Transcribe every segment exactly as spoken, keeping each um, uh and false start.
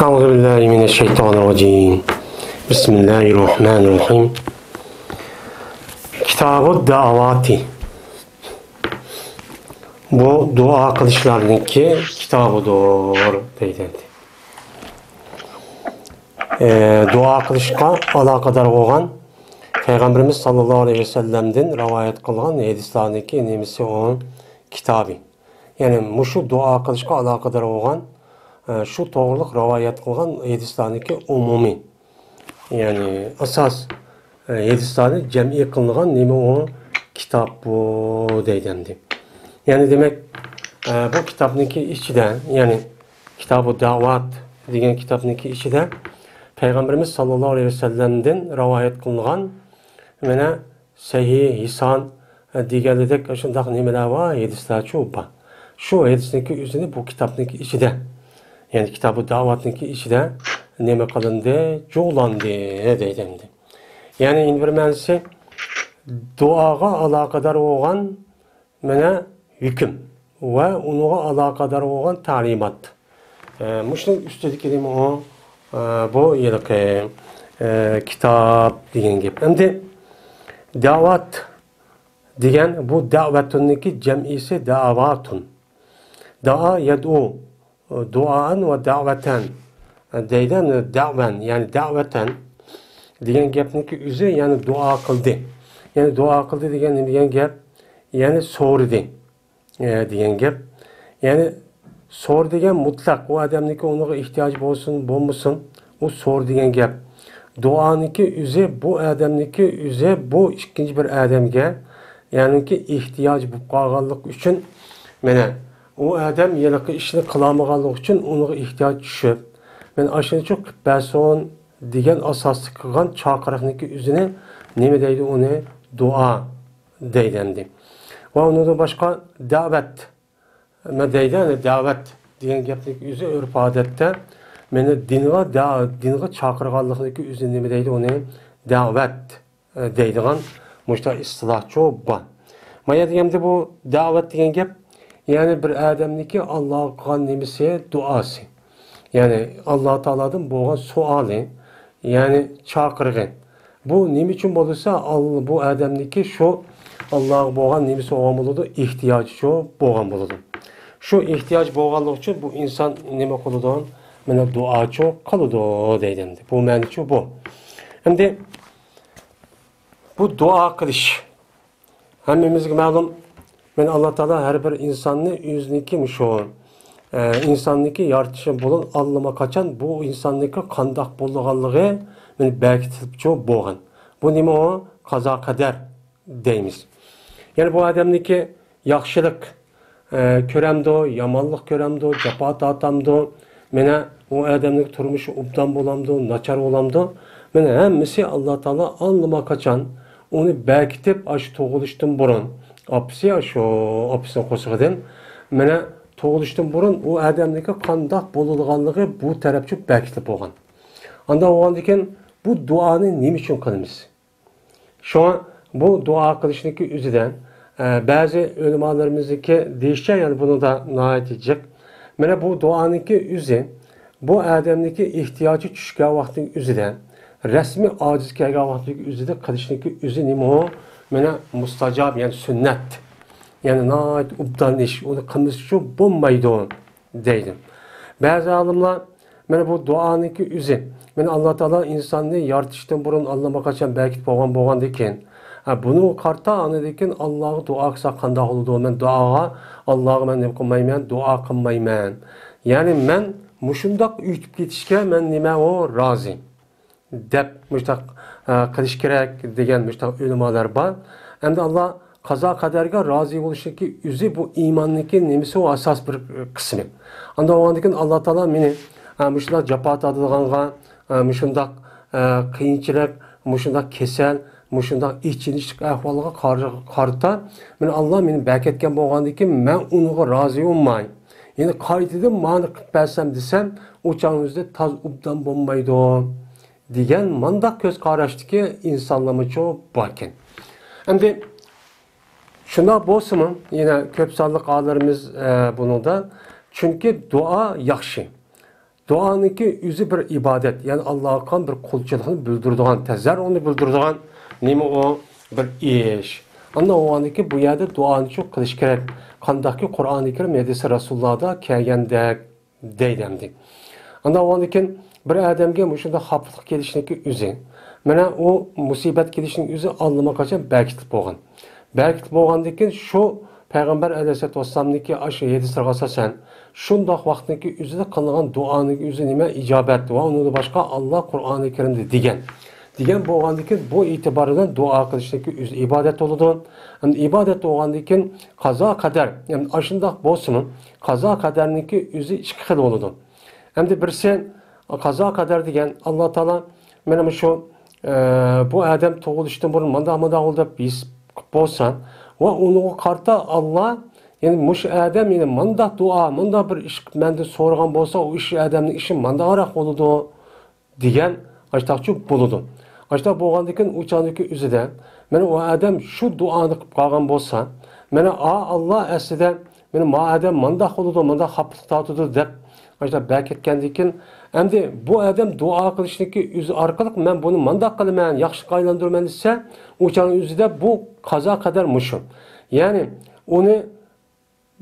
أعوذ بالله من الشيطان الرجيم. بسم الله الرحمن الرحيم. كتاب الدعوات. بۇ دۇئا قىلىشلارنىڭكى كىتابىدۇر دەيدۇ. ئە، دۇئا قىلىشقا ئالاقىدار بولغان پەيغەمبىرىمىز ساللاللاھۇ ئەلەيھى ۋەسەللەمدىن رىۋايەت قىلغان ھەدىسلەرنىڭكى نېمىسى ئۇ كىتابى. يەنى مۇشۇ دۇئا قىلىشقا ئالاقىدار بولغان، ئە، شۇ توغرىلىق رىۋايەت قىلغان ھەدىسلەرنىڭكى ئومۇمىي، يەنى ئاساس، ئە، ھەدىسلەرنى جەمئىي قىلىنغان نېمە ئۇ كىتاب بۇ دەيدۇ ئەمدى. يەنى دېمەك، ئە، بۇ كىتابنىڭكى ئىچىدە، يەنى كىتابۇ دەۋات دېگەن كىتابنىڭكى ئىچىدە پەيغەمبىرىمىز ساللاللاھۇ ئەلەيھى ۋەسەللەمدىن رىۋايەت قىلىنغان مانا سەھىھ، ھىسان، ئە، دېگەنلىدەك شۇنداق نېمىلەر بار، ھەدىسلەرچۇ بار. شۇ ھەدىسنىڭكى ئۆزىنى بۇ كىتابنىڭكى ئىچىدە، يەنى كىتابۇ دەۋاتنىڭكى ئىچىدە نېمە قىلىندى، جۇغلاندى دەيدۇ ئەمدى. يەنى يەنە بىر مەنىسى، دۇئاغا ئالاقىدار بولغان مانا ھۆكۈم ۋە ئۇنىڭغا ئالاقىدار بولغان تەلىمات. ئە، مۇشۇنىڭ ئۈستىدىكى نېمە ئۇ؟ ئە، بۇ ھېلىقى، ئە، كىتاب دېگەن گەپ. ئەمدى دەۋات دېگەن بۇ دەۋەتۇننىڭكى جەمئىسى دەۋاتۇن. دەئا يەدئۇ، دۇئائەن ۋە دەۋەتەن دەيدۇ. دەۋەن، يەنى دەۋەتەن دېگەن گەپنىڭكى ئۆزى، يەنى دۇئا قىلدى. يەنى دۇئا قىلدى دېگەن نېمە دېگەن گەپ؟ يەنى سورىدى، ئە، دېگەن گەپ. يەنى سور دېگەن مۇتلەق، ئۇ ئادەمنىڭكى ئۇنىڭغا ئېھتىياجى بولسۇن، بولمىسۇن، ئۇ سور دېگەن گەپ. دۇئانىڭكى ئۆزى، بۇ ئادەمنىڭكى ئۆزى، بۇ ئىككىنچى بىر ئادەمگە، يەنىكى ئېھتىياجى بولۇپ قالغانلىقى ئۈچۈن، مانا، ئۇ ئادەم ھېلىقى ئىشنى قىلالمىغانلىقى ئۈچۈن ئۇنىڭغا ئېھتىياج چۈشۈپ، مانا، ئاشۇنى شۇ قىلىپ بەرسۇن دېگەن ئاساستا قىلغان چاقىرىقنىڭكى ئۆزىنى نېمە دەيدۇ ئۇنى؟ دۇئا دەيدۇ ئەمدى. ۋە ئۇنىڭدىن باشقا دەۋەت. نېمە دەيدۇ، يەنى دەۋەت دېگەن گەپنىڭ ئۆزى ئۆرپ-ئادەتتە مېنى دىنغا، دە-، دىنغا چاقىرغانلىقنىڭكى ئۆزى نېمە دەيدۇ ئۇنى؟ دەۋەت، ئە، دەيدىغان مۇشۇنداق ئىستىلاھچۇ بار. مانا دېگەندە بۇ دەۋەت دېگەن گەپ، يەنى بىر ئادەمنىڭكى ئاللاغا قىلغان نېمىسى؟ دۇئاسى. يەنى ئاللا تائالادىن بولغان سوئالى، يەنى چاقىرىقى. بۇ نېمە ئۈچۈن بولسا، ئال-، بۇ ئادەمنىڭكى شۇ ئاللاغا بولغان نېمىسى بولغان بولىدۇ، ئېھتىياجىچۇ بولغان بولىدۇ. شۇ ئېھتىياج بولغانلىقى ئۈچۈن بۇ ئىنسان نېمە قىلىدۇ؟ مانا دۇئاچۇ قىلىدۇ دەيدۇ ئەمدى. بۇ مەنىچۇ بۇ. ئەمدى بۇ دۇئا قىلىش ھەممىمىزگە مەلۇم، مانا ئاللا تائالا ھەر بىر ئىنساننى ئۆزىنىڭكى مۇشۇ، ئە، ئىنساننىڭكى يارىتىشى بۇرۇن ئاللىماقاچان بۇ ئىنساننىڭكى قانداق بولىدىغانلىقى مانا بەركىتىلىپچۇ بولغان. بۇ نېمە ئۇ؟ قازا قەدەر دەيمىز. يەنى بۇ ئادەمنىڭكى ياخشىلىق، ئە، كۆرەمدۇ، يامانلىق كۆرەمدۇ، جاپا تارتامدۇ، مانا ئۇ ئادەمنىڭ تۇرمۇشى ئوبدان بولامدۇ، ناچار بولامدۇ، مانا ھەممىسى ئاللا تائالا ئاللىماقاچان ئۇنى بەركىتىپ، ئاشۇ تۇغۇلۇشتىن بۇرۇن، ئاپىسى، ئاشۇ ئاپىسىنىڭ قورسىقىدىن، مانا تۇغۇلۇشتىن بۇرۇن ئۇ ئادەمنىڭكى قانداق بولىدىغانلىقى بۇ تەرەپچە بەركىتىپ بولغان. ئانداق بولغاندىكىن بۇ دۇئانى نېمە ئۈچۈن قىلىمىز؟ شۇڭا بۇ دۇئا قىلىشنىڭكى ئۆزىدە، ئە، بەزى ئۆلىمالىرىمىزنىڭكى دېيىشىچە، يەنى بۇنىڭدا ناھايىتى جىق. مانا بۇ دۇئانىڭكى ئۆزى، بۇ ئادەمنىڭكى ئېھتىياجى چۈشكەن ۋاقىتنىڭ ئۆزىدە، رەسمىي ئاجىز كەلگەن ۋاقىتنىڭكى ئۆزىدە قىلىشنىڭكى ئۆزى نېمە ئۇ؟ مانا مۇستاجاب، يەنى سۈننەت. يەنى ناھايىتى ئوبدان ئىش، ئۇنى قىلمىسىچۇ بولمايدۇ دەيدۇ. بەزى ئالىملار مانا بۇ دۇئانىڭكى ئۆزى، مانا ئاللا تائالا ئىنساننى يارىتىشتىن بۇرۇن ئاللىماقاچان بەركىتىپ بولغان بولغاندىكىن، ھە، بۇنىڭغا قارىتا ئاندىن كېيىن ئاللاغا دۇئا قىلساق قانداق بولىدۇ؟ مەن دۇئاغا، ئاللاغا مەن نېمە قىلمايمەن؟ دۇئا قىلمايمەن. يەنى مەن مۇشۇنداق ئۆتۈپ كېتىشكە مەن نېمە ئۇ؟ رازى. دەپ مۇشۇنداق، ئە، قىلىش كېرەك دېگەن مۇشۇنداق ئۆلىمالار بار. ئەمدى ئاللا قازا قەدەرگە رازى بولۇشنىڭكى ئۆزى بۇ ئىماننىڭكى نېمىسى ئۇ ئاساس بىر قىسمى. ئانداق بولغاندىكىن ئاللا تائالا مېنى، ئە، مۇشۇنداق جاپا تارتىدىغانغا، ئە، مۇشۇنداق، ئە، قىيىنچىلىق، مۇشۇنداق كېسەل، مۇشۇنداق ئېچىنىشلىق ئەھۋالغا قار-، قارىتا، مېنى ئاللا مېنى بەركەتكەن بولغاندىكىن مەن ئۇنىڭغا رازى بولماي، يەنى قايتىدىن مانا قىلىپ بەرسەم دېسەم، ئۇ چاغنىڭ ئۆزىدە تاز ئوبدان بولمايدۇ. دېگەن مانداق كۆز قاراشتىكى ئىنسانلارمۇچۇ باركەن. ئەمدى شۇنداق بولسىمۇ، يەنە كۆپ سانلىق ئالىملىرىمىز، ئە، بۇنىڭدا، چۈنكى دۇئا ياخشى. دۇئانىڭكى ئۆزى بىر ئىبادەت، يەنى ئاللاغا قىلغان بىر قۇلچىلىقنى بىلدۈرىدىغان، تەزەررۇنى بىلدۈرىدىغان نېمە ئۇ؟ بىر ئىش. ئاندىن بولغاندىن كېيىن بۇ يەردە دۇئانى چۇ قىلىش كېرەك؟ قانداقكى قۇرئانى كەرىم، ھەدىسى رەسۇلۇللادا كەلگەندەك دەيدۇ ئەمدى. ئاندىن بولغاندىن كېيىن بىر ئادەمگە مۇشۇنداق خاپىلىق كېلىشنىڭكى ئۆزى، مانا ئۇ مۇسىبەت كېلىشنىڭ ئۆزى ئاللىماقاچان بەكىتىپ بولغان. بەكىتىپ بولغاندىن كېيىن شۇ پەيغەمبەر ئەلەيھىسسالاتۇ ۋەسسالامنىڭكى ئاشۇ ھەدىسلىرىغا ئاساسەن، شۇنداق ۋاقىتنىڭكى ئۆزىدە قىلىنغان دۇئانىڭ ئۆزى نېمە؟ ئىجابەت. ۋە ئۇنىڭدىن باشقا، ئاللا قۇرئانى كەرىمدە دېگەن. دېگەن بولغاندىن كېيىن بۇ ئېتىبار بىلەن دۇئا قىلىشنىڭكى ئۆزى ئىبادەت بولىدۇ. ئەمدى ئىبادەت بولغاندىن كېيىن قازا قەدەر، يەنى ئاشۇنداق بولسىمۇ، قازا قەدەرنىڭكى ئۆزى ئىككى خىل بولىدۇ. ئەمدى بىرسى، قازا قەدەر دېگەن، ئاللا تائالا مانا مۇشۇ، ئە، بۇ ئادەم تۇغۇلۇشتىن بۇرۇن مانداق، مانداق بولدى دەپ ھېساب قىلىپ بولسا، ۋە ئۇنىڭغا قارىتا ئاللا، يەنى مۇشۇ ئادەم، يەنى مانداق دۇئا، مانداق بىر ئىش قىلىپ مەندىن سورىغان بولسا، ئۇ ئىش، ئادەمنىڭ ئىشى مانداقراق بولىدۇ، دېگەن ئاشتاقچۇ بولىدۇ. ئاشتاق بولغاندىن كېيىن ئۇ چاغدىكى ئۆزىدە، مانا ئۇ ئادەم شۇ دۇئانى قىلىپ قالغان بولسا، مانا ئا، ئاللا ئەسلىدە مانا ما ئادەم مانداق بولىدۇ، مانداق خاپىلىق تارتىدۇ دەپ، ئاشتاق بەكەتكەندىن كېيىن، ئەمدى بۇ ئادەم دۇئا قىلىشنىڭكى ئۆزى ئارقىلىق مەن بۇنى مانداق قىلىمەن، ياخشىلىققا ئايلاندۇرىمەن دېسە، ئۇ چاغنىڭ ئۆزىدە بۇ قازا قەدەر مۇشۇ. يەنى ئۇنى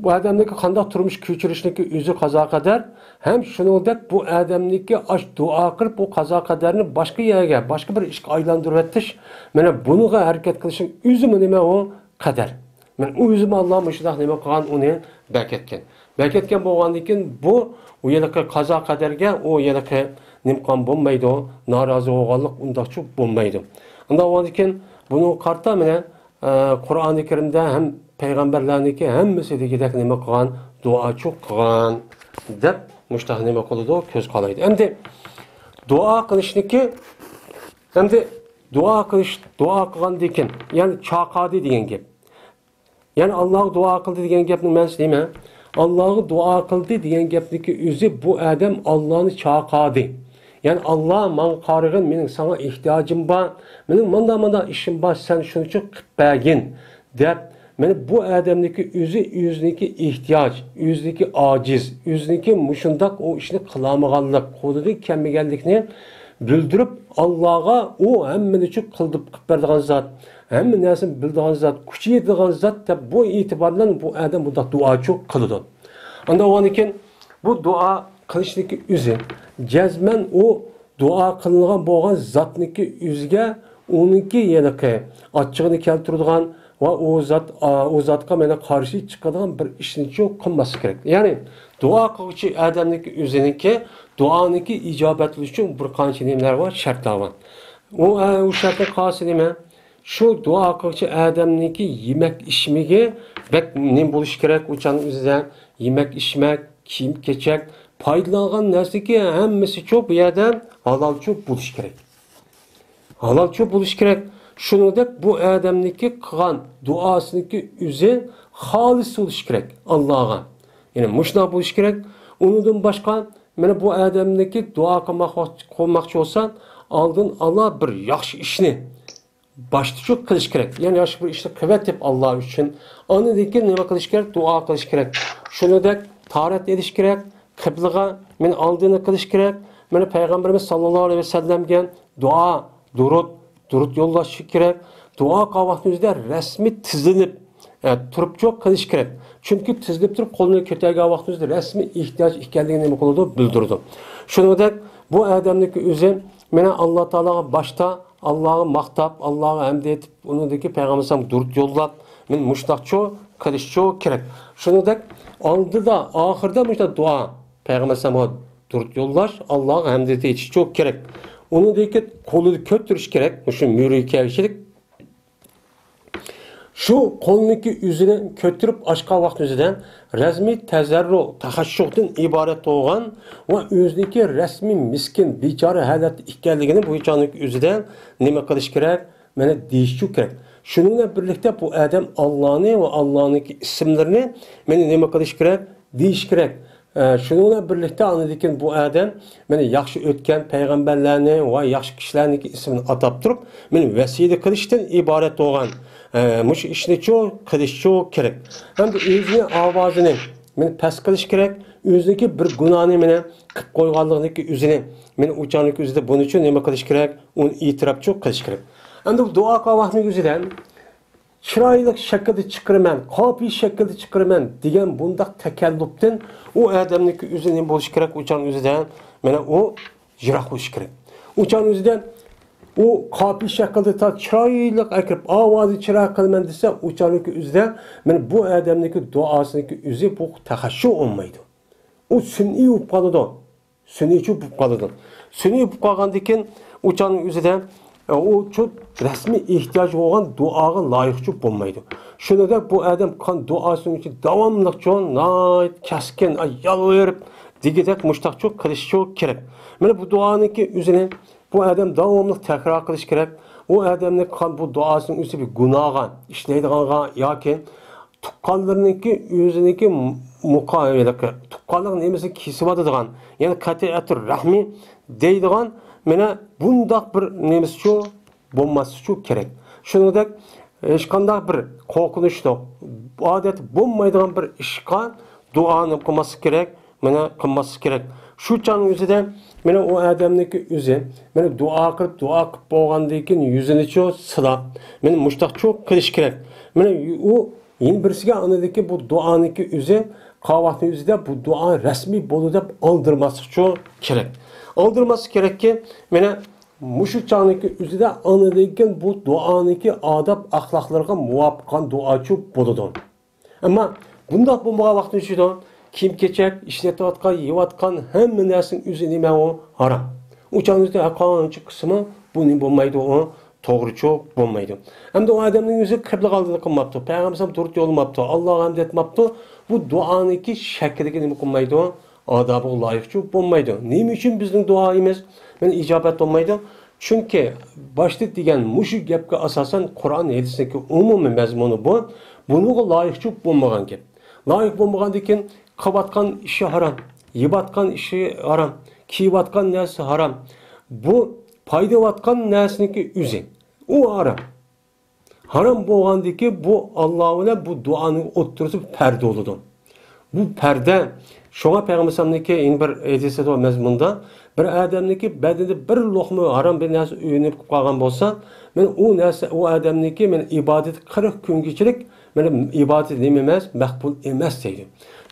بۇ ئادەمنىڭكى قانداق تۇرمۇش كۆچۈرۈشنىڭكى ئۆزى قازا قەدەر، ھەم شۇنىڭدەك بۇ ئادەمنىڭكى ئاش دۇئا قىلىپ، بۇ قازا قەدەرنى باشقا يەرگە، باشقا بىر ئىشقا ئايلاندۇرۇۋېتىش، مانا بۇنىڭغا ھەرىكەت قىلىشنىڭ ئۆزىمۇ نېمە ئۇ؟ قەدەر. مانا ئۇ ئۆزىمۇ ئاللا مۇشۇنداق نېمە قىلغان، ئۇنى بەكەتكەن. بەكەتكەن بولغاندىن كېيىن بۇ، ئۇ ھېلىقى قازا قەدەرگە ئۇ ھېلىقى نېمە قىلغان بولمايدۇ، نارازى بولغانلىق ئۇنداقچۇ بولمايدۇ. ئۇنداق بولغاندىن كېيىن بۇنىڭغا قارىتا مانا ئە، قۇرئانى كەرىمدە ھەم پەيغەمبەرلەرنىڭكى ھەممىسى دېگۈدەك نېمە قىلغان؟ دۇئاچۇ قىلغان، دەپ مۇشۇنداق نېمە قىلىدۇ؟ كۆز قارايدۇ. ئەمدى دۇئا قىلىشنىكى، ئەمدى دۇئا قىلىش، دۇئا قىلغاندىن كېيىن، يەنى چاقادى دېگەن گەپ. يەنى ئاللاغا دۇئا قىلدى دېگەن گەپنىڭ مەنىسى نېمە؟ ئاللاغا دۇئا قىلدى دېگەن گەپنىكى ئۆزى بۇ ئادەم ئاللانى چاقادى. يەنى، ئاللا، ماڭا قارىغىن، مېنىڭ ساڭا ئېھتىياجىم بار، مېنىڭ مانداق، مانداق ئىشىم بار، سەن شۇنى چۈ قىلىپ بەرگىن، دەپ، مانا بۇ ئادەمنىڭكى ئۆزى، ئۆزىنىڭكى ئېھتىياج، ئۆزىنىڭكى ئاجىز، ئۆزىنىڭكى مۇشۇنداق ئۇ ئىشنى قىلالمىغانلىق، قولىدىن كەلمىگەنلىكىنى بىلدۈرۈپ، ئاللاغا ئۇ ھەممىنى چۈ قىلدۇرۇپ قىلىپ بېرىدىغان زات، ھەممە نەرسىنى بىلىدىغان زات، كۈچى يېتىدىغان زات دەپ، بۇ ئېتىبار بىلەن بۇ ئادەم بۇنداق دۇئاچۇ قىلىدۇ. ئاندىن ئۇنىڭدىن كېيىن بۇ دۇئا قىلىشنىڭكى ئۆزى، جەزمەن ئۇ دۇئا قىلىنغان بولغان زاتنىڭكى ئۆزىگە، ئۇنىڭكى ھېلىقى ئاچچىقىنى كەلتۈرىدىغان ۋە ئۇ زات، ئا، ئۇ زاتقا مانا قارشى چىقىدىغان بىر ئىشنىچۇ قىلماسلىق كېرەك. يەنى دۇئا قىلغۇچى ئادەمنىڭكى ئۆزىنىڭكى دۇئانىڭكى ئىجابەت بولۇشى ئۈچۈن بىر قانچە نېمىلەر بار، شەرتلەر بار. ئۇ، ئە، ئۇ شەرتنى قالسا نېمە؟ شۇ دۇئا قىلغۇچى ئادەمنىڭكى يېمەك ئىچمىكى بەك نېمە بولۇشى كېرەك، ئۇ چاغنىڭ ئۆزىدە يېمەك ئىچمەك، كىيىم كېچەك، پايدىلانغان نەرسىكى ھەممىسىچۇ بۇ يەردە ھالالچۇ بولۇشى كېرەك. ھالالچۇ بولۇشى كېرەك. شۇنىڭدەك بۇ ئادەمنىڭكى قىلغان دۇئاسىنىڭكى ئۆزى خالىس بولۇشى كېرەك ئاللاغا. يەنى مۇشۇنداق بولۇشى كېرەك. ئۇنىڭدىن باشقا، مانا بۇ ئادەمنىڭكى دۇئا قىلماق، قىلماقچى بولسا، ئالدىن ئالا بىر ياخشى ئىشنى باشتىچۇ قىلىش كېرەك. يەنى ياخشى بىر ئىشنى قىلىۋېتىپ ئاللا ئۈچۈن، ئاندىن كېيىن نېمە قىلىش كېرەك؟ دۇئا قىلىش كېرەك. شۇنىڭدەك تاھارەت ئېلىش كېرەك. قىبلىغا مانا ئالدىنى قىلىش كېرەك. مانا پەيغەمبىرىمىز ساللاللاھۇ ئەلەيھى ۋەسەللەمگە دۇئا، دۇرۇت، دۇرۇت يوللاش كېرەك. دۇئا قىلغان ۋاقتىمىزدا رەسمىي تىزلىنىپ، ئە، تۇرۇپچۇ قىلىش كېرەك. چۈنكى تىزلىنىپ تۇرۇپ قولىنى كۆتەرگەن ۋاقتىمىزدا رەسمىي ئېھتىياج ئىكەنلىكىنى نېمە قىلىدۇ؟ بىلدۈرىدۇ. شۇنىڭدەك بۇ ئادەمنىڭكى ئۆزى مانا ئاللا تائالاغا باشتا ئاللاغا ماختاپ، ئاللاغا ھەمد ئېيتىپ، ئۇنىڭدىن كېيىن پەيغەمبەر ئەلەيھىسسالامغا دۇرۇت يوللاپ، مانا مۇشۇنداقچۇ قىلىشچۇ كېرەك. شۇنىڭدەك ئالدىدا، ئاخىرىدا مۇشۇنداق دۇئا، پەيغەمبەر ئەلەيھىسسالامغا دۇرۇت يوللاش، ئاللاغا ھەمد ئېيتىشچۇ كېرەك. ئۇنىڭدىن كېيىن قولىنى كۆتۈرۈش كېرەك، مۇشۇ مۈرىكەگىچىلىك. شۇ قولنىڭكى ئۆزىنى كۆتۈرۈپ ئاچقان ۋاقتى ئۆزىدە رەزمىي تەزەررۇ، تەخەششۇدىن ئىبارەت بولغان ۋە ئۆزىنىڭكى رەسمىي مىسكىن، بىچارە ھالەتتە ئىكەنلىكىنى بۇ چاغنىڭ ئۆزىدە نېمە قىلىش كېرەك؟ مانا دېيىشچۇ كېرەك. شۇنىڭ بىلەن بىرلىكتە بۇ ئادەم ئاللانى ۋە ئاللانىڭكى ئىسىملىرىنى مانا نېمە قىلىش كېرەك؟ دېيىش كېرەك. ئە، شۇنىڭ بىلەن بىرلىكتە ئاندىن كېيىن بۇ ئادەم مانا ياخشى ئۆتكەن پەيغەمبەرلەرنى ۋە ياخشى كىشىلەرنىڭكى ئىسمىنى ئاتاپ تۇرۇپ، مانا ۋەسىيلە قىلىشتىن ئىبارەت بولغان، ئە، مۇشۇ ئىشنىچۇ قىلىشچۇ كېرەك. ھەمدە ئۆزىنىڭ ئاۋازىنى مېنى پەس قىلىش كېرەك، ئۆزىنىڭكى بىر گۇناھنى مېنى قىلىپ قويغانلىقىنىڭكى ئۆزىنى، مېنى ئۇ چاغنىڭكى ئۆزىدە بۇنىڭ ئۈچۈن نېمە قىلىش كېرەك؟ ئۇنى ئېتىراپچۇ قىلىش كېرەك. ئەمدى بۇ دۇئا قىلغان ۋاقتىنىڭ ئۆزىدە چىرايلىق شەكىلدە چىقىرىمەن، قاپىيە شەكىلدە چىقىرىمەن دېگەن بۇنداق تەكەللۇپتىن ئۇ ئادەمنىڭكى ئۆزى نېمە بولۇشى كېرەك؟ ئۇ چاغنىڭ ئۆزىدە مانا ئۇ يىراق بولۇشى كېرەك. ئۇ چاغنىڭ ئۆزىدە ئۇ قاپىيە شەكىلدە تا چىرايلىق ئەكىرىپ، ئاۋازى چىراي قىلىمەن دېسە، ئۇ چاغنىڭكى ئۆزىدە مانا بۇ ئادەمنىڭكى دۇئاسىنىڭكى ئۆزى بۇ تەخەششۇ بولمايدۇ. ئۇ سۈنئىي بولۇپ قالىدۇ. سۈنئىيچۇ بولۇپ قالىدۇ. سۈنئىي بولۇپ قالغاندىن كېيىن ئۇ چاغنىڭ ئۆزىدە، ئە، ئۇ شۇ رەسمىي ئېھتىياج بولغان دۇئاغا لايىقچۇ بولمايدۇ. شۇنىڭدەك بۇ ئادەم قىلغان دۇئاسىنىڭ ئۈچۈن داۋاملىقچۇ، ناھايىتى كەسكىن، ئاي، يالۋۇرۇپ دېگۈدەك مۇشتاقچۇ قىلىشچۇ كېرەك. مانا بۇ دۇئانىڭكى ئۆزىنى بۇ ئادەم داۋاملىق تەكرار قىلىش كېرەك. ئۇ ئادەمنىڭ قىلغان بۇ دۇئاسىنىڭ ئۆزى بىر گۇناھقا، ئىشلەيدىغانغا ياكى تۇغقانلىرىنىڭكى ئۆزىنىڭكى مۇقا-، تۇغقانلىق نېمىسىنى كېسىۋاتىدىغان، يەنى قەتئىيەتۇر رەھمى دەيدىغان، مانا بۇنداق بىر نېمىسىچۇ بولماسلىقچۇ كېرەك. شۇنىڭدەك ھېچقانداق بىر قورقۇنچلۇق، ئادەتتە بولمايدىغان بىر ئىشقا دۇئانى قىلماسلىق كېرەك. مانا قىلماسلىق كېرەك. شۇ چاغنىڭ ئۆزىدە مانا ئۇ ئادەمنىڭكى ئۆزى، مانا دۇئا قىلىپ، دۇئا قىلىپ بولغاندىن كېيىن يۈزىنىچۇ سىلاپ، مانا مۇشتاقچۇ قىلىش كېرەك. مانا ئۇ يەنە بىرسىگە ئاندىكى بۇ دۇئانىڭكى ئۆزى قاۋاقنىڭ ئۆزىدە بۇ دۇئا رەسمىي بولدى دەپ ئالدىرىماسلىقچۇ كېرەك. ئالدىرىماسلىق كېرەككى، مانا مۇشۇ چاغنىڭكى ئۆزىدە ئاندىن كېيىن بۇ دۇئانىڭكى ئاداب ئەخلاقلىرىغا مۇۋاپىق دۇئاچۇ بولىدۇ. ئەمما بۇنداق بولمىغان ۋاقىتنى چۈشىدۇ. كىيىم-كېچەك، ئىشلىتىۋاتقان، يەۋاتقان ھەممە نەرسىنىڭ ئۆزى نېمە ئۇ؟ ھارام. ئۇ چاغنىڭ ئۆزىدە ھەر قانچە قىلسىمۇ بۇ نېمە بولمايدۇ، ئۇ توغرىچۇ بولمايدۇ. ئەمدى ئۇ ئادەمنىڭ ئۆزى قىبلىگە ئالدىنى قىلماپتۇ، پەيغەمبەر ئەلەيھىسسالام دۇرۇت يوللىماپتۇ، ئاللاغا ھەمد ئېيتماپتۇ. بۇ دۇئانىڭكى شەكلىگە نېمە قىلمايدۇ؟ ئادابىغا لايىقچۇ بولمايدۇ. نېمە ئۈچۈن بىزنىڭ دۇئايىمىز مانا ئىجابەت بولمايدۇ؟ چۈنكى باشتا دېگەن مۇشۇ گەپكە ئاساسەن قۇرئان ھەدىسنىڭكى ئومۇمىي مەزمۇنى بۇ. بۇنىڭغا لايىقچۇ بولمىغان گەپ. لايىق بولمىغاندىن كېيىن قىلىۋاتقان ئىشى ھارام، يەۋاتقان ئىشى ھارام، كىيىۋاتقان نەرسىسى ھارام. بۇ پايدىۋاتقان نەرسىنىڭكى ئۆزى، ئۇ ھارام. ھارام بولغاندىكى بۇ ئاللا بىلەن بۇ دۇئانىڭ ئوتتۇرىسى پەردە بولىدۇ. بۇ پەردە، شۇڭا پەيغەمبەر ئەلەيھىسسالامنىڭكى يەنە بىر ھەدىسىدە مەزمۇندا، بىر ئادەمنىڭكى بەدىنىدە بىر لوقما ھارام بىر نەرسە ئۆگىنىپ قالغان بولسا، مەن ئۇ نەرسە، ئۇ ئادەمنىڭكى مەن ئىبادىتى قىرىق كۈنگىچىلىك مەن ئىبادىتى نېمە ئەمەس، مەقبۇل ئەمەس دەيدۇ.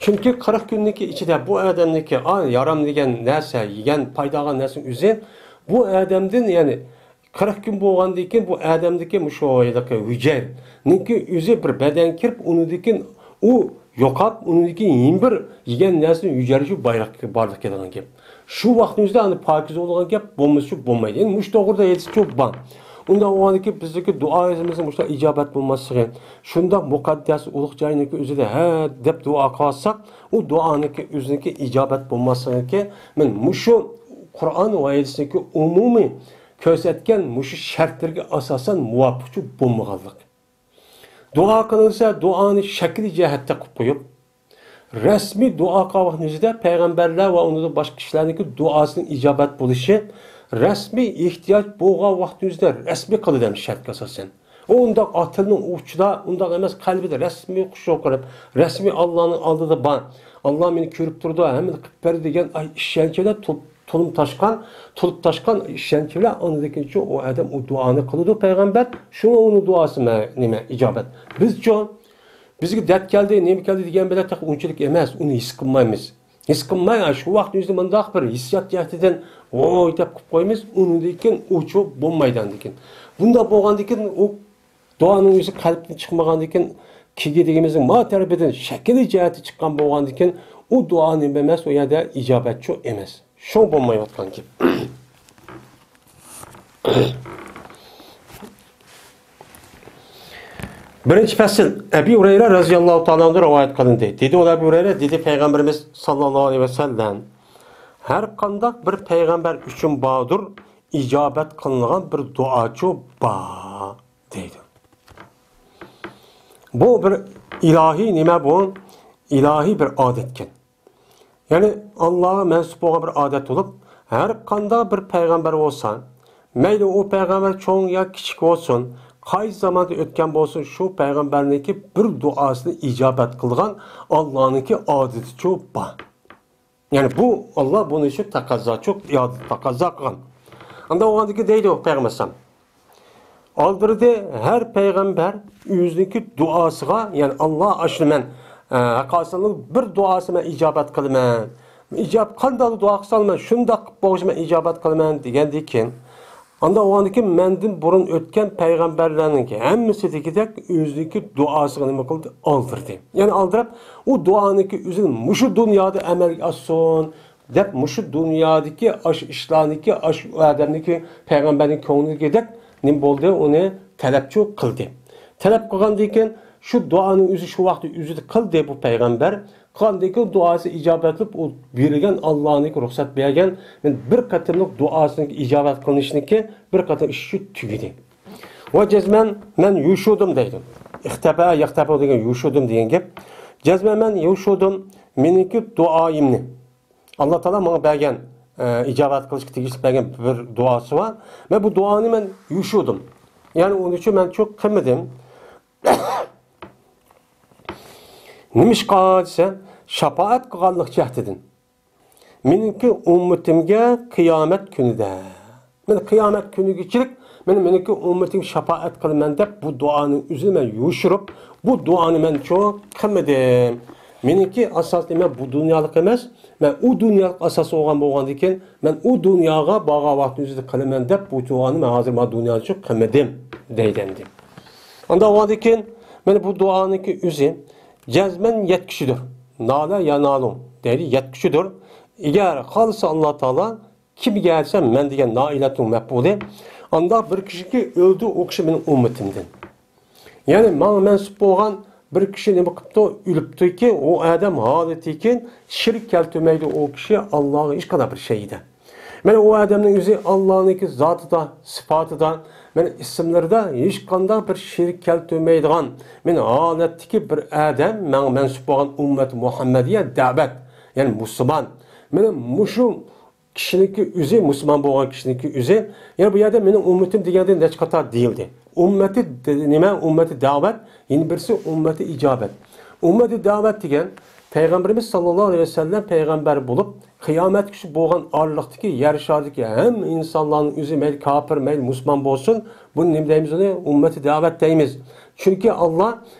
چۈنكى قىرىق كۈننىڭكى ئىچىدە بۇ ئادەمنىڭكى، ئا، ھارام دېگەن نەرسە، يېگەن، پايدا ئالغان نەرسىنىڭ ئۆزى بۇ ئادەمدىن، يەنى قىرىق كۈن بولغاندىن كېيىن بۇ ئادەمدىكى مۇشۇ ھېلىقى ھۈجەيرىنىڭكى ئۆزى بىر بەدەنگە كىرىپ، ئۇنىڭدىن كېيىن ئۇ يوقاپ، ئۇنىڭدىن كېيىن يەنە بىر يېگەن نەرسىنىڭ ھۈجەيرىسى بايلىق-، بارلىققا كېلىدىغان گەپ. شۇ ۋاقىتنىڭ ئۆزىدە ئەنە پاكىز بولىدىغان گەپ بولمىسا بولمايدۇ. يەنى مۇشۇ توغرىدا ھەدىسچۇ بار. ئۇنداق بولغاندىن كېيىن بىزدىكى دۇئايىمىزنىڭ مۇشۇنداق ئىجابەت بولماسلىقى، شۇنداق مۇقەددەس ئۇلۇغ جاينىڭكى ئۆزىدە ھە دەپ دۇئا قىلساق، ئۇ دۇئانىڭكى ئۆزىنىڭكى ئىجابەت بولماسلىقىنىڭكى مەن مۇشۇ قۇرئان ۋە ھەدىسنىڭكى ئومۇمىي كۆرسەتكەن مۇشۇ شەرتلىرىگە ئاساسەن مۇۋاپىقچۇ بولمىغانلىق. دۇئا قىلىنسا، دۇئانى شەكلىي جەھەتتە قىلىپ قويۇپ، رەسمىي دۇئا قىلغان ۋاقتىنىڭ ئۆزىدە پەيغەمبەرلەر ۋە ئۇنىڭدىن باشقا كىشىلەرنىڭكى دۇئاسىنىڭ ئىجابەت بولۇشى رەسمىي ئېھتىياج بولغان ۋاقىتنىڭ ئۆزىدە رەسمىي قىلىدۇ شەرتكە ئاساسەن. ئۇ ئۇنداق ئاتىلىنىڭ ئۇچىدا، ئۇنداق ئەمەس، قەلبىدە رەسمىي خۇشۇ قىلىپ، رەسمىي ئاللانىڭ ئالدىدا بار، ئاللا مېنى كۆرۈپ تۇرىدۇ، ھەممىنى قىلىپ بەردى دېگەن ئاي ئىشەنچ بىلەن تۇ-، تولۇم تاشقان، تولۇپ تاشقان ئىشەنچ بىلەن ئاندىن كېيىنچۇ ئۇ ئادەم ئۇ دۇئانى قىلىدۇ پەيغەمبەر. شۇڭا ئۇنىڭ دۇئاسى مە-، نېمە، ئىجابەت. بىزچۇ، بىزگە دەرد كەلدى، نېمە كەلدى دېگەن بىلەن تېخى ئۇنچىلىك ئەمەس، ئۇنى ھېس قىلمايمىز. ھېس قىلماي، شۇ ۋاقىتنىڭ ئۆزىدە مۇنداق بىر ھېسسىيات جەھەتتىن ۋوي دەپ قىلىپ قويىمىز، ئۇنىڭدىن كېيىن ئۇچۇ بولمايدۇ ئاندىن كېيىن. بۇنداق بولغاندىن كېيىن ئۇ دۇئانىڭ ئۆزى قەلبتىن چىقمىغاندىن كېيىن، كىگى دېگىنىمىزنىڭ ما تەرىپىدىن شەكلىي جەھەتتە چىققان بولغاندىن كېيىن، ئۇ دۇئا نېمە ئەمەس، ئۇ يەردە ئىجابەتچۇ ئەمەس. شۇڭا بولمايۋاتقان گەپ. بىرىنچى پەسىل، ئەبى ھۇرەيرە رەزىياللاھۇ تائالا ئەنھۇ رىۋايەت قىلىندى. دېدى ئۇ ئەبى ھۇرەيرە، دېدى پەيغەمبىرىمىز ساللاللاھۇ ئەلەيھى ۋەسەللەم، ھەر قانداق بىر پەيغەمبەر ئۈچۈن باردۇر، ئىجابەت قىلىنغان بىر دۇئاچۇ بار، دەيدۇ. بۇ بىر ئىلاھىي نېمە بۇ؟ ئىلاھىي بىر ئادەتكەن. يەنى ئاللاغا مەنسۇپ بولغان بىر ئادەت بولۇپ، ھەر قانداق بىر پەيغەمبەر بولسا، مەيلى ئۇ پەيغەمبەر چوڭ يا كىچىك بولسۇن، قايسى زاماندا ئۆتكەن بولسۇن، شۇ پەيغەمبەرنىڭكى بىر دۇئاسىنى ئىجابەت قىلغان ئاللانىڭكى ئادىتىچۇ بار. يەنى بۇ، ئاللا بۇنى شۇ تەقەززاچۇ، تەقەززا قىلغان. ئاندا ئۇغاندىكى دەيدۇ پەيغەمبەر ئەلەيھىسسالام. ئالدىرىدى ھەر پەيغەمبەر ئۆزىنىڭكى دۇئاسىغا، يەنى ئاللا ئاشۇنى مەن، ئە، ھەققاسىنىڭ بىر دۇئاسى مەن ئىجابەت قىلىمەن. ئىجاب قانداق دۇئا قىلسا مەن شۇنداق قىلىپ بولغۇچە مەن ئىجابەت قىلىمەن دېگەندىن كېيىن، ئاندا ئۇغاندىكى مەندىن بۇرۇن ئۆتكەن پەيغەمبەرلەرنىڭكى ھەممىسى دېگۈدەك ئۆزىنىڭكى دۇئاسىغا نېمە قىلدى؟ ئالدىرىدى. يەنى ئالدىراپ، ئۇ دۇئانىڭكى ئۆزىنى مۇشۇ دۇنيادا ئەمەلگە ئاشسۇن دەپ، مۇشۇ دۇنيادىكى ئاشۇ ئىشلارنىڭكى، ئاشۇ ئادەمنىڭكى، پەيغەمبەرنىڭ كۆڭلىدىكىدەك نېمە بولدى؟ ئۇنى تەلەپچۇ قىلدى. تەلەپ قىلغاندىن كېيىن شۇ دۇئانىڭ ئۆزى شۇ ۋاقىتتا ئۆزىدە قىلدى بۇ پەيغەمبەر. قىلغاندىن كېيىن دۇئاسى ئىجابەتلىنىپ، ئۇ بېرىلگەن، ئاللانىڭكى رۇخسەت بەرگەن، مەن بىر قېتىملىق دۇئاسىنىڭ ئىجابەت قىلىنىشىنىڭكى بىر قېتىم ئىشى شۇ تۈگىدى. ۋە جەزمەن مەن يوشۇردۇم دەيدۇ. ئىختەبە، يەختەبۇ دېگەن يوشۇردۇم دېگەن گەپ. جەزمەن مەن يوشۇردۇم مېنىڭكى دۇئايىمنى. ئاللا تائالا ماڭا بەرگەن، ئە، ئىجابەت قىلىشقا تېگىشلىك بەرگەن بىر دۇئاسى بار. مەن بۇ دۇئانى مەن يوشۇردۇم. يەنى ئۇنىڭ ئۈچۈن مەن شۇ قىلمىدىم. نېمىشقا دېسە، شاپائەت قىلغانلىق جەھىتىدىن. مېنىڭكى ئۈممىتىمگە قىيامەت كۈنىدە. مەن قىيامەت كۈنىگىچىلىك، مەن مېنىڭكى ئۈممىتىمگە شاپائەت قىلىمەن دەپ بۇ دۇئانىڭ ئۆزىنى مەن يوشۇرۇپ، بۇ دۇئانى مەن چوڭ قىلمىدىم. مېنىڭكى ئاساسىي مەن بۇ دۇنيالىق ئەمەس، مەن ئۇ دۇنيالىق ئاساس بولغان بولغاندىكىن، مەن ئۇ دۇنياغا بارغان ۋاقىتنىڭ ئۆزىدە قىلىمەن دەپ بۇ دۇئانى مەن ھازىر مانا دۇنيادا چوڭ قىلمىدىم دەيدەمدى. ئاندا بولغاندىكىن، مانا بۇ دۇئانىڭكى ئۆزى جەزمەن يەتكۈچىدۇر. نالە يانالۇ دەيدۇ، يەتكۈچىدۇر. ئەگەر خالىسا ئاللا تائالا، كىمگە دېسە مەن دېگەن نائىلەتنىڭ مەپئۇلى. ئانداق بىر كىشىكى ئۆلدى، ئۇ كىشى مېنىڭ ئۈممىتىمدىن. يەنى ماڭا مەنسۇپ بولغان بىر كىشى نېمە قىپتۇ؟ ئۆلۈپتۇكى، ئۇ ئادەم ھالىتىكى شىرك كەلتۈرمەيدۇ ئۇ كىشى ئاللاغا ھېچقانداق بىر شەيئىدە. مانا ئۇ ئادەمنىڭ ئۆزى ئاللانىڭكى زاتىدا، سىپاتىدا، مانا ئىسىملىرىدا ھېچقانداق بىر شىرك كەلتۈرمەيدىغان، مانا ھالەتتىكى بىر ئادەم ماڭا مەنسۇپ بولغان ئۈممەت مۇھەممەدىيە دەۋەت، يەنى مۇسۇلمان. مانا مۇشۇ كىشىنىڭكى ئۆزى، مۇسۇلمان بولغان كىشىنىڭكى ئۆزى، يەنى بۇ يەردە مېنىڭ ئۈممىتىم دېگەندە نەچچە قاتار دېيىلدى. ئۈممەتى د-، نېمە؟ ئۈممەتى دەۋەت، يەنە بىرسى ئۈممەتى ئىجابەت. ئۈممەتى دەۋەت دېگەن پەيغەمبىرىمىز ساللاللاھۇ ئەلەيھى ۋەسەللەم پەيغەمبەر بولۇپ، قىيامەتكىچە بولغان ئارىلىقتىكى يەر شارىدىكى ھەممە ئىنسانلارنىڭ ئۆزى، مەيلى كاپىر، مەيلى مۇسۇلمان بولسۇن، بۇنى نېمە دەيمىز؟ ئۇنى ئۈممەتى دەۋەت دەيمىز. چۈنكى ئاللا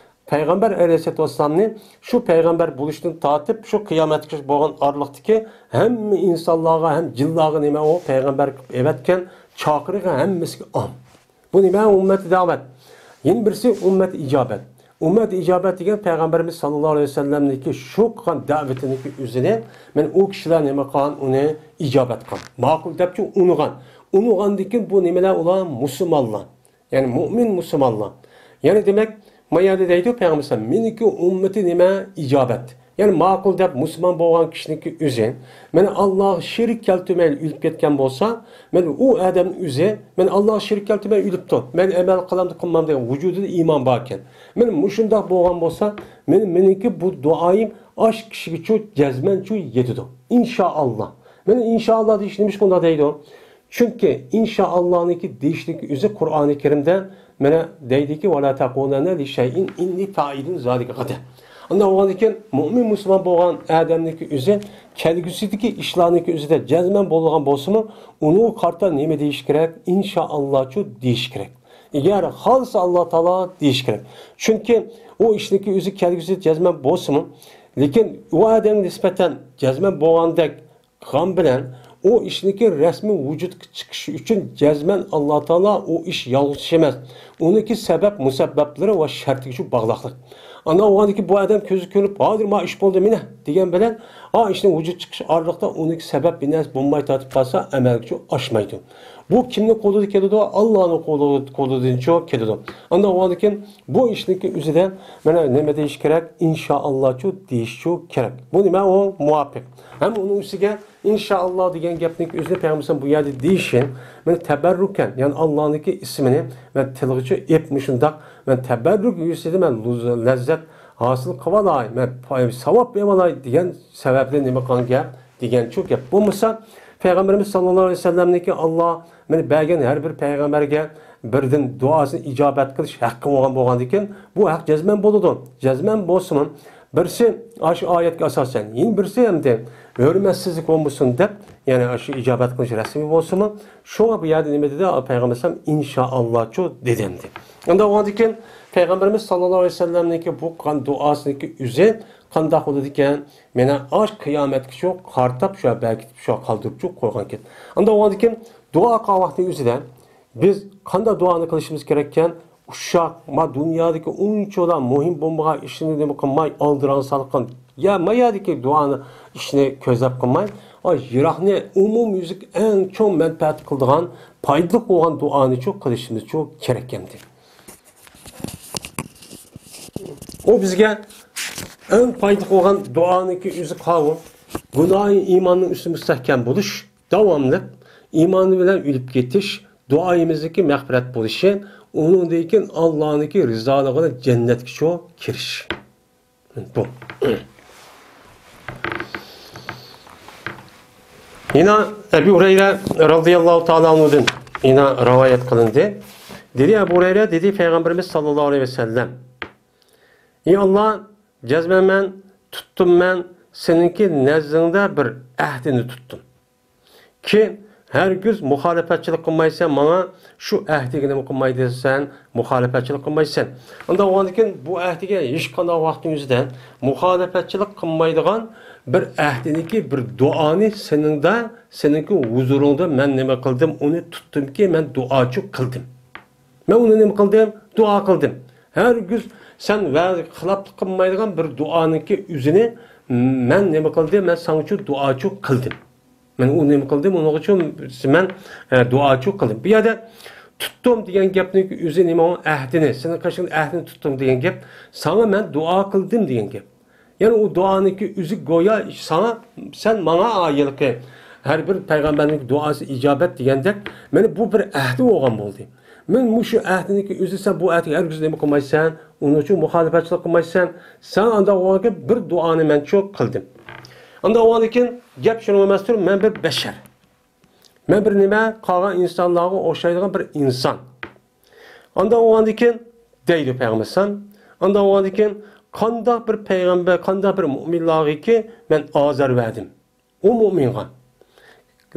پەيغەمبەر ئەلەيھىسسالاتۇ ۋەسسالامنى شۇ پەيغەمبەر بولۇشتىن تارتىپ شۇ قىيامەتكىچە بولغان ئارىلىقتىكى ھەممە ئىنسانلارغا ھەم جىنلارغا نېمە ئۇ پەيغەمبەر قىلىپ ئەۋەتكەن، چاقىرىقى ھەممىسىگە ئام. بۇ نېمە؟ ئۈممەتى دەۋەت. يەنە بىرسى ئۈممەتى ئىجابەت. ئۈممەتى ئىجابەت دېگەن پەيغەمبىرىمىز ساللاللاھۇ ئەلەيھى ۋەسەللەمنىڭكى شۇ قىلغان دەۋىتىنىڭكى ئۆزىنى مانا ئۇ كىشىلەر نېمە قىلغان؟ ئۇنى ئىجابەت قىلغان. ماقۇل دەپچۇ ئۇنىغان. ئۇنىغاندىن كېيىن بۇ نېمىلەر؟ ئۇلار مۇسۇلمانلار. يەنى مۇئمىن مۇسۇلمانلار. يەنى دېمەك، ما يەردە دەيدۇ پەيغەمبەر، مېنىڭكى ئۈممىتى نېمە؟ ئىجابەت. يەنى ماقۇل دەپ مۇسۇلمان بولغان كىشىنىڭكى ئۆزى، مانا ئاللاغا شېرىك كەلتۈرمەيلا ئۆلۈپ كەتكەن بولسا، مانا ئۇ ئادەمنىڭ ئۆزى، مانا ئاللاغا شېرىك كەلتۈرمەي ئۆلۈپتۇ، مەن ئەمەل قىلامدۇ قىلمامدۇ دېگەن ۋۇجۇدىدا ئىمان باركەن. مانا مۇشۇنداق بولغان بولسا، مانا مېنىڭكى بۇ دۇئايىم ئاش كىشىگىچۇ جەزمەنچۇ يېتىدۇ. ئىنشائاللا. مانا ئىنشائاللا دېيىش نېمىشقا ئۇنداق دەيدۇ؟ چۈنكى ئىنشائاللانىڭكى دېيىشلىكى ئۆزى قۇرئانى كەرىمدە مانا دەيدىكى، ۋەلا تەقۇلەننە لىشەيئىن ئىننى فائىلۇن زالىكە غەدەن. ئانداق بولغاندىكىن مۇئمىن مۇسۇلمان بولغان ئادەمنىڭكى ئۆزى كەلگۈسىدىكى ئىشلارنىڭكى ئۆزىدە جەزمەن بولىدىغان بولسىمۇ، ئۇنىڭغا قارىتا نېمە دېيىش كېرەك؟ ئىنشائاللاچۇ دېيىش كېرەك. ئەگەر خالىسا ئاللا تائالا دېيىش كېرەك. چۈنكى ئۇ ئىشنىڭكى ئۆزى كەلگۈسىدە جەزمەن بولسىمۇ، لېكىن ئۇ ئادەمگە نىسبەتەن جەزمەن بولغاندەك قىلغان بىلەن ئۇ ئىشنىڭكى رەسمىي ۋۇجۇدقا چىقىشى ئۈچۈن جەزمەن ئاللا تائالا ئۇ ئىش يالغۇز ئىش ئەمەس. ئۇنىڭكى سەۋەب مۇسەببەپلىرى ۋە شەرتىگە شۇ باغلىقلىق. ئانداق بولغاندىكىن بۇ ئادەم كۆزى كۆرۈپ، ھازىر ما ئىش بولدى مېنى دېگەن بىلەن، ئا ئىشنىڭ ۋۇجۇدقا چىقىش ئارىلىقتا ئۇنىڭكى سەۋەب بىر نەرسە بولماي تارتىپ قالسا، ئەمەلگە شۇ ئاشمايدۇ. بۇ كىمنىڭ قولىدا كېلىدۇ؟ ئاللانىڭ قولىدىنچۇ كېلىدۇ. ئانداق بولغاندىكىن بۇ ئىشنىڭكى ئۆزىدە مانا نېمە دېيىش كېرەك؟ ئىنشائاللاچۇ دېيىشچۇ كېرەك. بۇ نېمە؟ ئۇ مۇۋاپىق. ھەم ئۇنىڭ ئۈستىگە ئىنشائاللا دېگەن گەپنىڭكى ئۆزىنى پەيغەمبەر بۇ يەردە دېيىشى، مەن تەبەررۇكەن، يەنى ئاللانىڭكى ئىسمىنى مەن تىلغىچە ئېلىپ مۇشۇنداق، مەن تەبەررۇك يۈزىسىدە مەن لەز-، لەززەت ھاسىل قىلالاي، مەن پاي-، ساۋاب ئېلىۋالاي دېگەن سەۋەبتىن نېمە قىلغان گەپ دېگەنچۇ گەپ. بولمىسا پەيغەمبىرىمىز ساللاللاھۇ ئەلەيھى ۋەسەللەمنىڭكى ئاللا مانا بەرگەن ھەر بىر پەيغەمبەرگە بىردىن دۇئاسىنى ئىجابەت قىلىش ھەققى بولغان بولغاندىكىن، بۇ ھەق جەزمەن بولىدۇ. جەزمەن بولسىمۇ، بىرسى ئاشۇ ئايەتكە ئاساسەن، يەنە بىرسى ئەمدى ھۆرمەتسىزلىك بولمىسۇن دەپ، يەنى ئاشۇ ئىجابەت قىلىش رەسمىي بولسىمۇ، شۇڭا بۇ يەردە نېمە دېدى پەيغەمبەر ئەلەيھىسسالام؟ ئىنشائاللاچۇ دېدى ئەمدى. ئۇنداق بولغاندىكىن، پەيغەمبىرىمىز ساللاللاھۇ ئەلەيھى ۋەسەللەمنىڭكى بۇ قىلغان دۇئاسىنىڭكى ئۆزى قانداق بولىدىكەن؟ مانا ئاش قىيامەتكىچۇ قارىتاپ شۇ بەركىتىپ شۇ قالدۇرۇپچۇ قويغانكەن. ئۇنداق بولغاندىكىن، دۇئا قىلغان ۋاقتىنىڭ ئۆزىدە بىز قانداق دۇئانى قىلىشىمىز كېرەككەن؟ ئۇششاق، ما دۇنيادىكى ئۇنچىۋالا مۇھىم بولمىغان ئىشنى نېمە قىلماي، ئالدىراڭ سالقىن، يا ما يەردىكى دۇئانى، ئىشنى كۆزلەپ قىلماي، ئا، يىراقنى، ئومۇميۈزلۈك ئەڭ چوڭ مەنپەئەت قىلىدىغان، پايدىلىق بولغان دۇئانىچۇ قىلىشىمىزچۇ كېرەك ئەمدى. ئۇ بىزگە ئەڭ پايدىلىق بولغان دۇئانىڭكى ئۆزى قاۋۇ، گۇناھى ئىماننىڭ ئۈستى مۇستەھكەم بولۇش، داۋاملىق ئىمان بىلەن ئۆلۈپ كېتىش، دۇئايىمىزنىڭكى مەغپىرەت بولۇشى، ئۇنىڭدىن كېيىن ئاللانىڭكى رىزالىقىدا جەننەتكىچۇ كىرىش. بۇ. يەنە ئەبۇ ھۇرەيرە رەزىياللاھۇ تائالا ئەنھۇدىن يەنە رىۋايەت قىلىندى. دېدى ئەبۇ ھۇرەيرە، دېدى پەيغەمبىرىمىز ساللاللاھۇ ئەلەيھى ۋەسەللەم، ئى ئاللا، جەزمەن مەن تۇتتۇم، مەن سېنىڭكى نەزدىڭدە بىر ئەھدىنى تۇتتۇم. كى، ھەرگىز مۇخالىپەتچىلىك قىلمايسەن ماڭا، شۇ ئەھدىگە نېمە قىلمايسەن، مۇخالىپەتچىلىك قىلمايسەن. ئۇنداق بولغاندىكىن، بۇ ئەھدىگە ھېچقانداق ۋاقىتنىڭ ئۆزىدە مۇخالىپەتچىلىك قىلمايدىغان بىر ئەھدىنىكى بىر دۇئانى سېنىڭدە، سېنىڭكى ھۇزۇرۇڭدا مەن نېمە قىلدىم، ئۇنى تۇتتۇمكى، مەن دۇئاچۇ قىلدىم. مەن ئۇنى نېمە قىلدىم؟ دۇئا قىلدىم. ھەرگىز سەن ۋە خىلاپلىق قىلمايدىغان بىر دۇئانىڭكى ئۆزىنى مەن نېمە قىلدىم؟ مەن ساڭىچۇ دۇئاچۇ قىلدىم. مەن ئۇ نېمە قىلدىم؟ ئۇنىڭ ئۈچۈن مەن، ئە، دۇئاچۇ قىلدىم. بۇ يەردە تۇتتۇم دېگەن گەپنىڭ ئۆزى نېمە؟ ئۇ ئەھدىنى، سېنىڭ قېشىڭدا ئەھدىنى تۇتتۇم دېگەن گەپ. ساڭا مەن دۇئا قىلدىم دېگەن گەپ. يەنى ئۇ دۇئانىڭكى ئۆزى گويا ساڭا، سەن ماڭا ھېلىقى ھەر بىر پەيغەمبەرنىڭ دۇئاسى ئىجابەت دېگەندەك، مانا بۇ بىر ئەھدى بولغان بولدى. مەن مۇشۇ ئەھدىنىڭكى ئۆزى سەن بۇ ئەھدىگە ھەرگىز نېمە قىلمايسەن، ئۇنىڭ ئۈچۈن مۇخالىپەتچىلىك قىلمايسەن. سەن ئانداق بولغاندىكىن بىر دۇئانى مەن شۇ قىلدىم. ئانداق بولغاندىكىن گەپ شۇنىڭ ئەمەستۇر، مەن بىر بەشەر. مەن بىر نېمە، قالغان ئىنسانلارغا ئوخشايدىغان بىر ئىنسان. ئانداق بولغاندىكىن دەيدۇ پەيغەمبەر ئەلەيھىسسالام، ئانداق بولغاندىكىن قانداق بىر پەيغەمبەر، قانداق بىر مۆمىنلارغىكى مەن ئازار بەردىم. ئۇ مۆمىنغا.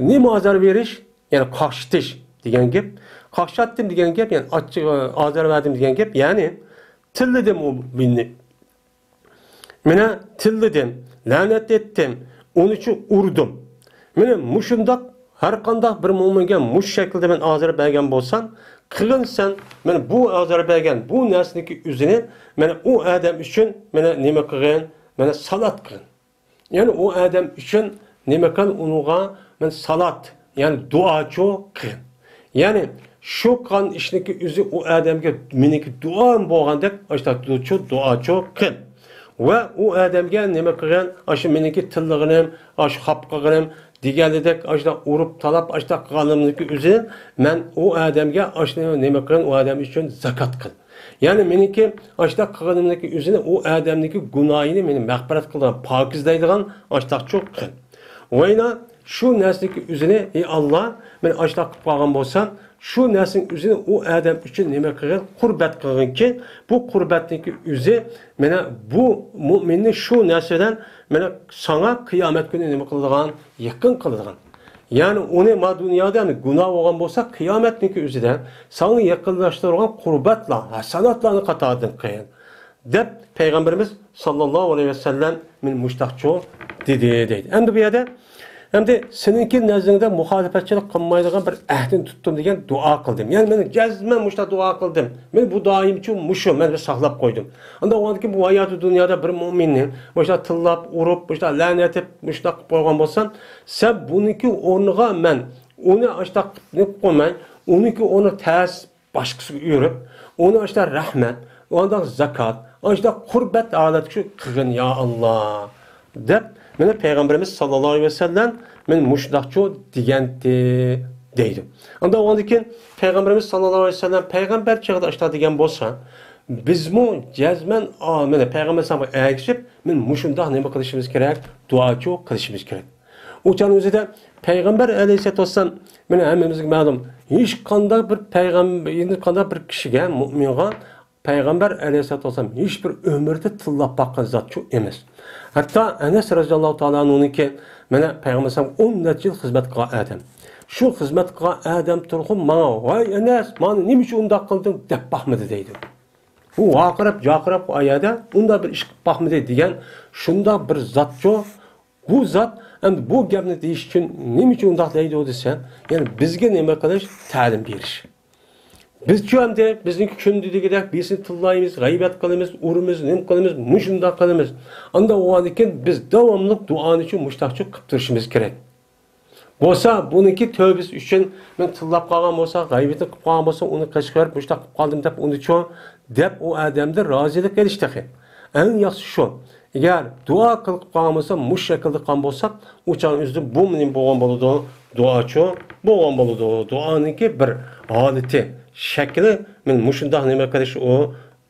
نېمە ئازار بېرىش؟ يەنى قاقشىتىش دېگەن گەپ. قاقشاتتىم دېگەن گەپ، يەنى ئاچچىق ئازار بەردىم دېگەن گەپ. يەنى تىللىدىم ئۇ مۆمىننى. مانا تىللىدىم، لەنەت ئېيتتىم، ئۇنى ئۇردۇم. مانا مۇشۇنداق ھەر قانداق بىر مۆمىنگە مۇشۇ شەكىلدە مەن ئازار بەرگەن بولسام، قىلغىن سەن، مانا بۇ ئازار بەرگەن بۇ نەرسىنىڭكى ئۆزىنى، مانا ئۇ ئادەم ئۈچۈن، مانا نېمە قىلغىن، مانا سالات قىلغىن. يەنى ئۇ ئادەم ئۈچۈن نېمە قىل، ئۇنىڭغا مەن سالات، يەنى دۇئاچۇ قىل. يەنى شۇ قىلغان ئىشنىڭكى ئۆزى ئۇ ئادەمگە مېنىڭكى دۇئام بولغاندەك، ئاشۇنداق دۇچۇ، دۇئاچۇ قىل. ۋە ئۇ ئادەمگە نېمە قىلغىن، ئاشۇ مېنىڭكى تىللىغىنىم، ئاشۇ خاپا قىلغىنىم دېگەنلىدەك، ئاشۇنداق ئۇرۇپ تالاپ، ئاشۇنداق قىلغانلىرىمنىڭكى ئۆزىدىن مەن ئۇ ئادەمگە ئاشۇنى نېمە قىلغىن، ئۇ ئادەم ئۈچۈن زاكات قىل. يەنى مېنىڭكى ئاشۇنداق قىلغىنىمنىڭكى ئۆزىنى ئۇ ئادەمنىڭكى گۇناھىنى مېنى مەغپىرەت قىلىدىغان، پاكىزلايدىغان ئاشۇنداقچۇ قىل. ۋەينا شۇ نەرسىنىڭكى ئۆزىنى، ئى ئاللا، مەن ئاشۇنداق قىلىپ قالغان بولسام، شۇ نەرسىنىڭ ئۆزىنى ئۇ ئادەم ئۈچۈن نېمە قىلغىن؟ قۇربەت قىلغىنكى، بۇ قۇربەتنىڭكى ئۆزى مانا بۇ مۆمىننى شۇ نەرسە بىلەن مانا ساڭا قىيامەت كۈنى نېمە قىلىدىغان؟ يېقىن قىلىدىغان. يەنى ئۇنى ما دۇنيادا، يەنى گۇناھ بولغان بولسا، قىيامەتنىڭكى ئۆزىدە ساڭا يېقىنلاشتۇرغان قۇربەتلار، ھەسەناتلارنى قاتارىدىن قىل، دەپ پەيغەمبىرىمىز ساللاللاھۇ ئەلەيھى ۋەسەللەم مېنى مۇشتاقچۇ دېدى، دەيدۇ. ئەمدى بۇ يەردە، ئەمدى سېنىڭكى نەزدىڭدە مۇخالىپەتچىلىك قىلمايدىغان بىر ئەھدىنى تۇتتۇم دېگەن دۇئا قىلدىم. يەنى مەن جەزمەن مۇشۇنداق دۇئا قىلدىم. مەن بۇ دائىمچۇ مۇشۇ، مەن بىر ساقلاپ قويدۇم. ئانداق بولغاندىكىن بۇ ھاياتى دۇنيادا بىر مۆمىننى مۇشۇنداق تىللاپ، ئۇرۇپ، مۇشۇنداق لەنەت ئېتىپ، مۇشۇنداق قىلىپ قويغان بولسام، سەن بۇنىڭكى ئورنىغا مەن ئۇنى ئاشۇنداق قىلىپ قويماي، ئۇنىڭكى ئورنىغا تەس باشقىسىغا ئۆرۈپ، ئۇنى ئاشۇنداق رەھمەت، ئانداق زاكات، ئاشۇنداق قۇربەت ھالەتكە شۇ قىلغىن، يا ئاللا، دەپ، مانا پەيغەمبىرىمىز ساللاللاھۇ ئەلەيھى ۋەسەللەم مانا مۇشۇنداقچۇ دېگەنتى، دەيدۇ. ئانداق بولغاندىكىن پەيغەمبىرىمىز ساللاللاھۇ ئەلەيھى ۋەسەللەم پەيغەمبەر چېغىدا ئاشۇنداق دېگەن بولسا، بىزمۇ جەزمەن، ئا، مانا پەيغەمبەر ئەلەيھىسسالامغا ئەگىشىپ، مانا مۇشۇنداق نېمە قىلىشىمىز كېرەك؟ دۇئاچۇ قىلىشىمىز كېرەك. ئۇ چاغنىڭ ئۆزىدە پەيغەمبەر ئەلەيھىسسالاتۇ ۋەسسالام، مانا ھەممىمىزگە مەلۇم، ھېچقانداق بىر پەيغەمبەر، ھېچقانداق بىر كىشىگە، مۇئمىنغا پەيغەمبەر ئەلەيھىسسالاتۇ ۋەسسالام ھېچبىر ئۆمرىدە تىللاپ باققان زاتچۇ ئەمەس. ھەتتا ئەنەس رەزىياللاھۇ تائالا ئەنھۇنىڭكى، مانا پەيغەمبەر ئەلەيھىسسالام ئون نەچچە يىل خىزمەت قىلغان ئادەم. شۇ خىزمەت قىلغان ئادەم تۇرغۇن ماڭا، ۋاي ئەنەس، مانا نېمە ئۈچۈن ئۇنداق قىلدىڭ دەپ باقمىدى دەيدۇ. ئۇ ۋارقىراپ، جارقىراپ ئۇ يەردە ئۇنداق بىر ئىش قىلىپ باقمىدى دېگەن شۇنداق بىر زاتچۇ. بۇ زات ئەمدى بۇ گەپنى دېيىش ئۈچۈن نېمە ئۈچۈن ئۇنداق دەيدۇ دېسە، يەنى بىزگە نېمە قىلىش؟ تەلىم بېرىش. بىزچۇ ئەمدى بىزنىڭكى كۈندە دېگۈدەك بىرسىنى تىللايمىز، غەيۋەت قىلىمىز، ئۇرىمىز، نېمە قىلىمىز، مۇشۇنداق قىلىمىز. ئاندىن ئۇنىڭدىن كېيىن بىز داۋاملىق دۇئانىچۇ مۇشتاقچۇ قىلىپ تۇرۇشىمىز كېرەك. بولسا بۇنىڭكى تۆۋبىسى ئۈچۈن مەن تىللاپ قالغان بولسا، غەيۋىتىنى قىلىپ قالغان بولسا، ئۇنى قېچىپ بېرىپ مۇشتاق قىلىپ قالدىم دەپ ئۇنىچۇ دەپ ئۇ ئادەمدىن رازىلىق ئېلىش تېخى. ئەڭ ياخشىسى شۇ. ئەگەر دۇئا قىلىپ قالغان بولسا، مۇشۇ شەكىلدە قىلغان بولساق، ئۇ چاغ ئۆزىدە بۇ نېمە بولغان بولىدۇ؟ دۇئاچۇ بولغان بولىدۇ. دۇئانىڭكى بىر ھالىتى، شەكلى، مەن مۇشۇنداق نېمە قىلىش ئۇ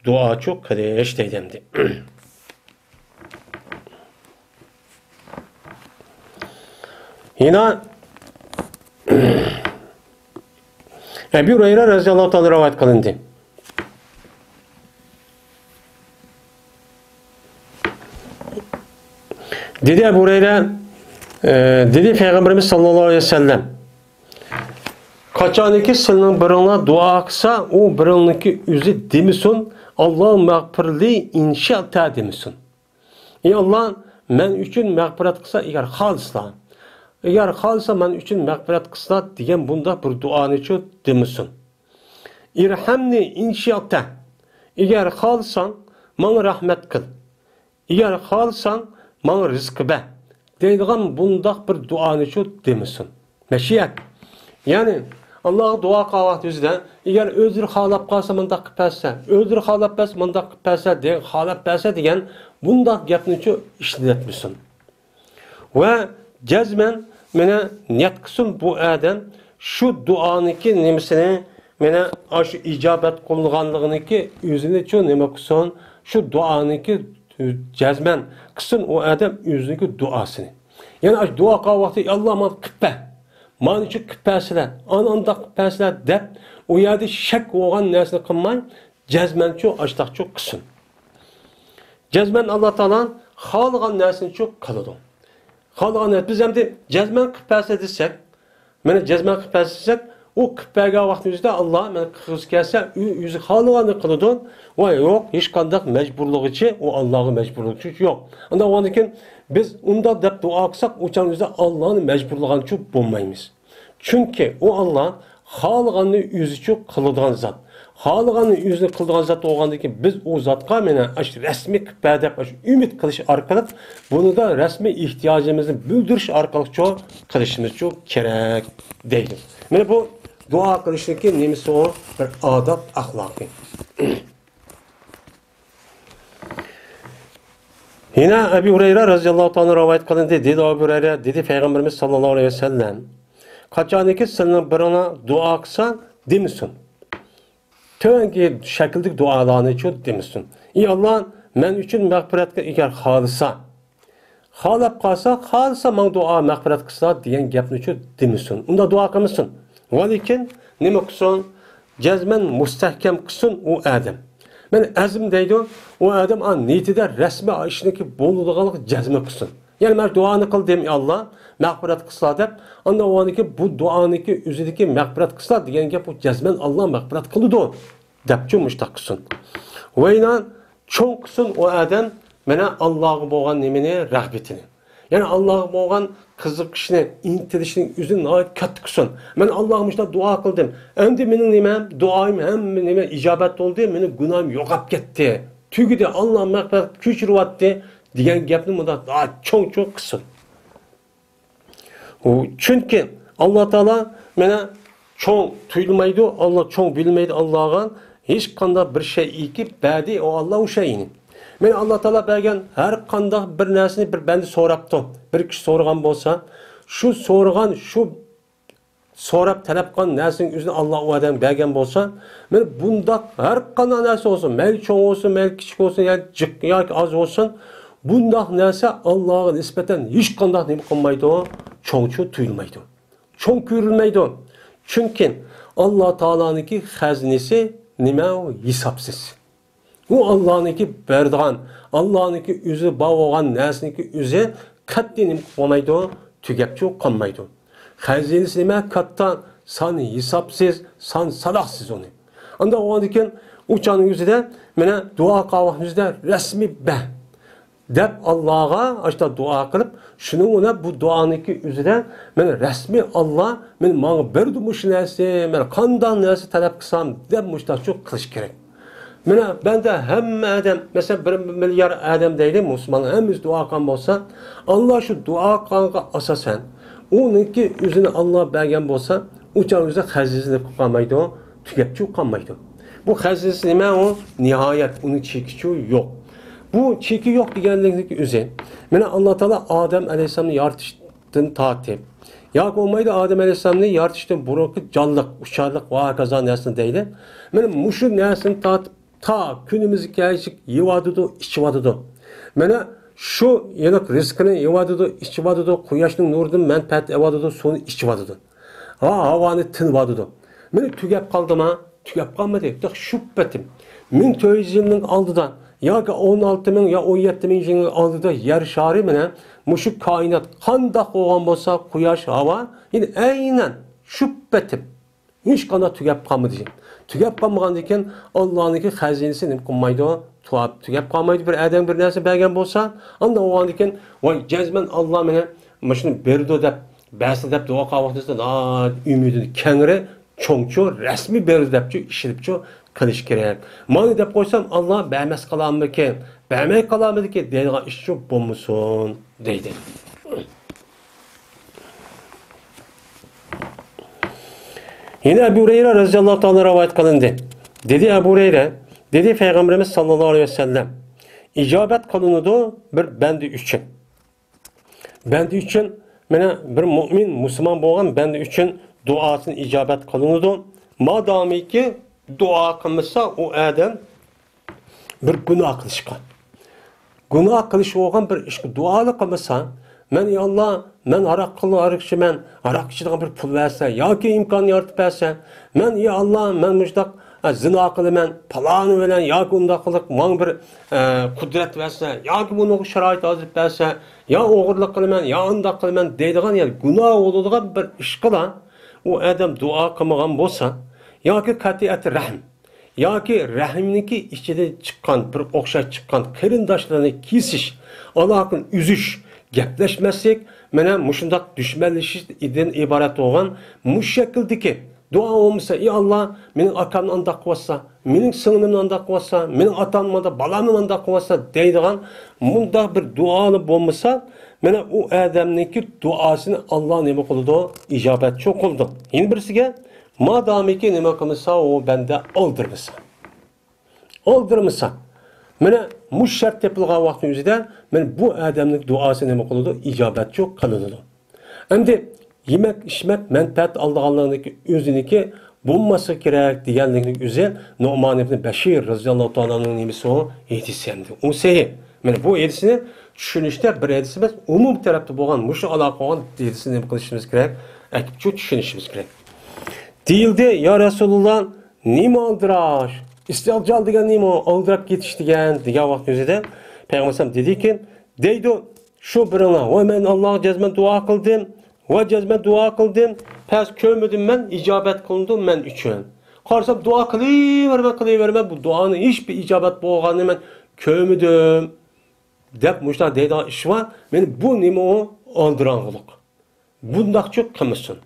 دۇئاچۇ قىلىش دەيدۇ ئەمدى. يەنە ئەبۇ ھۇرەيرە رەزىياللاھۇ تائالا رىۋايەت قىلىندى. دېدى ئەبۇ ھۇرەيرە، ئە، دېدى پەيغەمبىرىمىز ساللاللاھۇ ئەلەيھى ۋەسەللەم، قاچانكى سىلىنىڭ بىرىڭلار دۇئا قىلسا، ئۇ بىرىڭنىڭكى ئۆزى دېمىسۇن، «ئاللاھۇممەغفىرلى ئىن شىئتا» دېمىسۇن. «ئى ئاللا، مەن ئۈچۈن مەغپىرەت قىلسا، ئەگەر خالىسا، ئەگەر خالىسا مەن ئۈچۈن مەغپىرەت قىلسا» دېگەن بۇنداق بىر دۇئانىچۇ دېمىسۇن. «ئىرھەمنى ئىن شىئتا»، ئەگەر خالىساڭ ماڭا رەھمەت قىل، ئەگەر خالىساڭ ماڭا رىزقى بەر دەيدىغان بۇنداق بىر دۇئانىچۇ دېمىسۇن. مەشىئەت. يەنى، ئاللاغا دۇئا قىلغان ۋاقتىمىزدا، ئەگەر ئۆزلىرى خالاپ قالسا مۇنداق قىلىپ بەرسە، ئۆزلىرى خالاپ بەرسە مۇنداق قىلىپ بەرسە، دېگەن، خالاپ بەرسە دېگەن بۇنداق گەپنىچۇ ئىشلەتمىسۇن. ۋە جەزمەن مانا نىيەت قىلسۇن بۇ ئادەم شۇ دۇئانىڭكى نېمىسىنى، مانا ئاشۇ ئىجابەت قىلىنغانلىقىنىڭكى ئۆزىنىچۇ نېمە قىلسۇن، شۇ دۇئانىڭكى جەزمەن قىلسۇن ئۇ ئادەم ئۆزىنىڭكى دۇئاسىنى. يەنى ئاشۇ دۇئا قىلغان ۋاقتى، «ئاللا، مانا قىلىپ بەر، مانا شۇ قىلىپ بەرسىلە، ئانا ئانداق قىلىپ بەرسىلە» دەپ، ئۇ يەردە شەك بولغان نەرسىنى قىلماي، جەزمەنچۇ ئاشتاقچۇ قىلسۇن. جەزمەن ئاللا تائالا خالىغان نەرسىنىچۇ قىلىدۇ. خالىغان نەرسە، بىز ئەمدى جەزمەن قىلىپ بەرسە دېسەك، مانا جەزمەن قىلىپ بەرسە دېسەك، ئۇ قىلىپ بەرگەن ۋاقتىمىزدا، «ئاللا، مەن قىلغۇسى كەلسە»، ئۇ ئۆزى خالىغاننى قىلىدۇ. ۋە يوق، ھېچقانداق مەجبۇرلىغۇچى، ئۇ ئاللاغا مەجبۇرلىغۇچى يوق. ئاندىن ئۇنىڭدىن كېيىن بىز ئۇنداق دەپ دۇئا قىلساق، ئۇ چاغ ئۆزى ئاللانى مەجبۇرلىغانچۇ بولمايمىز. چۈنكى ئۇ ئاللا خالىغاننى ئۆزىچۇ قىلىدىغان زات. خالىغاننى ئۆزىنى قىلىدىغان زات بولغاندىن كېيىن، بىز ئۇ زاتقا مانا ئاشۇ رەسمىي قىلىپ بەر دەپ ئاشۇ ئۈمىد قىلىش ئارقىلىق، بۇنىدا رەسمىي ئېھتىياجىمىزنى بىلدۈرۈش ئارقىلىقچۇ قىلىشىمىزچۇ كېرەك دەيدۇ. مانا بۇ دۇئا قىلىشنىڭكى نېمىسى ئۇ؟ بىر ئاداب ئەخلاقى. يەنە ئەبۇ ھۇرەيرە رەزىياللاھۇ تائالا رىۋايەت قىلىندى. دېدى ئەبۇ ھۇرەيرە، دېدى پەيغەمبىرىمىز ساللاللاھۇ ئەلەيھى ۋەسەللەم، قاچانكى سىلىنىڭ بىرىڭلار دۇئا قىلسا دېمىسۇن. تۆۋەنكى شەكىلدىكى دۇئالارنىچۇ دېمىسۇن. «ئى ئاللا، مەن ئۈچۈن مەغپىرەت قىل، ئەگەر خالىسا. خالاپ قالسا، خالىسا ماڭا دۇئا مەغپىرەت قىلسا» دېگەن گەپنىچۇ دېمىسۇن. ئۇنداق دۇئا قىلمىسۇن. ۋەلىكىن نېمە قىلسۇن؟ جەزمەن مۇستەھكەم قىلسۇن ئۇ ئادەم. مانا ئەزم دەيدۇ، ئۇ ئادەم ئا نىيىتىدە رەسمىي ئىشنىڭكى بولىدىغانلىقى جەزمە قىلسۇن. يەنى مەن دۇئانى قىلدىم، «ئى ئاللا، مەغپىرەت قىلسىلا» دەپ، ئاندىن ئۇنىڭكى بۇ دۇئانىڭكى ئۆزىدىكى «مەغپىرەت قىلسىلا» دېگەن گەپ، بۇ جەزمەن «ئاللا مەغپىرەت قىلىدۇ» دەپچۇ مۇشتاق قىلسۇن. ۋەينا چوڭ قىلسۇن ئۇ ئادەم، مانا ئاللاغا بولغان نېمىنى، رەغبىتىنى. يەنى ئاللاغا بولغان قىزىقىشنى، ئىنتىلىشنى ئۆزىنى ناھايىتى كاتتا قىلسۇن. مەن ئاللاغا مۇشۇنداق دۇئا قىلدىم. ئەمدى مېنىڭ نېمەم، دۇئايىم، ھەممە نېمە ئىجابەت بولدى، مېنىڭ گۇناھىم يوقاپ كەتتى. تۈگىدى، ئاللا مەغپىرەت كەچۈرۈۋەتتى دېگەن گەپنى مۇنداق چوڭ-چوڭ قىلسۇن. ئۇ، چۈنكى ئاللا تائالا مانا چوڭ تۇيۇلمايدۇ، ئاللا چوڭ بىلمەيدۇ، ئاللاغا ھېچقانداق بىر شەيئىكى بەردى، ئۇ ئاللا ئۇ شەيئىنى. مانا ئاللا تائالا بەرگەن ھەر قانداق بىر نەرسىنى بىر بەندە سوراپتۇ. بىر كىشى سورىغان بولسا، شۇ سورىغان، شۇ سوراپ تەلەپ قىلغان نەرسىنىڭ ئۆزىنى ئاللا ئۇ ئادەمگە بەرگەن بولسا، مانا بۇنداق ھەر قانداق نەرسە بولسۇن، مەيلى چوڭ بولسۇن، مەيلى كىچىك بولسۇن، يا جىق ياكى ئاز بولسۇن، بۇنداق نەرسە ئاللاغا نىسبەتەن ھېچقانداق نېمە قىلمايدۇ، چوڭچۇ تۇيۇلمايدۇ. چوڭ كۆرۈلمەيدۇ. چۈنكى ئاللا تائالانىڭكى خەزىنىسى نېمە؟ ئۇ ھېسابسىز. ئۇ ئاللانىڭكى بېرىدىغان، ئاللانىڭكى ئۆزى بار بولغان نەرسىنىڭكى ئۆزى قەتئىي نېمە قىلىپ بولمايدۇ، تۈگەپچۇ قالمايدۇ. خەزىنىسى نېمە؟ كاتتا، سان ھېسابسىز، سان ساناقسىز ئۇنى. ئانداق بولغاندىكىن ئۇ چاغنىڭ ئۆزىدە مانا دۇئا قىلغان ۋاقتىمىزدا رەسمىي بە دەپ ئاللاغا ئاشتا دۇئا قىلىپ، شۇنىڭ بىلەن بۇ دۇئانىڭكى ئۆزىدە مانا رەسمىي ئاللا مانا ماڭا بەردى مۇشۇ نەرسە، مەن قانداق نەرسە تەلەپ قىلسام دەپ مۇشتاقچۇ قىلىش كېرەك. مانا بەندە ھەممە ئادەم، مەسىلەن، بىر مىليارد ئادەم دەيلى، مۇسۇلمانلار ھەممىسى دۇئا قىلغان بولسا، ئاللا شۇ دۇئا قىلغانغا ئاساسەن، ئۇنىڭكى ئۆزىنى ئاللا بەرگەن بولسا، ئۇ چاغ ئۆزى خەزىنىسى قالمايدۇ، تۈگەپچۇ قالمايدۇ. بۇ خەزىنىسى نېمە؟ ئۇ نىھايەت، ئۇنىڭ چېكىچۇ يوق. بۇ چېكى يوق دېگەنلىكنىڭ ئۆزى، مانا ئاللا تائالا ئادەم ئەلەيھىسسالامنى يارىتىشتىن تارتىپ، ياكى بولمايدۇ ئادەم ئەلەيھىسسالامنى يارىتىشتىن بۇرۇنقى جانلىق، ئۇچارلىق ۋە ھاكازا نەرسىنى دەيلى. مانا مۇشۇ نەرسىنى تارتىپ تا كۈنىمىزگە كەلگۈچە يەۋاتىدۇ، ئىچىۋاتىدۇ. مانا شۇ يېنىق رىزقىنى يەۋاتىدۇ، ئىچىۋاتىدۇ، قۇياشنىڭ نۇرىدىن مەنپەئەت ئېلىۋاتىدۇ، سۇنى ئىچىۋاتىدۇ. ھا، ھاۋانى تىنىۋاتىدۇ. مانا تۈگەپ قالدىما؟ تۈگەپ قالمىدى. تېخى شۇ پېتىم مىڭ تۆت يۈز يىلنىڭ ئالدىدا ياكى ئون ئالتە مىڭ يا ئون يەتتە مىڭ يىلنىڭ ئالدىدا يەر شارى مانا مۇشۇ كائىنات قانداق بولغان بولسا، قۇياش، ھاۋا، يەنى ئەينەن شۇ پېتىم ھېچقانداق تۈگەپ قالمىدى. تۈگەپ قالمىغاندىن كېيىن ئاللانىڭكى خەزىنىسى نېمە قىلمايدۇ؟ تۇ-، تۈگەپ قالمايدۇ. بىر ئادەم بىر نەرسە بەرگەن بولسا، ئاندىن بولغاندىن كېيىن، ۋاي، جەزمەن ئاللا مېنى مۇشۇنى بېرىدۇ دەپ، بەرسە دەپ دۇئا قىلغان ۋاقتىدا ناھايىتى ئۈمىدىنى كەڭرى، چوڭچۇ، رەسمىي بېرىدۇ دەپچۇ، ئىشىنىپچۇ قىلىش كېرەك. مانا دەپ قويسام، ئاللا بەرمەس قالامدىكىن، بەرمەي قالامدىكىن دەيدىغان ئىشچۇ بولمىسۇن، دەيدۇ. يەنە ئەبۇ ھۇرەيرە رەزىياللاھۇ تائالا رىۋايەت قىلىندى. دېدى ئەبۇ ھۇرەيرە، دېدى پەيغەمبىرىمىز ساللاللاھۇ ئەلەيھى ۋەسەللەم، ئىجابەت قىلىنىدۇ بىر بەندە ئۈچۈن. بەندە ئۈچۈن، مانا بىر مۇئمىن، مۇسۇلمان بولغان بەندە ئۈچۈن دۇئاسىنى ئىجابەت قىلىنىدۇ. مادامىكى دۇئا قىلمىسا ئۇ ئادەم بىر گۇناھ قىلىشقا، گۇناھ قىلىش بولغان بىر ئىشقا دۇئالىق قىلمىسا، مەن، يا ئاللا، مەن ھاراق قىل-، ھاراق ئىچىمەن، ھاراق ئىچىدىغان بىر پۇل بەرسە ياكى ئىمكان يارىتىپ بەرسە، مەن، يا ئاللا، مەن مۇشۇنداق، ئە، زىنا قىلىمەن، پالانى بىلەن ياكى ئۇنداق قىلىپ ماڭا بىر، ئە، قۇدرەت بەرسە ياكى بۇنىڭغا شارائىت ھازىرلاپ بەرسە، يا ئوغرىلىق قىلىمەن، يا ئۇنداق قىلىمەن دەيدىغان، يا گۇناھ بولىدىغان بىر ئىشقىلا ئۇ ئادەم دۇئا قىلمىغان بولسا ياكى قەتئىيەتى رەھىم، ياكى رەھىمنىڭكى ئىچىدىن چىققان، بىر ئوخشاش چىققان قېرىنداشلىرىنى كېسىش، ئالاقىنى ئۈزۈش، گەپلەشمەسلىك، مانا مۇشۇنداق دۈشمەنلىشىشتىن ئىبارەت بولغان مۇشۇ شەكىلدىكى دۇئا بولمىسا، ئى ئاللا، مېنىڭ ئاكامنى ئانداق قىلىۋاتسا، مېنىڭ سىڭلىمنى ئانداق قىلىۋاتسا، مېنىڭ ئاتامنى مانداق، بالامنى مانداق قىلىۋاتسا دەيدىغان مۇنداق بىر دۇئالار بولمىسا، مانا ئۇ ئادەمنىڭكى دۇئاسىنى ئاللا نېمە قىلىدۇ؟ ئىجابەتچۇ قىلىدۇ. يەنە بىرسىگە، مادامىكى نېمە قىلمىسا، ئۇ بەندە ئالدىرمىسا. ئالدىرمىسا. مانا مۇشۇ شەرت تېپىلغان ۋاقىتنىڭ ئۆزىدە، مانا بۇ ئادەمنىڭ دۇئاسى نېمە قىلىدۇ؟ ئىجابەتچۇ قىلىنىدۇ. ئەمدى يېمەك، ئىچمەك، مەنپەئەت ئالىدىغانلىقنىڭكى ئۆزىنىڭكى بولماسلىقى كېرەك دېگەنلىكنىڭ ئۆزى نۇئمان ئىبنى بەشىر رەزىياللاھۇ تائالا ئەنھۇنىڭ نېمىسى ئۇ؟ ھەدىسى ئەمدى. ئۇ سەھىھ. مانا بۇ ھەدىسنى چۈشىنىشتە بىر ھەدىس ئەمەس، ئومۇمىي تەرەپتە بولغان مۇشۇ ئالاقە قىلغان ھەدىسنى نېمە قىلىشىمىز كېرەك؟ ئەكىپچۇ چۈشىنىشىمىز كېرەك. دېيىلدى، يا رەسۇلۇللا، نېمە ئالدىراش؟ ئىستىئجال دېگەن نېمە؟ ئالدىراپ كېتىش دېگەن، دېگەن ۋاقىت ئۆزىدە پەيغەمبەر ئەلەيھىسسالام دېدىكى، دەيدۇ، شۇ بىرىڭلار، ۋاي، مەن ئاللاغا جەزمەن دۇئا قىلدىم، ۋاي، جەزمەن دۇئا قىلدىم، پەس كۆرمىدىم مەن، ئىجابەت قىلىندى مەن ئۈچۈن. قارىسام، دۇئا قىلىۋېرىمەن، قىلىۋېرىمەن، بۇ دۇئانىڭ ھېچبىر ئىجابەت بولغانىنى مەن كۆرمىدىم، دەپ مۇشۇنداق دەيدىغان ئىش بار. مانا بۇ نېمە ئۇ؟ ئالدىراڭغۇلۇق. بۇنداقچۇ قىلمىسۇن.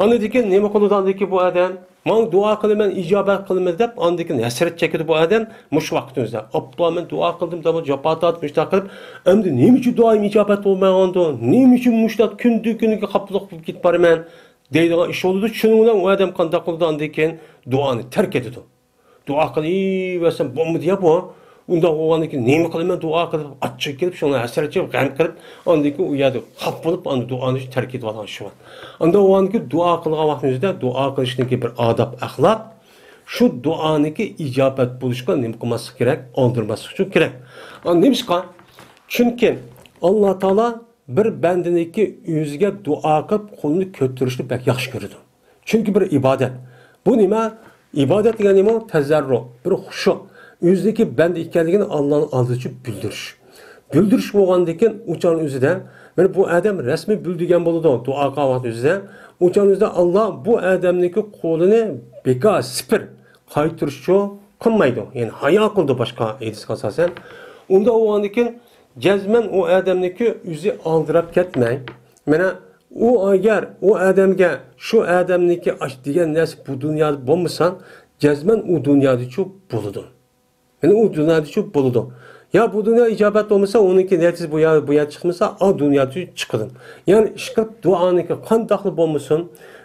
ئاندىن كېيىن نېمە قىلىدۇ ئاندىن كېيىن بۇ ئادەم؟ ماڭا دۇئا قىلىمەن، ئىجابەت قىلىمەن دەپ، ئاندىن كېيىن ھەسرەت چېكىدۇ بۇ ئادەم مۇشۇ ۋاقىتنىڭ ئۆزىدە. ئاپا، مەن دۇئا قىلدىم، دەپ جاپا تارتىپ، مۇشۇنداق قىلىپ، ئەمدى نېمە ئۈچۈن دۇئايىم ئىجابەت بولمايۋاتىدۇ؟ نېمە ئۈچۈن مۇشۇنداق كۈندە كۈنگە خاپىلىق بولۇپ كېتىپ بارىمەن؟ دەيدىغان ئىش بولىدۇ. شۇنىڭ بىلەن ئۇ ئادەم قانداق قىلىدۇ؟ ئاندىن كېيىن دۇئانى تەرك ئېتىدۇ. دۇئا قىلىۋەرسەم بولمىدى يا بۇ. ئۇنداق بولغاندىن كېيىن نېمە قىلىمەن؟ دۇئا قىلىپ، ئاچچىقى كېلىپ، شۇڭا ھەسرەت چېكىپ، غەم قىلىپ، ئاندىن كېيىن ئۇ يەردە خاپا بولۇپ، ئاندىن دۇئانى تەرك ئېتىۋالغان ئىشى بار. ئاندىن بولغاندىن كېيىن دۇئا قىلغان ۋاقتىمىزدا دۇئا قىلىشنىڭكى بىر ئاداب، ئەخلاق، شۇ دۇئانىڭكى ئىجابەت بولۇشقا نېمە قىلماسلىق كېرەك؟ ئالدىرماسلىق ئۈچۈن كېرەك. ئا، نېمىشقا؟ چۈنكى ئاللا تائالا بىر بەندىنىكى ئۆزىگە دۇئا قىلىپ قولىنى كۆتۈرۈشنى بەك ياخشى كۆرىدۇ. چۈنكى بىر ئىبادەت. بۇ نېمە؟ ئىبادەت دېگەن نېمە؟ تەزەررۇ، بىر خۇشۇ. ئۆزىنىڭكى بەندە ئىكەنلىكىنى ئاللانىڭ ئالدىدا بىلدۈرۈش. بىلدۈرۈش بولغاندىن كېيىن ئۇ چاغنىڭ ئۆزىدە، مانا بۇ ئادەم رەسمىي بىلدۈرگەن بولىدۇ، دۇئا قىلغان ۋاقىت ئۆزىدە. ئۇ چاغنىڭ ئۆزىدە ئاللا بۇ ئادەمنىڭكى قولىنى بىكار، سىپىر قايتۇرۇشچۇ قىلمايدۇ. يەنى ھايا قىلىدۇ باشقا ھەدىسكە ئاساسەن. ئۇنداق بولغاندىن كېيىن جەزمەن ئۇ ئادەمنىڭكى ئۆزى ئالدىراپ كەتمەي، مانا ئۇ ئەگەر ئۇ ئادەمگە شۇ ئادەمنىڭكى ئاش دېگەن نەرسە بۇ دۇنيادا بولمىسا، جەزمەن ئۇ دۇنيادىچۇ بولىدۇ. مانا ئۇ دۇنيادىچۇ بولىدۇ. يا بۇ دۇنيا ئىجابەت بولمىسا، ئۇنىڭكى نەتىجىسى بۇ يا، بۇ يا چىقمىسا، ئا دۇنيادىچۇ چىقىدۇ. يەنى ئىشقىلىپ دۇئانىڭكى قانداقلا بولمىسۇن،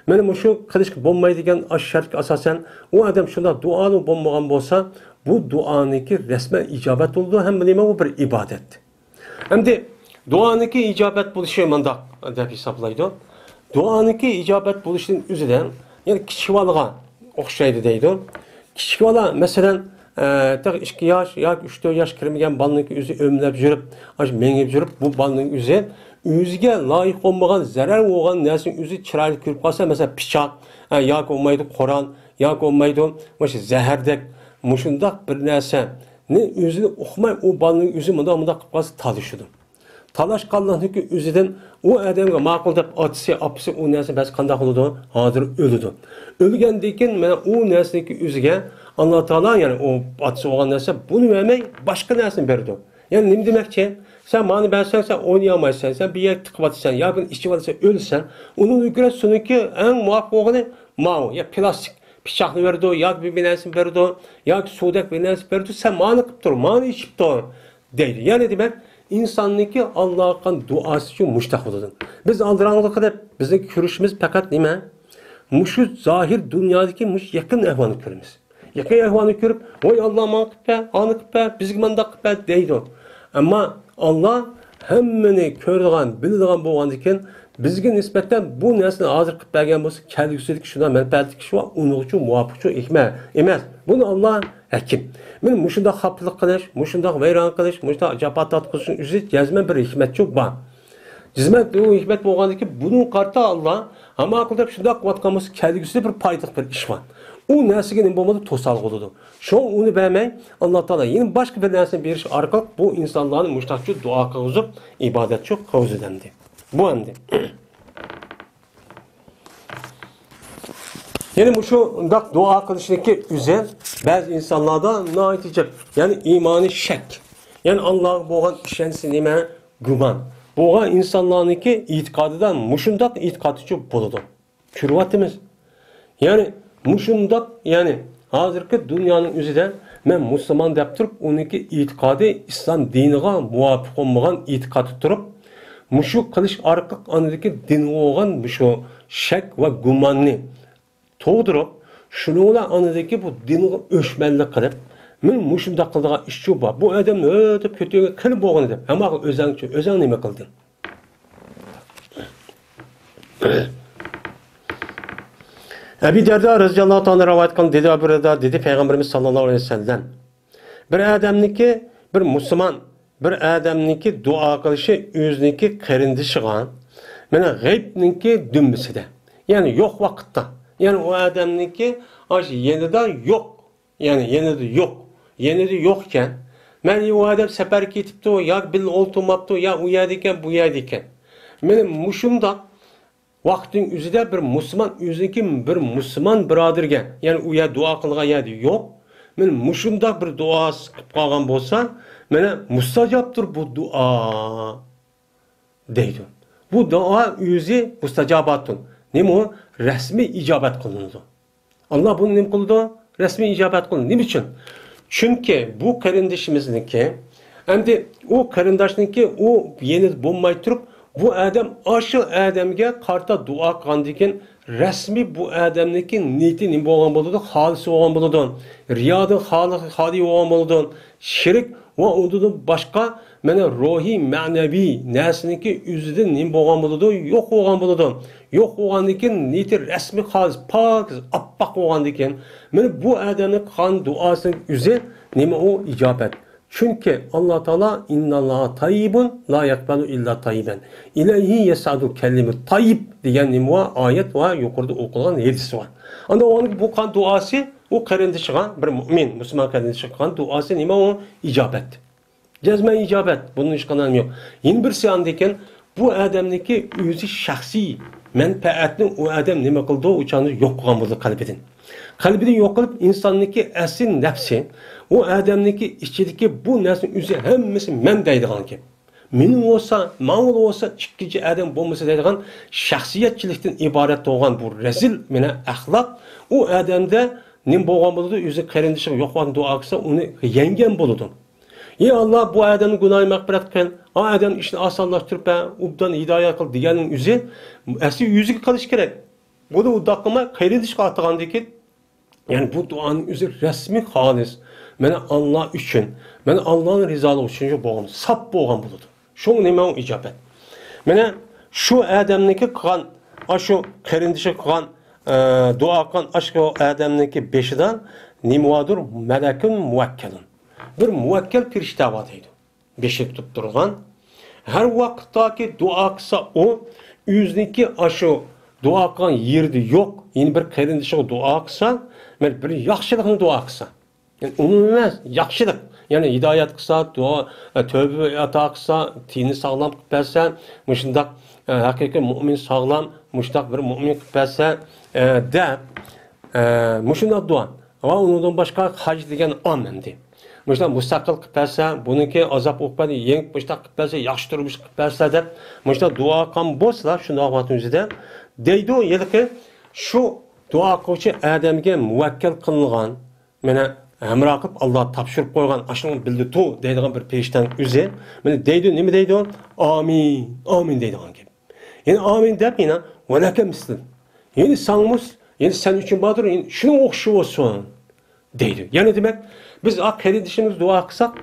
مانا مۇشۇ قىلىشقا بولمايدىغان ئاش شەرتكە ئاساسەن، ئۇ ئادەم شۇنداق دۇئالىق بولمىغان بولسا، بۇ دۇئانىڭكى رەسمەن ئىجابەت بولىدۇ ھەم نېمە ئۇ بىر ئىبادەت. ئەمدى دۇئانىڭكى ئىجابەت بولۇشى مۇنداق دەپ ھېسابلايدۇ. دۇئانىڭكى ئىجابەت بولۇشىدىن ئۆزىدىن، يەنى كىچىك بالىغا ئوخشايدۇ دەيدۇ. كىچىك بالا، مەسىلەن، ئە، تېخى ئىككى ياش ياكى ئۈچ تۆت ياش كىرمىگەن بالىنىڭكى ئۆزى ئۆمىلەپ يۈرۈپ، ئاشۇ مېڭىپ يۈرۈپ، بۇ بالىنىڭ ئۆزى ئۆزىگە لايىق بولمىغان، زەرەر بولغان نەرسىنى ئۆزى چىرايلىق كۆرۈپ قالسا، مەسىلەن، پىچاق، ئە، ياكى بولمايدۇ قورال، ياكى بولمايدۇ مۇشۇ زەھەردەك مۇشۇنداق بىر نەرسە نى ئۆزىنى ئۇقماي، ئۇ بالىنىڭ ئۆزى مۇنداق، مۇنداق قىلىپ قالسا تالىشىدۇ. تالاشقانلىقنىڭكى ئۆزىدىن ئۇ ئادەمگە ماقۇل دەپ ئاتىسى، ئاپىسى ئۇ نەرسىنى بەرسە قانداق بولىدۇ؟ ھازىر ئۆلىدۇ. ئۆلگەندىن كېيىن مانا ئۇ نەرسىنىڭكى ئۆزىگە ئاللا تائالا، يەنى ئۇ ئاتىسى بولغان نەرسە بۇنى بەرمەي باشقا نەرسىنى بېرىدۇ. يەنى نېمە دېمەكچى؟ سەن مانى بەرسەڭ، سەن ئوينىيالمايسەن، سەن بىر يەرگە تىقىۋاتىسەن يا بىرنى ئىچىۋالىسەن، ئۆلىسەن. ئۇنىڭدىن كۆرە سېنىڭكى ئەڭ مۇۋاپىق بولغىنى ماۋۇ، يا پىلاستىك پىچاقنى بېرىدۇ، ياكى بىر، بىر نەرسىنى بېرىدۇ، ياكى سۇدەك بىر نەرسە بېرىدۇ، سەن مانى قىلىپ تۇر، مانى ئىچىپ تۇر، دەيدۇ. يەنى دېمەك، ئىنساننىڭكى ئاللاغا قىلغان دۇئاسىچۇ مۇشتاق بولىدۇ. بىز ئالدىراڭلىق قىلىپ، بىزنىڭ كۆرۈشىمىز پەقەت نېمە؟ مۇشۇ زاھىر دۇنيادىكى مۇشۇ يېقىن ئەھۋالنى كۆرىمىز. يېقىن ئەھۋالنى كۆرۈپ، ۋاي ئاللا، ماڭا قىلىپ بەر، ئانى قىلىپ بەر، بىزگە مانداق قىلىپ بەر دەيدۇ. ئەمما ئاللا ھەممىنى كۆرىدىغان، بىلىدىغان بولغاندىكىن، بىزگە نىسبەتەن بۇ نەرسىنى ھازىر قىلىپ بەرگەن بولسا، كەلگۈسىدىكى شۇنداق مەنپەئەتلىك ئىش ۋە ئۇنىڭغىچۇ مۇۋاپىقچۇ ھېكمەت ئەمەس. بۇنى ئاللا ھەكىم. مانا مۇشۇنداق خاپىلىق قىلىش، مۇشۇنداق ۋەيران قىلىش، مۇشۇنداق جاپا تارتقۇزۇشنىڭ ئۆزى جەزمەن بىر ھېكمەتچۇ بار. جەزمەن بۇ ھېكمەت بولغاندىكىن، بۇنىڭغا قارىتا ئاللا ھامان قىلىپ شۇنداق قىلىۋاتقان بولسا، كەلگۈسىدە بىر پايدىلىق بىر ئىش بار. ئۇ نەرسىگە نېمە بولمىدى؟ توسالغۇ بولىدۇ. شۇڭا ئۇنى بەرمەي، ئاللا تائالا يەنە باشقا بىر نەرسىنى بېرىش ئارقىلىق بۇ ئىنسانلارنى مۇشتاقچۇ دۇئا قىلغۇزۇپ، ئىبادەتچۇ قىلغۇزىدۇ ئەمدى. بۇ ئەمدى. يەنى مۇشۇنداق دۇئا قىلىشنىڭكى ئۆزى بەزى ئىنسانلاردا ناھايىتى جىق، يەنى ئىمانى شەك، يەنى ئاللاغا بولغان ئىشەنچى نېمە؟ گۇمان. بولغان ئىنسانلارنىڭكى ئېتىقادىدا مۇشۇنداق ئېتىقادچۇ بولىدۇ. كۆرۈۋاتىمىز. يەنى مۇشۇنداق، يەنى ھازىرقى دۇنيانىڭ ئۆزىدە مەن مۇسۇلمان دەپ تۇرۇپ، ئۇنىڭكى ئېتىقادى ئىسلام دىنىغا مۇۋاپىق بولمىغان ئېتىقادتا تۇرۇپ، مۇشۇ قىلىش ئارقىلىق ئاندىكى دىنغا بولغان مۇشۇ شەك ۋە گۇماننى تۇغدۇرۇپ، شۇنىڭ بىلەن ئاندىكى بۇ دىنغا ئۆچمەنلىك قىلىپ، مەن مۇشۇنداق قىلىدىغان ئىشچۇ بار. بۇ ئادەم ھۆ دەپ كۆتۈرگەن قىلىپ بولغىنى دەپ. ئەمما ئۆزەڭچۇ، ئۆزەڭ نېمە قىلدىڭ؟ ئەبى دەردە رەزىياللاھۇ تائالا رىۋايەت قىلغان دېدى، ئەبۇ دەردە دېدى، پەيغەمبىرىمىز ساللاللاھۇ ئەلەيھى ۋەسەللەم، بىر ئادەمنىڭكى، بىر مۇسۇلمان، بىر ئادەمنىڭكى دۇئا قىلىشى ئۆزىنىڭكى قېرىندىشىغا، مانا غەيبنىڭكى دۈمبىسىدە، يەنى يوق ۋاقىتتا، يەنى ئۇ ئادەمنىڭكى ئاشۇ يېنىدا يوق، يەنى يېنىدا يوق. يېنىدا يوق ئىكەن. مەن ئۇ ئادەم سەپەرگە كېتىپتۇ، ياكى بىللە ئولتۇرماپتۇ، يا ئۇ يەردە ئىكەن، بۇ يەردە ئىكەن. مانا مۇشۇنداق ۋاقىتنىڭ ئۆزىدە بىر مۇسۇلمان ئۆزىنىڭكى بىر مۇسۇلمان بۇرادىرىگە، يەنى ئۇ يەر دۇئا قىلغان يەردە يوق. مانا مۇشۇنداق بىر دۇئا قىلىپ قالغان بولسا، مانا مۇستەجابتۇر بۇ دۇئا. دەيدۇ. بۇ دۇئا ئۆزى مۇستەجاباتۇن. نېمە ئۇ؟ رەسمىي ئىجابەت قىلىنىدۇ. ئاللا بۇنى نېمە قىلىدۇ؟ رەسمىي ئىجابەت قىلىنىدۇ. نېمە ئۈچۈن؟ چۈنكى بۇ قېرىندىشىمىزنىڭكى، ئەمدى ئۇ قېرىنداشنىڭكى ئۇ يېنىدا بولماي تۇرۇپ، بۇ ئادەم ئاشۇ ئادەمگە قارىتا دۇئا قىلغاندىن كېيىن، رەسمىي بۇ ئادەمنىڭكى نىيىتى نېمە بولغان بولىدۇ؟ خالىس بولغان بولىدۇ. رىيادىن خالىي، خالىي بولغان بولىدۇ. شىرك ۋە ئۇنىڭدىن باشقا، مانا، روھىي، مەنىۋى نەرسىنىڭكى ئۆزىدىن نېمە بولغان بولىدۇ؟ يوق بولغان بولىدۇ. يوق بولغاندىن كېيىن نىيىتى رەسمىي خالىس، پاكىز، ئاپئاق بولغاندىن كېيىن، مانا، بۇ ئادەمنىڭ قىلغان دۇئاسىنىڭ ئۆزى نېمە ئۇ؟ ئىجابەت. چۈنكى ئاللا تائالا «ئىنناللاھا تەييىبۇن لا يەقبەلۇ ئىللا تەييىبەن، ئىلەيھى يەسئەدۇل كەلىمۇت تەييىب» دېگەن نېمە بار؟ ئايەت ۋە يۇقىرىدا ئوقۇلغان ھەدىس بار. ئاندىن ئۇنىڭ بۇ قىلغان دۇئاسى، ئۇ قېرىندىشىغا، بىر مۆمىن، مۇسۇلمان قېرىندىشىغا قىلغان دۇئاسى نېمە ئۇ؟ ئىجابەت. جەزمەن ئىجابەت. بۇنىڭ ھېچقانداق نېمە يوق. يەنە بىرسى ئاندىن كېيىن بۇ ئادەمنىڭكى ئۆزى شەخسىي مەنپەئەتنى ئۇ ئادەم نېمە قىلىدۇ؟ ئۇ چاغدا يوق قىلغان بولىدۇ قەلبىدىن. قەلبىدىن يوق قىلىپ، ئىنساننىڭكى ئەسلى نەپسى، ئۇ ئادەمنىڭكى ئىچىدىكى بۇ نەرسىنىڭ ئۆزى ھەممىسى مەن دەيدىغان گەپ. مېنىڭ بولسا، ماڭا بولسا، ئىككىنچى ئادەم بولمىسا دەيدىغان شەخسىيەتچىلىكتىن ئىبارەت بولغان بۇ رەزىل مەنە ئەخلاق ئۇ ئادەمدە نېمە بولغان بولىدۇ؟ ئۆزى قېرىندىشىغا يوق بولغان دۇئا قىلسا، ئۇنى يەڭگەن بولىدۇ. ئى ئاللا، بۇ ئادەمنىڭ گۇناھىنى مەغپىرەت قىل، ئا ئادەمنىڭ ئىشىنى ئاسانلاشتۇرۇپ بەر، ئوبدان ھىدايەت قىل دېگەننىڭ ئۆزى ئەسلى ئۆزىگە قىلىش كېرەك. بۇنى ئۇنداق قىلماي، قېرىندىشقا ئاتىغاندىكىن، يەنى بۇ دۇئانىڭ ئۆزى رەسمىي خالىس، مانا ئاللا ئۈچۈن، مانا ئاللانىڭ رىزالىقى ئۈچۈن بولغان، ساپ بولغان بولىدۇ. شۇڭا نېمە ئۇ ئىجابەت؟ مانا شۇ ئادەمنىڭكى قىلغان، ئاشۇ قېرىندىشى قىلغان، ئە، دۇئا قىلغان، ئاشۇ ئادەمنىڭكى بېشىدا نېمە باردۇر؟ مەلەكۇن مۇۋەككەلۇن. بىر مۇۋەككەل پىرىشتە بار دەيدۇ. بېشى تۇتۇپ تۇرغان. ھەر ۋاقىتتاكى دۇئا قىلسا ئۇ، ئۆزىنىڭكى ئاشۇ دۇئا قىلغان يېرىدە يوق، يەنە بىر قېرىندىشىغا دۇئا قىلسا، مانا بىر ياخشىلىقنى دۇئا قىلسا. يەنى ئومۇمىي ئەمەس، ياخشىلىق. يەنى ھىدايەت قىلسا، دۇئا، ئە، تۆبە ئاتا قىلسا، تېنى ساغلام قىلىپ بەرسە، مۇشۇنداق، ئە، ھەقىقىي مۆمىن ساغلام، مۇشۇنداق بىر مۆمىن قىلىپ بەرسە، ئە، دەپ، ئە، مۇشۇنداق دۇئا. ۋە ئۇنىڭدىن باشقا ھاج دېگەن ئام ئەمدى. مۇشۇنداق مۇستەقىل قىلىپ بەرسە، بۇنىڭكى ئازاب ئوقۇبەتنى يېڭىپ، مۇشۇنداق قىلىپ بەرسە، ياخشى تۇرمۇش قىلىپ بەرسە دەپ، مۇشۇنداق دۇئا قىلغان بولسىلا، شۇنداق ۋاقىتنىڭ ئۆزىدە دەيدۇ، ھېلىقى شۇ دۇئا قىلغۇچى ئادەمگە مۇۋەككەل قىلىنغان، مانا، ھەمراھ قىلىپ ئاللا تاپشۇرۇپ قويغان، ئاشۇنى بىلدى تۇ دەيدىغان بىر پەرىشتەنىڭ ئۆزى، مانا دەيدۇ، نېمە دەيدۇ؟ ئامىن، ئامىن دەيدىغان گەپ. يەنە ئامىن دەپ، يەنە ۋەلەكە مىسلىم. يەنە ساڭىمۇ، يەنە سەن ئۈچۈن باردۇر، يەنە شۇنىڭ ئوخشىشى بولسۇن دەيدۇ. يەنى دېمەك، بىز ئا قېرىندىشىمىز دۇئا قىلساق،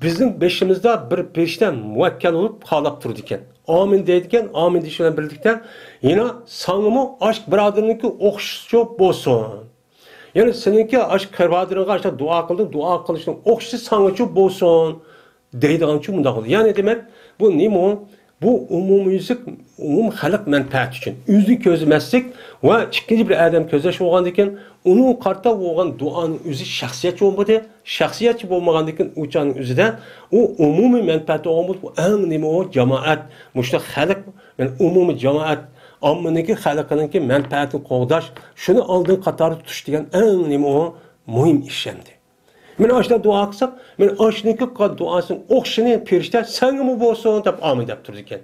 بىزنىڭ بېشىمىزدا بىر پەرىشتە مۇۋەككەل بولۇپ قاراپ تۇرىدىكەن. ئامىن دەيدىكەن، ئامىن دېيىش بىلەن بىرلىكتە، يەنە ساڭىمۇ ئاشۇ بۇرادىرنىڭكى ئوخشىشىچۇ بولسۇن. يەنى سېنىڭكى ئاشۇ قېرىندىشىڭغا ئاشۇ دۇئا قىلدىڭ، دۇئا قىلىشنىڭ ئوخشىشى ساڭىچۇ بولسۇن دەيدىغانچۇ مۇنداق بولدى. يەنى دېمەك، بۇ نېمە ئۇ؟ بۇ ئومۇميۈزلۈك، ئومۇم خەلق مەنپەئەتى ئۈچۈن. ئۆزىنى كۆزلىمەسلىك ۋە ئىككىنچى بىر ئادەم كۆزلەش بولغاندىكىن، ئۇنىڭغا قارىتا بولغان دۇئانىڭ ئۆزى شەخسىيەتچى بولمىدى. شەخسىيەتچى بولمىغاندىكىن، ئۇ چاغنىڭ ئۆزىدە ئۇ ئومۇمىي مەنپەئەت بولغان بولۇپ، ئەڭ نېمە ئۇ؟ جامائەت، مۇشۇنداق خەلق، يەنى ئومۇمىي جامائەت، ئاممىنىڭكى، خەلقىنىڭكى مەنپەئەتىنى قوغداش، شۇنى ئالدىنقى قاتاردا تۇتۇش دېگەن ئەڭ نېمە ئۇ؟ مۇھىم ئىش ئەمدى. مانا ئاشۇنداق دۇئا قىلساق، مانا ئاشۇنىڭكى قىلغان دۇئاسىنىڭ ئوخشىشىنى پەرىشتە ساڭىمۇ بولسۇن دەپ ئامىن دەپ تۇرىدىكەن.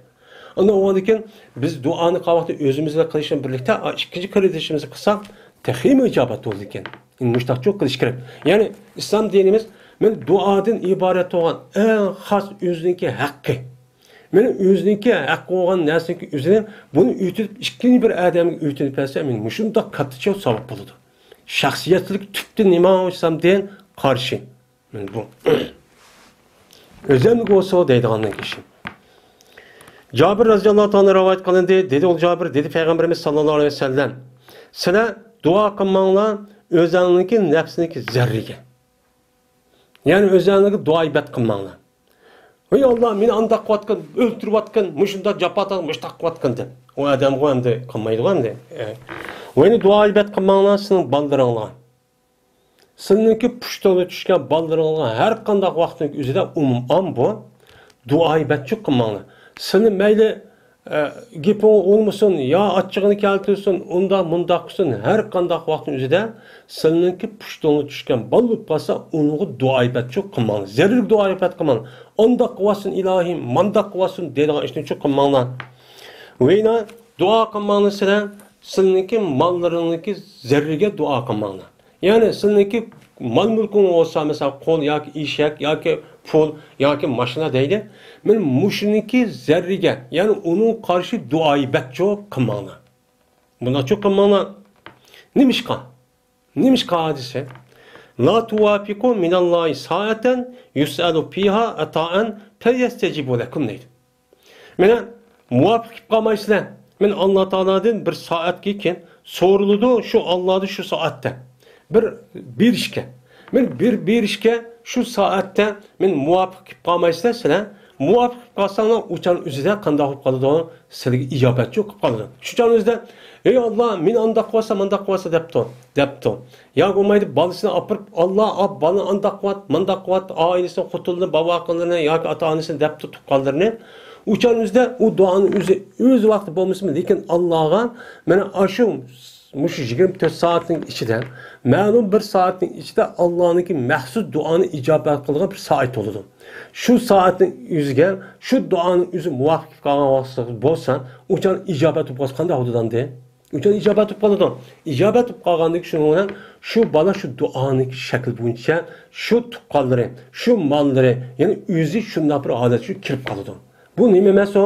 ئاندىن ئۇنىڭدىن كېيىن بىز دۇئانى قىلغان ۋاقىتتا ئۆزىمىز بىلەن قىلىشنىڭ بىرلىكتە، ئا، ئىككىنچى قېرىندىشىمىزگە قىلساق، تېخىمۇ ئىجابەت بولىدىكەن. مۇشۇنداقچۇ قىلىش كېرەك. يەنى ئىسلام دىنىمىز مانا دۇئادىن ئىبارەت بولغان ئەڭ خاس ئۆزىنىڭكى ھەققى. مانا ئۆزىنىڭكى ھەققى بولغان نەرسىنىڭكى ئۆزىنى بۇنى ئۆتۈپ، ئىككىنچى بىر ئادەمگە ئۆتۈنۈپ بەرسە، مانا مۇشۇنداق كاتتىچە ساۋاب بولىدۇ. شەخسىيەتچىلىك تۈپتىن نېمە ئىسلام دىن قارشى. مانا بۇ. ئۆزەمگە بولسا دەيدىغاننىڭ ئىشى. جابىر رەزىياللاھۇ تائالا رىۋايەت قىلىندى. دېدى ئۇ جابىر، دېدى پەيغەمبىرىمىز ساللاللاھۇ ئەلەيھى ۋەسەللەم، سىلەر دۇئا قىلماڭلار ئۆزەڭنىڭكى نەپسىنىڭكى زەررىگە. يەنى ئۆزەڭلارغا دۇئا ئىبادەت قىلماڭلار. ۋەي ئاللا، مېنى ئانداق قىلىۋاتقىن، ئۆلتۈرۈۋاتقىن، مۇشۇنداق جاپا تارتىپ، مۇشۇنداق قىلىۋاتقىن دەپ. ئۇ ئادەمغۇ ئەمدى قىلمايدىغۇ ئەمدى. ئە. ۋەينى دۇئا ئىبادەت قىلماڭلار سېنىڭ بالىلىرىڭلارغا. سېنىڭكى پۇشتۇڭغا چۈشكەن بالىلىرىڭلارغا ھەر قانداق ۋاقىتنىڭ ئۆزىدە ئومۇم ئام بۇ. دۇئا ئىبادەتچۇ قىلماڭلار. سېنى مەيلى ئە، گېپىڭ ئۇرمىسۇن، يا ئاچچىقىنى كەلتۈرسۇن، ئۇنداق مۇنداق قىلسۇن، ھەر قانداق ۋاقىتنىڭ ئۆزىدە سىلىنىڭكى پۇشتۇڭغا چۈشكەن بالا بولۇپ قالسا، ئۇنىڭغا دۇئا ئىبادەتچۇ قىلماڭلار. زەررىگە دۇئا ئىبادەت قىلماڭلار. ئانداق قىلىۋاتسۇن ئىلاھىم، مانداق قىلىۋاتسۇن دەيدىغان ئىشنىچۇ قىلماڭلار. ۋەينا دۇئا قىلماڭلار سىلەر، سىلىنىڭكى ماللىرىڭنىڭكى زەررىگە دۇئا قىلماڭلار. يەنى سىلىنىڭكى مال-مۈلكىڭ بولسا، مەسىلەن، قول ياكى ئېشەك ياكى پۇل ياكى ماشىنا دەيلى. مانا مۇشۇنىڭكى زەررىگە، يەنى ئۇنىڭغا قارشى دۇئا ئىبادەتچۇ قىلماڭلار. بۇنداقچۇ قىلماڭلار. نېمىشقا؟ نېمىشقا ھادىسە؟ لا تۇۋافىقۇ مىناللاھى سائەتەن يۇسئەلۇ فىھا ئەتائەن فەليەستەجىبۇ لەكۇم دەيدۇ. مانا، مۇۋاپىق كېلىپ قالمايسىلەر. مانا، ئاللا تائالادىن بىر سائەتكە كېيىن سورىلىدۇ، شۇ ئاللادا شۇ سائەتتە بىر بېرىشكە. مەن بىر بېرىشكە شۇ سائەتتە مەن مۇۋاپىق كېلىپ قالمايسىلەر سىلەر. مۇۋاپىق كېلىپ قالساڭلار، ئۇچان ئۆزىدە قانداق بولۇپ قالىدۇ؟ سىلەرگە ئىجابەتچى بولۇپ قالىدۇ. شۇچان ئۆزىدە، «ئەي ئاللا، مېنى ئانداق قىلىۋاتسا، مانداق قىلىۋاتسا» دەپتۇ، دەپتۇ. ياكى بولمايدۇ، بالىسىنى ئاپىرىپ، «ئاللا، ئاپ، بالىنى ئانداق قىلىۋات، مانداق قىلىۋات»، ئائىلىسىنى، خوتۇنىنى، بوۋاقلىرىنى ياكى ئاتا-ئانىسىنى دەپتۇ، تۇغقانلىرىنى. ئۇچان ئۆزىدە ئۇ دۇئانى ئۆزى، ئۆز ۋاقتى بولمىسىمۇ، لېكىن ئاللاغا مانا ئاشۇ مۇشۇ يىگىرمە تۆت سائەتنىڭ ئىچىدە، مەلۇم بىر سائەتنىڭ ئىچىدە ئاللانىڭكى مەخسۇس دۇئانى ئىجابەت قىلىدىغان بىر سائەت بولىدۇ. شۇ سائەتنىڭ ئۆزىگە شۇ دۇئانىڭ ئۆزى مۇۋاپىق كېلىپ قالغان ۋاقىت بولسا، ئۇچان ئىجابەت بولۇپ قالسا قانداق بولىدۇ ئەمدى؟ ئۇچان ئىجابەت بولۇپ قالىدۇ. ئىجابەت بولۇپ قالغاندىن كېيىن شۇنىڭ بىلەن شۇ بالا شۇ دۇئانىڭكى شەكلى بويىچە شۇ تۇغقانلىرى، شۇ ماللىرى، يەنى ئۆزى شۇنداق بىر ھالەتكە كىرىپ قالىدۇ. بۇ نېمە ئەمەس ئۇ؟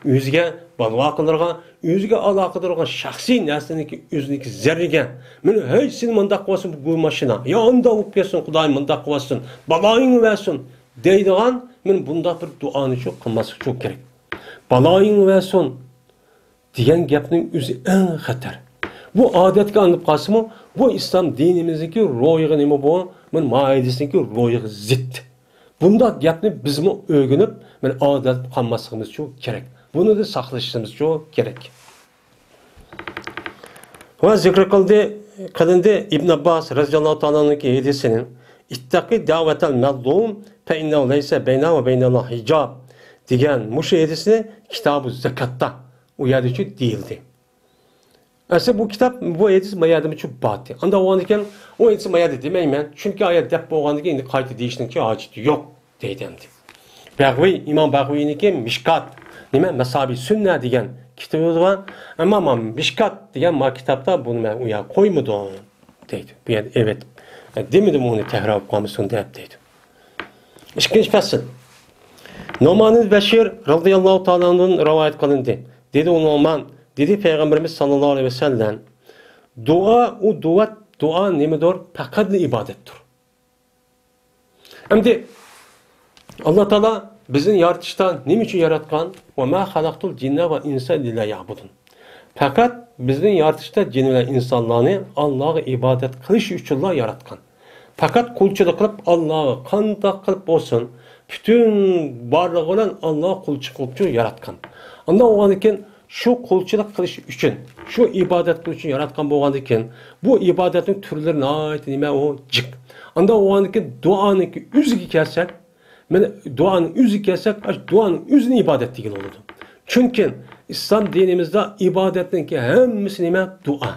ئۆزىگە، بوۋاقلىرىغا، ئۆزىگە ئالاقىدار بولغان شەخسىي نەرسىنىڭكى ئۆزىنىڭكى زەررىگە، مېنى، «ھەي، سېنى مانداق قىلىۋاتسىمۇ بۇ ماشىنا، يا ئانداق بولۇپ كەتسۇن، خۇدايىم مانداق قىلىۋاتسۇن، بالايىڭ بەرسۇن» دەيدىغان، مېنى بۇنداق بىر دۇئانى شۇ قىلماسلىق شۇ كېرەك. «بالايىڭ بەرسۇن» دېگەن گەپنىڭ ئۆزى ئەڭ خەتەر. بۇ ئادەتكە ئايلىنىپ قالسىمۇ، بۇ ئىسلام دىنىمىزنىڭكى روھىغا نېمە بۇ؟ مانا مائىدىسىنىڭكى روھىغا زىت. بۇنداق گەپنى بىزمۇ ئۆگىنىپ، مانا ئادەت قالماسلىقىمىزچۇ كېرەك. بۇنىڭدىن ساقلىشىمىزچۇ كېرەك. ۋە زىكىر قىلدى، قىلىندى ئىبن ئابباس رەزىياللاھۇ تائالا ئەنھۇنىڭكى ھەدىسىنى، «ئىتتەقى دەۋەتەل مەزلۇم، فەئىننەھۇ لەيسە بەينەھا ۋە بەينەللاھ ھىجاب» دېگەن مۇشۇ ھەدىسنى كىتابۇ زاكاتتا ئۇ يەردىچۇ دېيىلدى. ئەسلى بۇ كىتاب، بۇ ھەدىس ما يەردىمۇچۇ باتتى. ئانداق بولغاندىكىن، ئۇ ھەدىس ما يەردە دېمەيمەن. چۈنكى ئايەت دەپ بولغاندىكىن، ئەمدى قايتا دېيىشنىڭكى ھاجىتى يوق، دەيدۇ ئەمدى. بەغۋىي، ئىمام بەغۋىينىڭكى مىشكات، نېمە، مەسابىھ سۈننە دېگەن كىتابى بار. ئەمما ما مىشكات دېگەن ما كىتابتا بۇنى مەن ئۇ يەرگە قويمىدىم، دەيدۇ. بۇ يەردە ئەۋەتىپ، دېمىدىم ئۇنى تەكرار بولۇپ قالمىسۇن دەپ، دەيدۇ. ئىككىنچى پەسىل. نۇئمان ئىبن بەشىر رەزىياللاھۇ تائالا ئەنھۇدىن رىۋايەت قىلىندى. دېدى ئۇ نۇئمان، دېدى پەيغەمبىرىمىز ساللاللاھۇ ئەلەيھى ۋەسەللەم، دۇئا، ئۇ دۇئا، دۇئا نېمىدۇر؟ پەقەتلا ئىبادەتتۇر. ئەمدى ئاللا تائالا بىزنى يارىتىشتا نېمە ئۈچۈن ياراتقان؟ «ۋە ما خەلەقتۇل جىننە ۋە ئىنسە ئىللا لىيەبۇدۇن.» پەقەت بىزنى يارىتىشتا جىن بىلەن ئىنسانلارنى ئاللاغا ئىبادەت قىلىش ئۈچۈنلا ياراتقان. پەقەت قۇلچىلىق قىلىپ، ئاللاغا قانداق قىلىپ بولسۇن، پۈتۈن بارلىقى بىلەن ئاللاغا قۇلچىلىق قىلىپچۇ ياراتقان. ئانداق بولغاندىكىن، شۇ قۇلچىلىق قىلىش ئۈچۈن، شۇ ئىبادەت قىلىش ئۈچۈن ياراتقان بولغاندىكىن، بۇ ئىبادەتنىڭ تۈرلىرى ناھايىتى نېمە ئۇ جىق. ئانداق بولغاندىكىن، دۇئانىڭكى ئۆزىگە كەلسەك، مانا دۇئانىڭ ئۆزىگە كەلسەك، ئاشۇ دۇئانىڭ ئۆزىنى ئىبادەت دېگىلى بولىدۇ. چۈنكى ئىسلام دىنىمىزدا ئىبادەتنىڭكى ھەممىسى نېمە؟ دۇئا.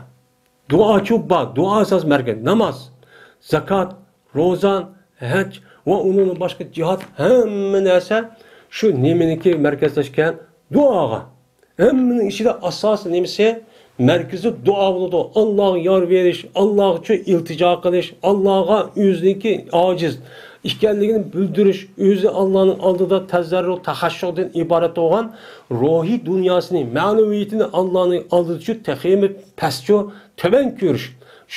دۇئاچۇ بار، دۇئا ئاساس مەركەز، ناماز، زاكات، روزا، ھەج ۋە ئۇنىڭدىن باشقا جىھاد، ھەممە نەرسە شۇ نېمىنىڭكى مەركەزلەشكەن؟ دۇئاغا. ھەممىنىڭ ئىچىدە ئاساسىي نېمىسى؟ مەركىزى دۇئا بولىدۇ. ئاللاغا يار بېرىش، ئاللاغىچۇ ئىلتىجا قىلىش، ئاللاغا ئۆزىنىڭكى ئاجىز ئىكەنلىكىنى بىلدۈرۈش، ئۆزى ئاللانىڭ ئالدىدا تەزەررۇ، تەخەششۇدىن ئىبارەت بولغان روھىي دۇنياسىنى، مەنىۋىيىتىنى ئاللانىڭ ئالدىدىچۇ تېخىمۇ پەسچۇ تۆۋەن كۆرۈش،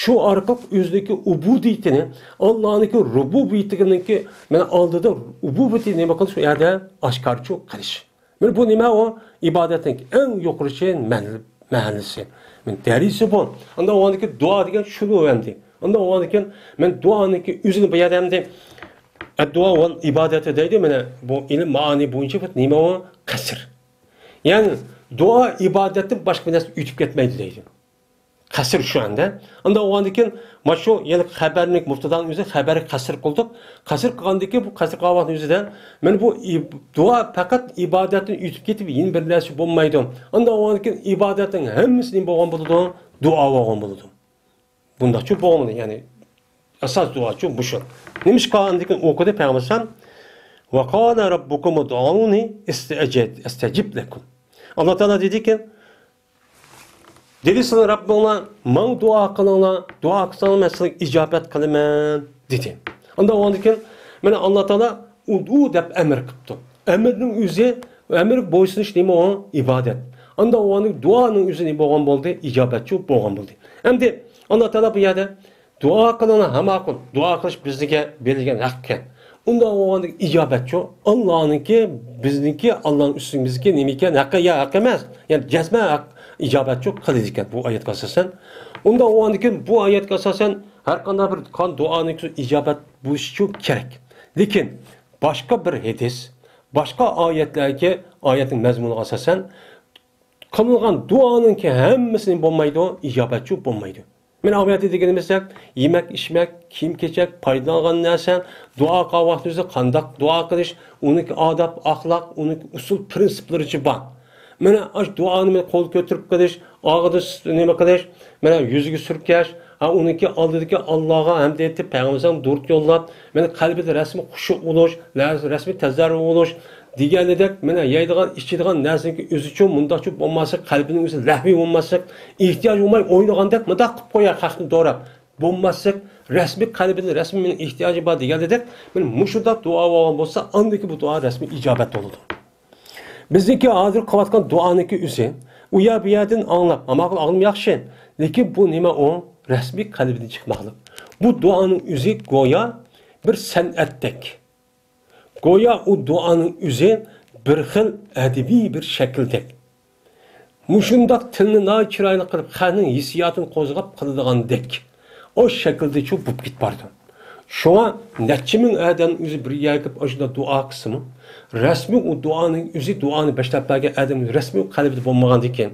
شۇ ئارقىلىق ئۆزىنىڭكى ئۇبۇدىيىتىنى، ئاللانىڭكى رۇبۇبىيىتىنىڭكى مانا ئالدىدا ئۇبۇدىيىتى نېمە قىلىش، ئۇ يەردە ئاشكارىچۇ قىلىش. مانا بۇ نېمە ئۇ؟ ئىبادەتنىڭ ئەڭ يۇقىرىچە مەن-، مەھەللىسى. مانا دەرىجىسى بۇ. ئانداق بولغاندىكىن دۇئا دېگەن شۇنى ئەمدى. ئانداق بولغاندىكىن مەن دۇئانىڭكى ئۆزىنى بۇ يەردە ئەمدى ئەددۇئا ۋەل ئىبادەتى دەيدۇ. مانا بۇ ئىلىم مائانى بويىچە بۇ نېمە ئۇ؟ قەسر. يەنى دۇئا ئىبادەتتىن باشقا بىر نەرسە ئۆتۈپ كەتمەيدۇ دەيدۇ. قەسر شۇ ئەمدى. ئانداق بولغاندىكىن، مانا شۇ يەنە خەبەرنىڭ مۇبتادانىڭ ئۆزى خەبەرگە قەسر قىلدۇق. قەسر قىلغاندىكىن، بۇ قەسر قىلغان ۋاقىتنىڭ ئۆزىدە، مانا بۇ ئىب-، دۇئا پەقەت ئىبادەتتىن ئۆتۈپ كېتىپ، يەنە بىر نەرسە بولمايدۇ. ئانداق بولغاندىكىن، ئىبادەتنىڭ ھەممىسى نېمە بولغان بولىدۇ؟ دۇئا بولغان بولىدۇ. بۇنداقچۇ بولغىنى، يەنى ئاساس دۇئاچۇ مۇشۇ. نېمىشقا ئاندىن كېيىن ئوقۇدى پەيغەمبەر ئەلەيھىسسالام، «ۋە قالە رەببۇكۇم ئۇدئۇنى ئەستەجىب لەكۇم.» ئاللا تائالا دېدىكى، دېدى سىلەر رەببىڭلار، ماڭا دۇئا قىلىڭلار، دۇئا قىلساڭلار مەن سىلەرگە ئىجابەت قىلىمەن، دېدى. ئانداق بولغاندىن كېيىن، مانا ئاللا تائالا ئۇدئۇ دەپ ئەمىر قىپتۇ. ئەمىرنىڭ ئۆزى، ئەمىرگە بويسۇنۇش نېمە ئۇ؟ ئىبادەت. ئانداق بولغاندىن كېيىن دۇئانىڭ ئۆزى نېمە بولغان بولدى؟ ئىجابەتچۇ بولغان بولدى. ئەمدى ئاللا تائالا بۇ يەردە دۇئا قىلىڭلار، ھە ماقۇل. دۇئا قىلىش بىزگە بېرىلگەن ھەق ئىكەن. ئۇنداق بولغاندىكىن ئىجابەتچۇ ئاللانىڭكى، بىزنىڭكى، ئاللانىڭ ئۈستىمىزدىكى نېمە ئىكەن؟ ھەققى يا ھەق ئەمەس. يەنى جەزمەن ھەق ئىجابەتچۇ قىلىدىكەن بۇ ئايەتكە ئاساسەن. ئۇنداق بولغاندىكىن بۇ ئايەتكە ئاساسەن ھەر قانداق بىر قىلغان دۇئانىڭ ئىجابەت بولۇشىچۇ كېرەك. لېكىن باشقا بىر ھەدىس، باشقا ئايەتلەرگە، ئايەتنىڭ مەزمۇنىغا ئاساسەن، قىلىنغان دۇئانىڭكى ھەممىسىنى بولمايدۇ، ئىجابەتچۇ بولمايدۇ. مانا ئايەتتە دېگىنىمىزدەك، يېمەك، ئىچمەك، كىيىم-كېچەك، پايدىلانغان نەرسە، دۇئا قىلغان ۋاقتىمىزدا قانداق دۇئا قىلىش، ئۇنىڭكى ئاداب، ئەخلاق، ئۇنىڭكى ئۇسۇل، پىرىنسىپلىرىچۇ بار. مانا ئاشۇ دۇئانى مانا قول كۆتۈرۈپ قىلىش، ئاغزىدا نېمە قىلىش، مانا يۈزىگە سۈركەش، ھە، ئۇنىڭكى ئالدىدىكى ئاللاغا ھەمد ئېيتىپ، پەيغەمبەرگە دۇرۇت يوللاپ، مانا قەلبىدە رەسمىي خۇشۇ بولۇش، رەسمىي تەزەررۇ بولۇش دېگەندەك، مانا يەيدىغان، ئىچىدىغان نەرسىنىڭكى ئۆزىچۇ مۇنداقچۇ بولماسلىق، قەلبىنىڭ ئۆزى لەھۋىي بولماسلىق، ئېھتىياجى بولماي ئوينىغاندەك مۇنداق قىلىپ قويار خەقنى دوراپ. بولماسلىق، رەسمىي قەلبىدىن رەسمىي مېنىڭ ئېھتىياجىم بار دېگەندەك، مانا مۇشۇنداق دۇئا بولغان بولسا، ئاندىكى بۇ دۇئا رەسمىي ئىجابەت بولىدۇ. بىزنىڭكى ھازىر قىلىۋاتقان دۇئانىڭكى ئۆزى، ئۇ يەر بۇ يەردىن ئاڭلاپ، ئامال قىلىپ ئاغزىمۇ ياخشى. لېكىن بۇ نېمە ئۇ؟ رەسمىي قەلبىدىن چىقماقلىق. بۇ دۇئانىڭ ئۆزى گويا بىر سەنئەتتەك. گويا ئۇ دۇئانىڭ ئۆزى بىر خىل ئەدەبىي بىر شەكىلدەك. مۇشۇنداق تىلنى ناھايىتى چىرايلىق قىلىپ، خەقنىڭ ھېسسىياتىنى قوزغاپ قىلىدىغاندەك، ئۇ شەكىلدىچۇ بولۇپ كېتىپ بارىدۇ. شۇڭا نەچچە مىڭ ئادەم ئۆزى بىر يەرگە كېلىپ، ئاشۇنداق دۇئا قىلسىمۇ، رەسمىي ئۇ دۇئانىڭ ئۆزى، دۇئانى باشلاپ بەرگەن ئادەم رەسمىي قەلبىدە بولمىغاندىكىن،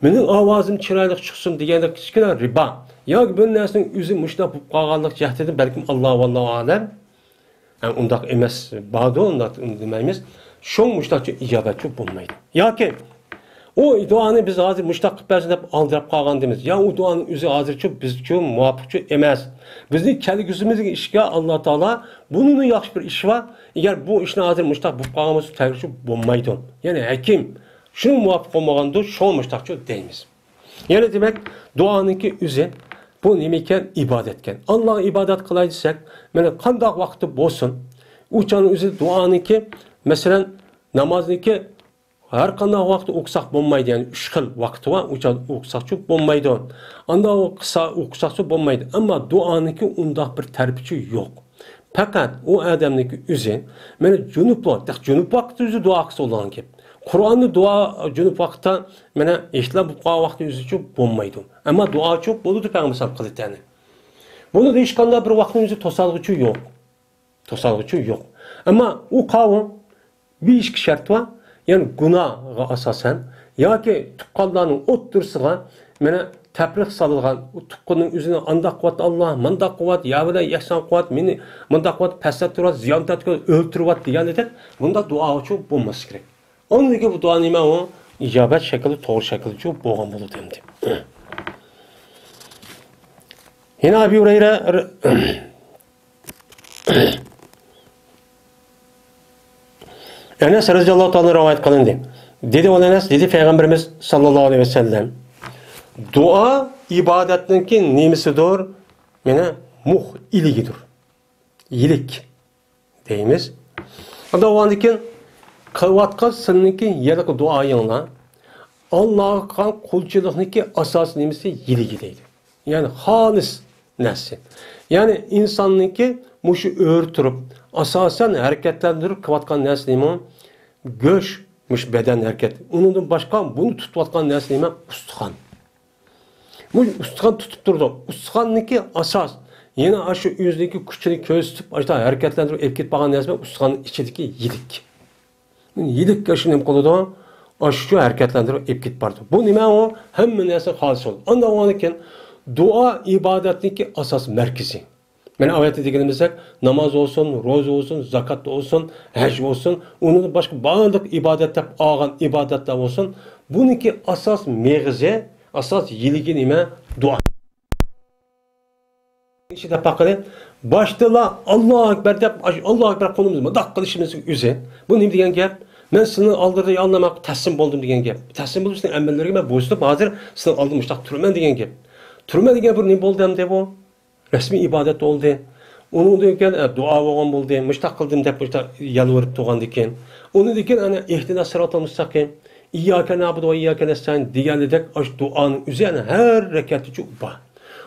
مېنىڭ ئاۋازىم چىرايلىق چىقسۇن دېگەندەك كىچىككىنە رىبا ياكى بىر نەرسىنىڭ ئۆزى مۇشۇنداق بولۇپ قالغانلىق جەھەتتىن بەلكىم ئاللا، ۋاللاھۇ ئالەم. ھە، ئۇنداق ئەمەس، باردۇ، ئۇنداق دېمەيمىز. شۇڭ مۇشۇنداقچە ئىجابەتچۇ بولمايدۇ. ياكى ئۇ دۇئانى بىز ھازىر مۇشۇنداق قىلىپ بەرسۇن دەپ ئالدىراپ قالغاندىمىز. يا ئۇ دۇئانىڭ ئۆزى ھازىرچۇ بىزچۇ مۇۋاپىقچۇ ئەمەس. بىزنىڭ كەلگۈسىمىزدىكى ئىشكە ئاللا تائالا بۇنىڭدىن ياخشى بىر ئىش بار. ئەگەر بۇ ئىشنى ھازىر مۇشۇنداق بولۇپ قالغان بولسا، تەگۈرچۇ بولمايدۇ. يەنى ھەكىم شۇنىڭ مۇۋاپىق بولمىغاندۇ، شۇڭا مۇشۇنداقچۇ دەيمىز. يەنە دېمەك، دۇئانىڭكى ئۆزى بۇ نېمىكەن؟ ئىبادەتكەن. ئاللاغا ئىبادەت قىلاي دېسەك، مانا قانداق ۋاقىتتا بولسۇن، ئۇ چاغنىڭ ئۆزى دۇئانىڭكى، مەسىلەن، نامازنىڭكى ھەر قانداق ۋاقىتتا ئوقۇساق بولمايدۇ، يەنى ئۈچ خىل ۋاقتى بار، ئۇ چاغدا ئوقۇساقچۇ بولمايدۇ. ئانداق ئوقۇسا-، ئوقۇساقچۇ بولمايدۇ. ئەمما دۇئانىڭكى ئۇنداق بىر تەرىپىچۇ يوق. پەقەت ئۇ ئادەمنىڭكى ئۆزى، مانا جۇنۇپ ۋاقىت، جۇنۇپ ۋاقىتتا ئۆزى دۇئا قىلسا بولىدىغان گەپ. قۇرئاننى دۇئا جۇنۇپ ۋاقىتتا، مانا ئېھتىلام بولۇپ قالغان ۋاقىتتا ئۆزىچۇ بولمايدۇ. ئەمما دۇئاچۇ بولىدۇ پەيغەمبەر سالام قىلىتەنى. بۇنى ھېچقانداق بىر ۋاقىتنىڭ ئۆزى توسالغۇچۇ يوق. توسالغۇچۇ يوق. ئەمما ئۇ قاۋۇم بىر ئىككى شەرت بار. يەنى گۇناھقا ئاساسەن ياكى تۇغقانلارنىڭ ئوتتۇرىسىغا مانا تەپرىق سالىدىغان، ئۇ تۇغقىنىنىڭ ئۆزىنى ئانداق قىلىۋات، ئاللا مانداق قىلىۋات، يا بىلەن ئېھسان قىلىۋات، مېنى مانداق قىلىۋات، پەسلەپ تۇرۇۋات، زىيان تارتىۋات، ئۆلتۈرۈۋات دېگەندەك بۇنداق دۇئاچۇ بولماسلىقى كېرەك. ئاندىن كېيىن بۇ دۇئا نېمە ئۇ؟ ئىجابەت شەكلى، توغرا شەكلىچۇ بولغان بولىدۇ ئەمدى. يەنە ئەبۇ ھۇرەيرە ئەنەس رەزىياللاھۇ تائالا رىۋايەت قىلىندى. دېدى ئۇ ئەنەس، دېدى پەيغەمبىرىمىز ساللاللاھۇ ئەلەيھى ۋەسەللەم، دۇئا ئىبادەتنىڭكى نېمىسىدۇر؟ مانا مۇخ، ئىلىكىدۇر. يىلىك دەيمىز. ئاندىن كېيىن قىلىۋاتقان سىلىنىڭكى ھېلىقى دۇئايىڭلار ئاللاغا قىلغان قۇلچىلىقنىڭكى ئاساسىي نېمىسى؟ يىلىكى دەيدۇ. يەنى خالىس نەرسە. يەنى ئىنساننىڭكى مۇشۇ ئۆرە تۇرۇپ، ئاساسەن ھەرىكەتلەندۈرۈپ قىلىۋاتقان نەرسە نېمە؟ گۆش، مۇشۇ بەدەن ھەرىكەت. ئۇنىڭدىن باشقا بۇنى تۇتۇۋاتقان نەرسە نېمە؟ ئۇستىخان. مۇشۇ ئۇستىخان تۇتۇپ تۇرىدۇ. ئۇستىخاننىڭكى ئاساس، يەنە ئاشۇ ئۆزىنىڭكى كۈچىنى كۆرسىتىپ، ئاشۇنداق ھەرىكەتلەندۈرۈپ ئېلىپ كېتىپ بارغان نەرسە ئۇستىخاننىڭ ئىچىدىكى يىلىك. يىلىك ئاشۇ نېمە قىلىدۇ؟ ئاشۇ ھەرىكەتلەندۈرۈپ ئېلىپ كېتىپ بارىدۇ. بۇ نېمە ئۇ؟ ھەممە نەرسە خالىس بولىدۇ. ئاندىن كېيىن دۇئا ئىبادەتنىڭكى ئاساس مەركىزى. مانا ئايەتتە دېگىنىمىزدەك، ناماز بولسۇن، روزا بولسۇن، زاكات بولسۇن، ھەج بولسۇن، ئۇنىڭدىن باشقا بارلىق ئىبادەت دەپ ئالغان ئىبادەتلەر بولسۇن، بۇنىڭكى ئاساس مېغىزى، ئاساس يىلىكى نېمە؟ دۇئا. ئىچىدە پەقەت باشتىلا ئاللاھۇ ئەكبەر دەپ، ئاللاھۇ ئەكبەر قولىمىزنى مۇنداق قىلىشىمىزنىڭ ئۆزى. بۇ نېمە دېگەن گەپ؟ مەن سىلىنىڭ ئالدىدا يا ئاللا مەن تەسلىم بولدۇم دېگەن گەپ. تەسلىم بولۇپ سىلىنىڭ ئەمەللىرىگە مەن بويسۇنۇپ ھازىر سىلىنىڭ ئالدىدا مۇشۇنداق تۇرىمەن دېگەن گەپ. تۇرىمەن دېگەن بۇ نېمە بولدى ئەمدى بۇ؟ رەسمىي ئىبادەت بولدى. ئۇنىڭدىن كېيىن، ئە، دۇئا بولغان بولدى. مۇشتاق قىلدىم دەپ مۇشتاق يالۋۇرۇپ تۇرغاندىن كېيىن. ئۇنىڭدىن كېيىن ئەنە ئىھدىنەس سىراتال مۇستەقىم، ئىيياكە نەئبۇدۇ ۋە ئىيياكە نەستەئىن دېگەنلىدەك ئاشۇ دۇئانىڭ ئۆزى ئەنە ھەر رەكەتتىچۇ بار.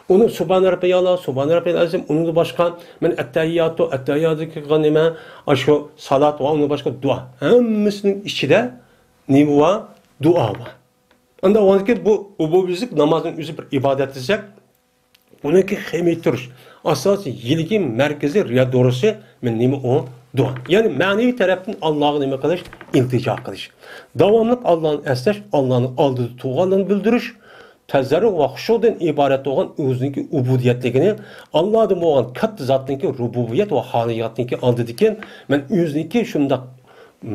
ئۇنى سۇبھانە رەببىيەل ئەلا، سۇبھانە رەببىيەل ئەزىم، ئۇنىڭدىن باشقا مەن ئەتتەھىياتۇ، ئەتتەھىياتتىكى قىلغان نېمە، ئاشۇ سالات ۋە ئۇنىڭدىن باشقا دۇئا. ھەممىسىنىڭ ئىچىدە نېمە بار؟ دۇئا بار. ئاندىن ئۇنىڭدىن كېيىن بۇ ئوبوبىزلىك نامازنىڭ ئۆزى بىر ئىبادەت دېسەك، ئۇنىڭكى خېمىي تۇرۇش، ئاساسىي يىلىكى مەركىزىي رىيادورىسى نېمە ئۇ؟ دۇئا. يەنى مەنىۋى تەرەپتىن ئاللاغا نېمە قىلىش؟ ئىلتىجا قىلىش. داۋاملىق ئاللانى ئەسلەش، ئاللانىڭ ئالدىدا تۇرغانلىقىنى بىلدۈرۈش، تەزەررۇ ۋە خۇشۇدىن ئىبارەت بولغان ئۆزىنىڭكى ئۇبۇدىيەتلىكىنى، ئاللادىن بولغان كاتتا زاتنىڭكى رۇبۇبىيەت ۋە خالىقىيەتنىڭكى ئالدىدىكى مەن ئۆزىنىڭكى شۇنداق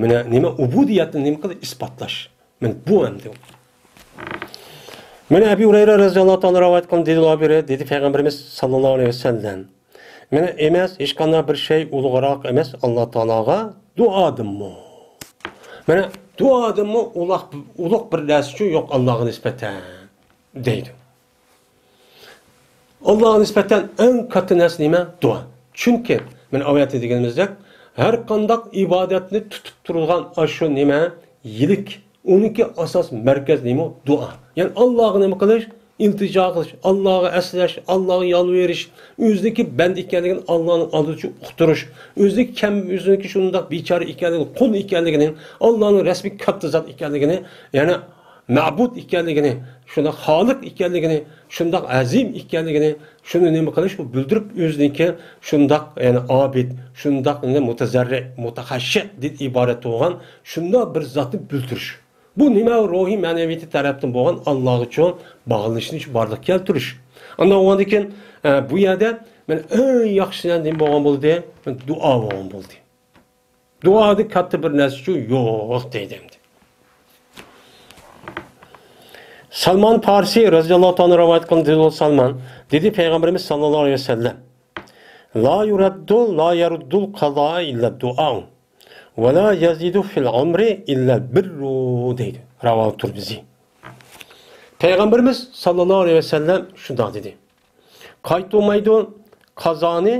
مانا نېمە ئۇبۇدىيەتنى نېمە قىلىپ ئىسپاتلاش. مانا بۇ ئەمدى. مانا ئەبۇ ھۇرەيرە رەزىياللاھۇ تائالا رىۋايەت قىلغان دېدى، بىرى دېدى پەيغەمبىرىمىز ساللاللاھۇ ئەلەيھى ۋەسەللەم. مانا ئەمەس، ھېچقانداق بىر شەي ئۇلۇغراق ئەمەس ئاللا تائالاغا دۇئادىنمۇ. مانا دۇئادىنمۇ ئۇلۇغ، ئۇلۇغ بىر نەرسىچۇ يوق ئاللاغا نىسبەتەن دەيدۇ. ئاللاغا نىسبەتەن ئەڭ كاتتا نەرسە نېمە؟ دۇئا. چۈنكى مانا ئايەتتە دېگىنىمىزدەك، ھەر قانداق ئىبادەتنى تۇتۇپ تۇرىدىغان ئاشۇ نېمە؟ يىلىك. ئۇنىڭكى ئاساس مەركەز نېمە؟ دۇئا. يەنى ئاللاغا نېمە قىلىش؟ ئىلتىجا قىلىش، ئاللاغا ئەسلەش، ئاللاغا يالۋۇرۇش، ئۆزىنىڭكى بەندە ئىكەنلىكىنى ئاللانىڭ ئالدىدا ئۇقتۇرۇش، ئۆزىنىڭكى كەم، ئۆزىنىڭكى شۇنداق بىچارە ئىكەنلىكىنى، قۇل ئىكەنلىكىنى، ئاللانىڭ رەسمىي كاتتا زات ئىكەنلىكىنى، يەنى مەبۇد ئىكەنلىكىنى، شۇنداق خالىق ئىكەنلىكىنى، شۇنداق ئەزىم ئىكەنلىكىنى، شۇنى نېمە قىلىش، بۇ بىلدۈرۈپ ئۆزىنىڭكى شۇنداق، يەنى ئابىد، شۇنداق مۇتەزەررى، مۇتەخەششىئدىن ئىبارەت بولغان شۇنداق بىر زاتنى بىلدۈرۈش. بۇ نېمە؟ روھىي مەنىۋىيىتى تەرەپتىن بولغان ئاللاغىچۇ باغلىنىشنى شۇ بارلىققا كەلتۈرۈش. ئاندىن ئۇندىن كېيىن، ئە، بۇ يەردە مانا ئەڭ ياخشى نېمە بولغان بولدى؟ دۇئا بولغان بولدى. دۇئادىن كاتتا بىر نەرسىچۇ يوق دەيدۇ ئەمدى. سالمان پارسى رەزىياللاھۇ تائالا رىۋايەت قىلغان دېدى سالمان، دېدى پەيغەمبىرىمىز ساللاللاھۇ ئەلەيھى ۋەسەللەم، لا يۇرەددۇ، لا يەرۇددۇل قازا ئىللا دۇئا، ۋە لا يەزىدۇ فىل ئۇمرى ئىللا بىررۇ دەيدۇ. راۋاھۇ تۇرمىزى. پەيغەمبىرىمىز ساللاللاھۇ ئەلەيھى ۋەسەللەم شۇنداق دېدى. قايتۇرمايدۇ قازانى،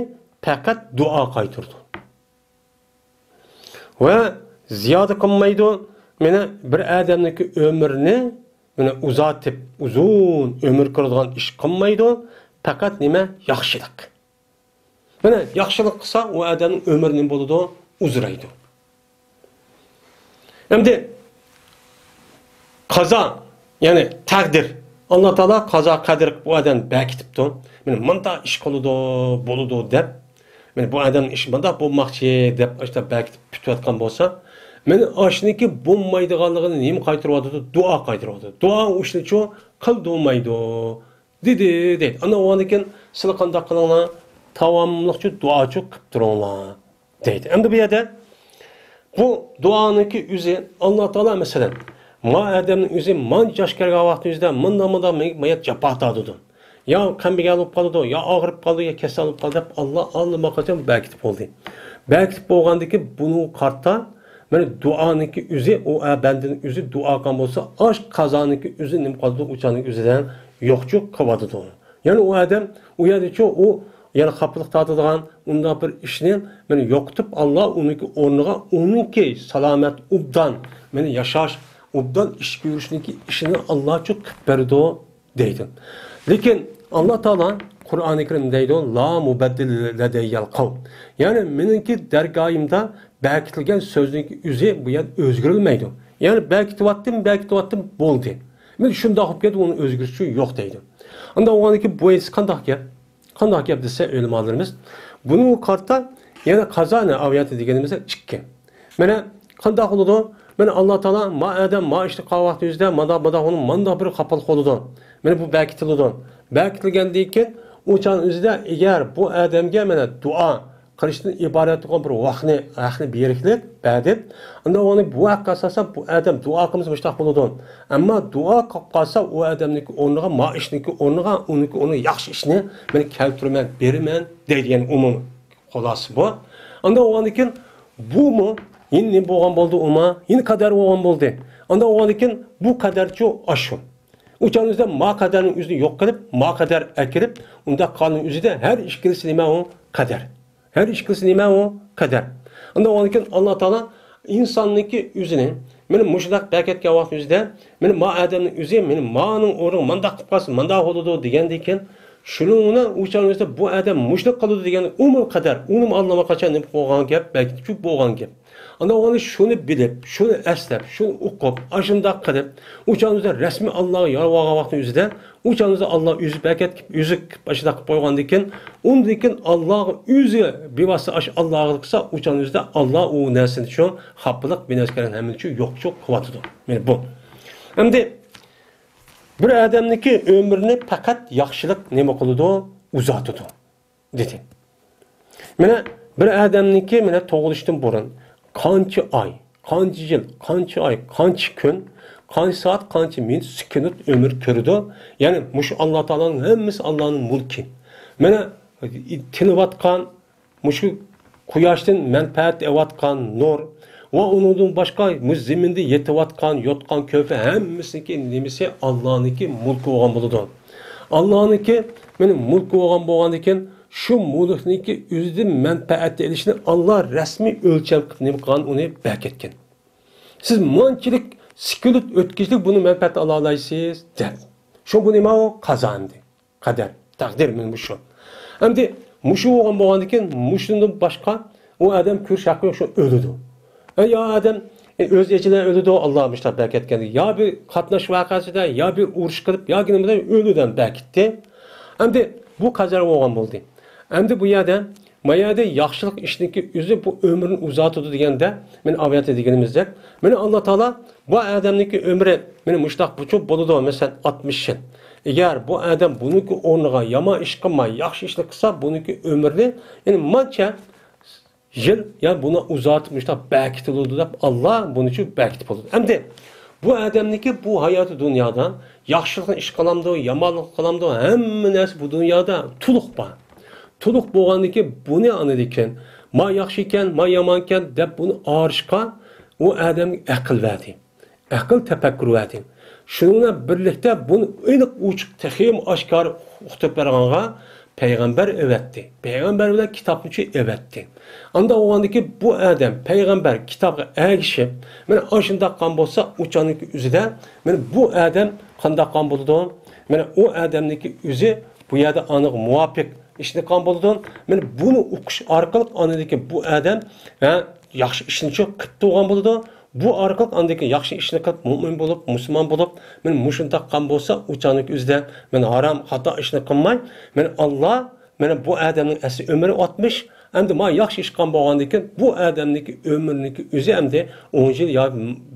پەقەت دۇئا قايتۇرىدۇ. ۋە زىيادە قىلمايدۇ. مانا بىر ئادەمنىڭكى ئۆمرىنى مانا ئۇزارتىپ، ئۇزۇن ئۆمۈر كۆرىدىغان ئىش قىلمايدۇ. پەقەت نېمە؟ ياخشىلىق. مانا ياخشىلىق قىلسا، ئۇ ئادەمنىڭ ئۆمرى نېمە بولىدۇ؟ ئۇزىرايدۇ. ئەمدى قازا، يەنى تەقدىر. ئاللا تائالا قازا قەدىر قىلىپ ئۇ ئادەمنى بەكىتىپتۇ. مانا مۇنداق ئىش قىلىدۇ، بولىدۇ دەپ. مانا بۇ ئادەمنىڭ ئىشى مۇنداق بولماقچى دەپ ئاشۇنداق بەكىتىپ پۈتۈۋاتقان بولسا، مانا ئاشۇنىڭكى بولمايدىغانلىقىنى نېمە قايتۇرۇۋاتىدۇ؟ دۇئا قايتۇرۇۋاتىدۇ. دۇئا ئۇ ئىشنىچۇ قىلدۇرمايدۇ. دېدى، دەيدۇ. ئاندىن ئۇنىڭدىن كېيىن سىلەر قانداق قىلىڭلار؟ داۋاملىقچۇ دۇئاچۇ قىپ تۇرۇڭلار، دەيدۇ. ئەمدى بۇ يەردە بۇ دۇئانىڭكى ئۆزى ئاللا تائالا، مەسىلەن، ما ئادەمنىڭ ئۆزى مانچە ياش كەلگەن ۋاقتىمىزدا مۇنداق، مۇنداق مېنىڭ جاپا تارتىدۇ. يا قەمبىگەر بولۇپ قالىدۇ، يا ئاغرىپ قالىدۇ، يا كېسەل بولۇپ قالىدۇ دەپ ئاللا ئاللىماقاچان بەكىتىپ بولدى. بەكىتىپ بولغاندىن كېيىن بۇنىڭغا قارىتا مانا دۇئانىڭكى ئۆزى، ئۇ بەندىنىڭ ئۆزى دۇئا قىلغان بولسا، ئاش قازانىڭكى ئۆزى نېمە قىلىدۇ؟ ئۇچانىڭ ئۆزىدە يوقچۇ قىلىۋاتىدۇ. يەنى ئۇ ئادەم ئۇ يەردىچۇ ئۇ يەنە خاپىلىق تارتىدىغان ئۇنداق بىر ئىشنى مانا يوقىتىپ، ئاللا ئۇنىڭكى ئورنىغا ئۇنىڭكى سالامەت، ئوبدان مانا ياشاش، ئوبدان ئىش كۆرۈشنىڭكى ئىشىنى ئاللاچۇ قىلىپ بېرىدۇ. دەيدۇ. لېكىن ئاللا تائالا قۇرئانى كەرىم دەيدۇ، لا مۇبەددىلە لىدەييەل قەۋل. يەنى مېنىڭكى دەرگاھىمدا بەكىتىلگەن سۆزنىڭكى ئۆزى بۇ يەردە ئۆزگىرىلمەيدۇ. يەنى بەكىتىۋاتتىم، بەكىتىۋاتتىم، بولدى. مەن شۇنداق بولۇپ كەتتى، ئۇنى ئۆزگىرىش يوق دەيدۇ. ئاندىن ئۇنىڭدىن كېيىن بۇ ھەدىس قانداق گەپ؟ قانداق گەپ دېسە ئۆلىمالىرىمىز، بۇنىڭغا قارىتا يەنە قازا ئايەتى دېگىنىمىز ئىككى. مانا قانداق بولىدۇ؟ مانا ئاللا تائالا ما ئادەم ما ئىشنى قىلغان ۋاقتى يۈزىدە مانداق، مانداق بولىدۇ، مانداق بىر خاپىلىق بولىدۇ. مانا بۇ بەكىتىلىدۇ. بەكىتىلگەندىن كېيىن ئۇ چاغنىڭ ئۆزىدە ئەگەر بۇ ئادەمگە مانا دۇئا قىلىشتىن ئىبارەت بولغان بىر ۋاقنى، ھەقنى بېرىكلىك بەردى. ئاندىن ئۇنى بۇ ھەققە ئاساسەن بۇ ئادەم دۇئا قىلمىسا مۇشۇنداق بولىدۇ. ئەمما دۇئا قىلىپ قالسا ئۇ ئادەمنىڭكى ئورنىغا، ما ئىشنىڭكى ئورنىغا، ئۇنىڭكى ئورنىغا ياخشى ئىشنى مەن كەلتۈرىمەن، بېرىمەن دەيدىغان ئومۇم خۇلاسە بۇ. ئاندىن ئۇنىڭدىن كېيىن بۇمۇ يەنە نېمە بولغان بولدى ئۇما؟ يەنە قەدەر بولغان بولدى. ئاندىن ئۇنىڭدىن كېيىن بۇ قەدەرچۇ ئاشۇ. ئۇ چاغنىڭ ئۆزىدە ما قەدەرنىڭ ئۆزىنى يوق قىلىپ، ما قەدەر ئەكىرىپ، ئۇنداق قالغان ئۆزىدە ھەر ئىككىلىسى نېمە ئۇ؟ قەدەر. ھەر ئىككىلىسى نېمە ئۇ؟ قەدەر. ئاندىن ئۇنىڭدىن كېيىن ئاللا تائالا ئىنساننىڭكى ئۆزىنى، مانا مۇشۇنداق بەكەتكەن ۋاقىت ئۆزىدە، مانا ما ئادەمنىڭ ئۆزى، مانا مانىڭ ئورنىغا مانداق قىلىپ قالسا، مانداق بولىدۇ دېگەندىن كېيىن، شۇنىڭ بىلەن ئۇ چاغنىڭ ئۆزىدە بۇ ئادەم مۇشۇنداق قىلىدۇ دېگەن ئۇمۇ قەدەر، ئۇنىمۇ ئاللىمۇ قاچان نېمە بولغان گەپ، بەلكى چۈپ بولغان گەپ. ئاندىن ئۇ شۇنى بىلىپ، شۇنى ئەسلەپ، شۇنى ئوقۇپ، ئاشۇنداق قىلىپ، ئۇ چاغنىڭ ئۆزىدە رەسمىي ئاللاغا يالۋۇرغان ۋاقتىنىڭ ئۆزىدە، ئۇ چاغنىڭ ئۆزىدە ئاللا ئۆزى بەرىكەت، ئۆزى ئاشۇنداق قىلىپ قويغاندىكىن، ئۇندىن كېيىن ئاللاغا ئۆزى بىۋاسىتە ئاشۇ ئاللاغا قىلسا، ئۇ چاغنىڭ ئۆزىدە ئاللا ئۇ نەرسىنى شۇ خاپىلىق، بىنەسكەرەن ھەممىنى شۇ يوقچۇ قىلىۋاتىدۇ. مانا بۇ. ئەمدى بىر ئادەمنىڭكى ئۆمرىنى پەقەت ياخشىلىق نېمە قىلىدۇ؟ ئۇزارتىدۇ، دېدى. مانا بىر ئادەمنىڭكى مانا تۇغۇلۇشتىن بۇرۇن قانچە ئاي، قانچە يىل، قانچە ئاي، قانچە كۈن، قانچە سائەت، قانچە مىنۇت، سېكۇنت ئۆمۈر كۆرىدۇ. يەنى مۇشۇ ئاللا تائالانىڭ ھەممىسى ئاللانىڭ مۇلكى. مانا تىنىۋاتقان مۇشۇ قۇياشتىن مەنپەئەت ئېلىۋاتقان نۇر ۋە ئۇنىڭدىن باشقا مۇشۇ زېمىندا يېتىۋاتقان، يوتقان، كۆرپە ھەممىسىنىڭكى نېمىسى ئاللانىڭكى مۇلكى بولغان بولىدۇ. ئاللانىڭكى مانا مۇلكى بولغان بولغاندىكىن شۇ مۇلكنىڭكى ئۆزىدىن مەنپەئەت ئېلىشنى ئاللا رەسمىي ئۆلچەم قىلىپ نېمە قىلغان، ئۇنى بەركەتكەن. سىز مانچىلىك سېكۇنت ئۆتكۈزۈپ بۇنى مەنپەئەت ئالالايسىز دەپ. شۇ بۇ نېمە ئۇ؟ قازا ئەمدى. قەدەر، تەقدىر مانا مۇشۇ. ئەمدى مۇشۇ بولغان بولغاندىكىن مۇشۇندىن باشقا ئۇ ئادەم كۆرۈش ھەققى يوق، شۇ ئۆلىدۇ. ئە، يا ئادەم، ئە، ئۆز ئېجىلى ئۆلىدۇ، ئاللا مۇشۇنداق بەركەتكەن. يا بىر قاتناش ۋەقەسىدە، يا بىر ئۇرۇش قىلىپ، يا گېنىمدە ئۆلىدۇ بەركەتتى. ئەمدى بۇ قەزەر بولغان بولدى. ئەمدى بۇ يەردە، ما يەردە ياخشىلىق ئىشنىڭكى ئۆزى بۇ ئۆمرىنى ئۇزارتىدۇ دېگەندە، مانا ئايەتتە دېگىنىمىزدەك، مانا ئاللا تائالا بۇ ئادەمنىڭكى ئۆمرى مانا مۇشۇنداق بۇچۇ بولىدۇ، مەسىلەن، ئاتمىش يىل. ئەگەر بۇ ئادەم بۇنىڭكى ئورنىغا يامان ئىش قىلماي، ياخشى ئىشنى قىلسا، بۇنىڭكى ئۆمرىنى، يەنى مانچە يىل، يا بۇنى ئۇزارتىپ مۇشۇنداق بەركىتىلىدۇ دەپ، ئاللا بۇنى شۇ بەركىتىپ بولىدۇ. ئەمدى بۇ ئادەمنىڭكى بۇ ھاياتى دۇنيادا ياخشىلىق ئىش قىلامدۇ، يامانلىق قىلامدۇ، ھەممە نەرسە بۇ دۇنيادا تولۇق بار. تولۇق بولغاندىن كېيىن بۇنى ئاندىن كېيىن، ما ياخشى ئىكەن، ما يامان ئىكەن دەپ بۇنى ئايرىشقا ئۇ ئادەمگە ئەقىل بەردى. ئەقىل تەپەككۇر بەردى. شۇنىڭ بىلەن بىرلىكتە بۇنى ئېنىق ئوچۇق، تېخىمۇ ئاشكارا ئۇقتۇرۇپ بەرگەنگە پەيغەمبەر ئەۋەتتى. پەيغەمبەر بىلەن كىتابنى ئەۋەتتى. ئاندا بولغاندىكى بۇ ئادەم پەيغەمبەر كىتابقا ئەگىشىپ، مانا ئاشۇنداق قىلغان بولسا، ئۇ چاغنىڭكى ئۆزىدە، مانا بۇ ئادەم قانداق قىلغان بولىدۇ؟ مانا ئۇ ئادەمنىڭكى ئۆزى بۇ يەردە ئانىغا مۇۋاپىق ئىشنى قىلغان بولىدۇ. مانا بۇنى ئوقۇش ئارقىلىق ئاندىن كېيىن بۇ ئادەم، ھە، ياخشى ئىشنى شۇ قىلىپ تۇرغان بولىدۇ. بۇ ئارقىلىق ئاندىن كېيىن ياخشى ئىشنى قىلىپ، مۆمىن بولۇپ، مۇسۇلمان بولۇپ، مانا مۇشۇنداق قىلغان بولسا، ئۇ چاغنىڭكى ئۆزىدە مانا ھارام، خاتا ئىشنى قىلماي، مانا ئاللا، مانا بۇ ئادەمنىڭ ئەسلى ئۆمرى ئاتمىش، ئەمدى مانا ياخشى ئىش قىلغان بولغاندىن كېيىن، بۇ ئادەمنىڭكى ئۆمرىنىڭكى ئۆزى ئەمدى ئون يىل يا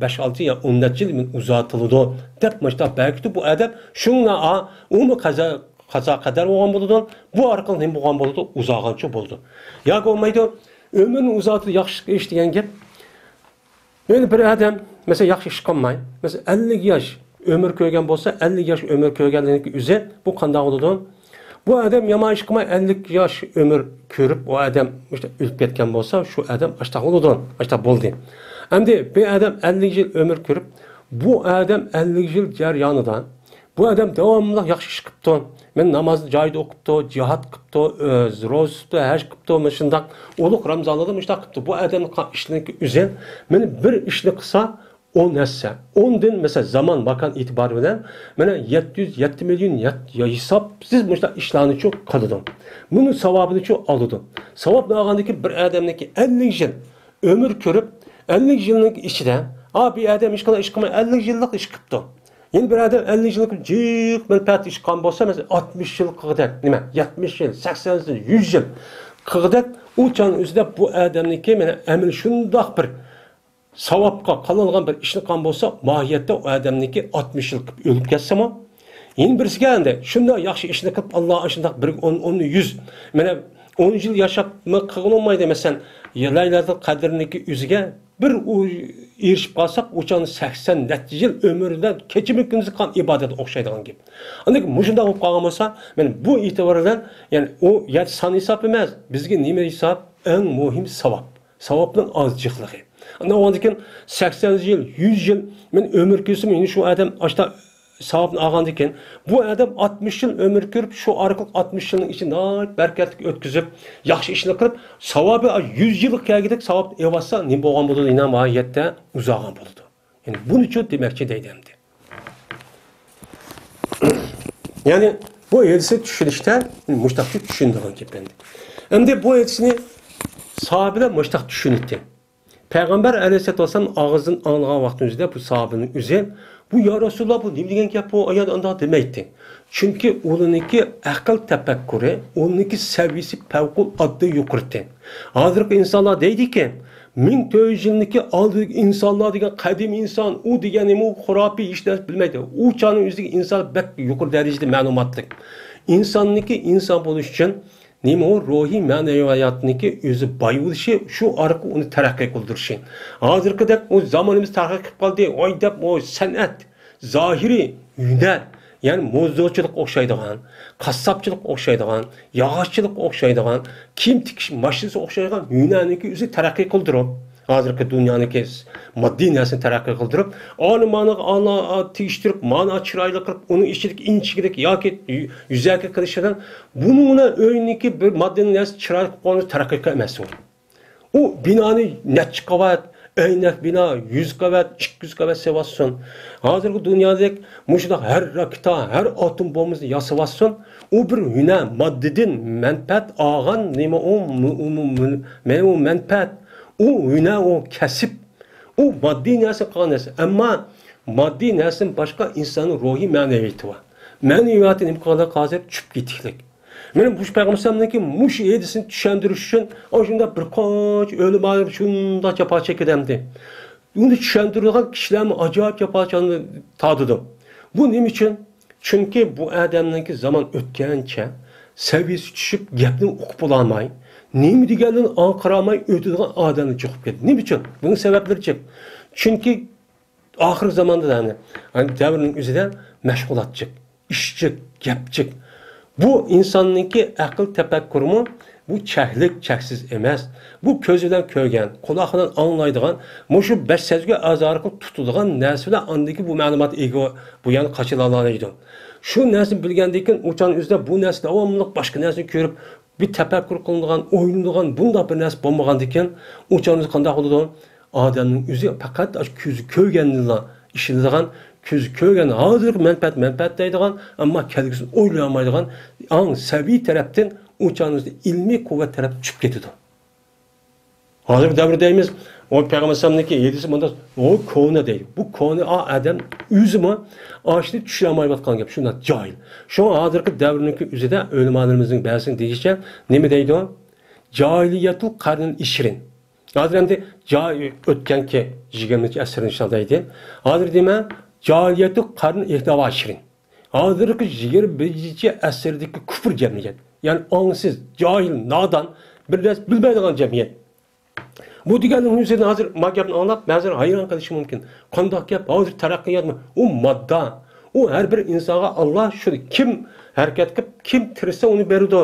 بەش، ئالتە يا ئون نەچچە يىل ئۇزارتىلىدۇ، دەپ مۇشۇنداق بەركىتىپ، بۇ ئادەم شۇڭا، ئا، ئۇمۇ قازا، قازا قەدەر بولغان بولىدۇ. بۇ ئارقىلىق نېمە بولغان بولىدۇ؟ ئۇزارغانچە بولىدۇ. ياكى بولمايدۇ، ئۆمرىنى ئۇزارتىدۇ، ياخشى ئىش دېگەن گەپ. يەنى بىر ئادەم، مەسىلەن، ياخشى ئىش قىلماي، مەسىلەن، ئەللىك ياش ئۆمۈر كۆرگەن بولسا، ئەللىك ياش ئۆمۈر كۆرگەنلىكى ئۆزى بۇ قانداق بولىدۇ؟ بۇ ئادەم يامان ئىش قىلماي، ئەللىك ياش ئۆمۈر كۆرۈپ، ئۇ ئادەم مۇشۇ ئۆلۈپ كەتكەن بولسا، شۇ ئادەم ئاشتاق بولىدۇ، ئاشتاق بولدى. ئەمدى بىر ئادەم ئەللىك يىل ئۆمۈر كۆرۈپ، بۇ ئادەم ئەللىك يىل جەريانىدا بۇ ئادەم داۋاملىق ياخشى ئىش قىپتۇ. مەن نامازنى جايىدا ئوقۇپتۇ، جىھاد قىپتۇ، ئۆز روزا تۇتۇپتۇ، ھەج قىپتۇ، مۇشۇنداق ئۇلۇغ رامزانلاردا مۇشۇنداق قىپتۇ. بۇ ئادەمنىڭ قىلغان ئىشىنىڭكى ئۆزى، مانا بىر ئىشنى قىلسا، ئون ھەسسە، ئوندىن، مەسىلەن، زامان، ماكان ئېتىبارى بىلەن، مانا يەتتە يۈز، يەتتە مىليون يەت-، يا ھېسابسىز مۇشۇنداق ئىشلارنىچۇ قىلىدۇ. بۇنىڭ ساۋابىنىچۇ ئالىدۇ. ساۋابنى ئالغاندىن كېيىن بىر ئادەمنىڭكى ئەللىك يىل ئۆمۈر كۆرۈپ، ئەللىك يىلنىڭ ئىچىدە، ئا، بىر ئادەم ھېچقانداق ئىش قىلماي، ئەللىك يىللىق ئىش قىپتۇ. يەنە بىر ئادەم ئەللىك يىللىق جىق مەنپەئەت ئىش قىلغان بولسا، مەسىلەن، ئاتمىش يىل قىلغۇدەك، نېمە، يەتمىش يىل، سەكسەن يىل، يۈز يىل قىلغۇدەك، ئۇ چاغنىڭ ئۆزىدە بۇ ئادەمنىڭكى، مانا، ئەمەلى شۇنداق بىر ساۋابقا قىلىنغان بىر ئىشنى قىلغان بولسا، ماھىيەتتە ئۇ ئادەمنىڭكى ئاتمىش يىل قىلىپ ئۆلۈپ كەتسىمۇ، يەنە بىرسىگە ئەمدى شۇنداق ياخشى ئىشنى قىلىپ، ئاللا ئاشۇنداق بىر ئون، ئون، يۈز، مانا، ئون يىل ياشاپمۇ قىلغىلى بولمايدۇ. مەسىلەن، لەيلەتۇل قەدىرنىڭكى ئۆزىگە بىر ئۇ ئېرىشىپ قالساق، ئۇ چاغنى سەكسەن نەچچە يىل ئۆمرىدە كېچىمۇ كۈندۈز قىلغان ئىبادەت ئوخشايدىغان گەپ. ئاندىن كېيىن مۇشۇنداق بولۇپ قالغان بولسا، مانا بۇ ئېتىبار بىلەن، يەنى ئۇ يەتتە سان ھېساب ئەمەس، بىزگە نېمە ھېساب؟ ئەڭ مۇھىم ساۋاب. ساۋابنىڭ ئاز جىقلىقى. ئاندىن كېيىن سەكسەن يىل، يۈز يىل، مەن ئۆمۈر كۆرسىمۇ، يەنە شۇ ئادەم ئاشتا ساۋابنى ئالغاندىن كېيىن، بۇ ئادەم ئاتمىش يىل ئۆمۈر كۆرۈپ، شۇ ئارقىلىق ئاتمىش يىلنىڭ ئىچىدە ناھايىتى بەرىكەتلىك ئۆتكۈزۈپ، ياخشى ئىشنى قىلىپ، ساۋابى يۈز يىلغا كەلگۈدەك ساۋابنى ئېلىۋاتسا، نېمە بولغان بولىدۇ؟ يەنە ماھىيەتتە ئۇزارغان بولىدۇ. يەنى بۇنىچۇ دېمەكچى دەيدۇ ئەمدى. يەنى بۇ ھەدىسنى چۈشىنىشتە مۇشتاق چۈشىنىدىغان گەپ ئەمدى. ئەمدى بۇ ھەدىسنى ساھابىلەر مۇشتاق چۈشىنىدى. پەيغەمبەر ئەلەيھىسسالاتۇ ۋەسسالام ئاغزىدىن ئاڭلىغان ۋاقتىمىزدا بۇ ساھابىنىڭ ئۆزى، بۇ يا رەسۇلاللا، بۇ نېمە دېگەن گەپ بۇ، ئايال ئانداق دېمەيتتى. چۈنكى ئۇنىڭكى ئەقىل تەپەككۇرى، ئۇنىڭكى سەۋىيىسى پەۋقۇلئاددە يۇقىرىتى. ھازىرقى ئىنسانلار دەيدىكى، مىڭ تۆت يۈز يىلنىڭكى ئالدىدىكى ئىنسانلار دېگەن قەدىم ئىنسان، ئۇ دېگەن نېمە، ئۇ خۇراپىي، ھېچ نەرسە بىلمەيدۇ. ئۇ چاغنىڭ ئۆزىدىكى ئىنسان بەك يۇقىرى دەرىجىدە مەلۇماتلىق. ئىنساننىڭكى ئىنسان بولۇش ئۈچۈن نېمە ئۇ روھىي مەنىۋىياتنىڭكى ئۆزى باي بولۇشى، شۇ ئارقىلىق ئۇنى تەرەققىي قىلدۇرۇشى. ھازىرقىدەك ئۇ زامانىمىز تەرەققىي قىلىپ قالدى، ئاي دەپ ئۇ سەنئەت، زاھىرىي ھۈنەر، يەنى موزدوچىلىق ئوخشايدىغان، قاسساپچىلىق ئوخشايدىغان، ياغاچچىلىق ئوخشايدىغان، كىيىم تىكىش ماشىنىسى ئوخشايدىغان ھۈنەرنىڭكى ئۆزى تەرەققىي قىلدۇرۇپ، ھازىرقى دۇنيانىڭكى ماددىي نەرسىنى تەرەققىي قىلدۇرۇپ، ئانى مانا ئانا تېگىشتۈرۈپ، مانا چىرايلىق قىلىپ، ئۇنىڭ ئىچىدىكى ئىنچىكىلىك ياكى يۈ-، يۈزەكى قىلىش بىلەن بۇنىڭ بىلەن ئۆينىڭكى بىر ماددىي نەرسە چىرايلىق قىلىپ قويغاندا تەرەققىي قىلىپ ئەمەس ئۇ. ئۇ بىنانى نەچچە قەۋەت، ئەينەك بىنا، يۈز قەۋەت، ئىككى يۈز قەۋەت سېلىۋاتسۇن. ھازىرقى دۇنيادەك مۇشۇنداق ھەر راكېتا، ھەر ئاتوم بومبىسىنى ياسىۋاتسۇن. ئۇ بىر ھۈنەر، ماددىدىن مەنپەئەت ئالغان نېمە ئۇ، مۇ-، ئۇ، مۇ-، مۇ-، مەن-، ئۇ مەنپەئەت، ئۇ ھۈنەر، ئۇ كەسىپ، ئۇ ماددىي نەرسە قىلغان نەرسە. ئەمما ماددىي نەرسىدىن باشقا ئىنساننىڭ روھىي مەنىۋىيىتى بار. مەنىۋىياتى نېمە قىلغانلىق ھازىر چۈشۈپ كېتىكلىك. مېنىڭ مۇشۇ پەيغەمبەرنىڭكى مۇشۇ ھەدىسىنى چۈشەندۈرۈش ئۈچۈن ئاشۇنداق بىر قانچە ئۆلىمالار شۇنداق جاپا چېكىدەمدى. ئۇنى چۈشەندۈرىدىغان كىشىلەرمۇ ئاجايىپ جاپا تارتىدۇ. بۇ نېمە ئۈچۈن؟ چۈنكى بۇ ئادەمنىڭكى زامان ئۆتكەنچە سەۋىيىسى چۈشۈپ، گەپنى ئۇقۇپ بولالماي، نېمە دېگەنلىرىنى ئاڭقىرالماي ئۆتىدىغان ئادەملەر چىقىپ كەتتى. نېمە ئۈچۈن؟ بۇنىڭ سەۋەبلىرى جىق. چۈنكى ئاخىرقى زاماندا، يەنى، يەنى دەۋرنىڭ ئۆزىدە مەشغۇلات جىق، ئىش جىق، گەپ جىق. بۇ ئىنساننىڭكى ئەقىل تەپەككۇرىمۇ بۇ چەكلىك، چەكسىز ئەمەس. بۇ كۆز بىلەن كۆرگەن، قۇلاق بىلەن ئاڭلايدىغان، مۇشۇ بەش سەزگۈ ئەزا ئارقىلىق تۇتۇلىدىغان نەرسە بىلەن ئاندىكى بۇ مەلۇمات ئىگە، بۇ يەنى قاچىلالايدۇ. شۇ نەرسىنى بىلگەندىن كېيىن ئۇ چاغنىڭ ئۆزىدە بۇ نەرسە داۋاملىق باشقا نەرسىنى كۆرۈپ، بىر تەپەككۇر قىلىنىدىغان، ئويلىنىدىغان بۇنداق بىر نەرسە بولمىغاندىكىن، ئۇ چاغدا قانداق بولىدۇ؟ ئادەمنىڭ ئۆزى پەقەت ئاشۇ كۆزى كۆرگەننىلا ئىشلىتىدىغان، كۆزى كۆرگەن ھازىرقى مەنپەئەت، مەنپەئەت دەيدىغان، ئەمما كەلگۈسىنى ئويلىيالمايدىغان ئەڭ سەۋىي تەرەپتىن ئۇ چاغنىڭ ئۆزىدە ئىلمىي قۇۋۋەت تەرەپ چۈشۈپ كېتىدۇ. ھازىرقى دەۋر دەيمىز، ئۇ پەيغەمبەر ئەلەيھىسسالامنىڭكى ھەدىسى مۇنداق، ئۇ كونا دەيدۇ. بۇ كونا ئا-، ئادەم ئۆزىمۇ ئاشۇنى چۈشىنەلمەيۋاتقان گەپ، شۇنداق جاھىل. شۇڭا ھازىرقى دەۋرنىڭكى ئۆزىدە ئۆلىمالىرىمىزنىڭ بەزىسىنىڭ دېيىشىچە نېمە دەيدۇ؟ جاھىلىيەتۇل قەرنىل ئىشرىن. ھازىر ئەمدى جا-، ئۆتكەنكى يىگىرمىنچى ئەسىرنى شۇنداق دەيدۇ. ھازىر دېمە، جاھىلىيەتۇل قەرنىل ئىھدا ۋە ئىشرىن. ھازىرقى يىگىرمە بىرىنچى ئەسىردىكى كۇفر جەمئىيەت. يەنى ئاڭسىز، جاھىل، نادان، بىر نەرسە بىلمەيدىغان جەمئىيەت. بۇ دېگەننىڭ ئۆزىدىن ھازىر ما گەپنى ئاڭلاپ، بەزىلەر ھەيران قېلىشى مۇمكىن. قانداق گەپ؟ ھازىر تەرەققىياتمۇ؟ ئۇ ماددا. ئۇ ھەر بىر ئىنسانغا ئاللا شۇنى كىم ھەرىكەت قىلىپ، كىم تىرىشسا ئۇنى بېرىدۇ.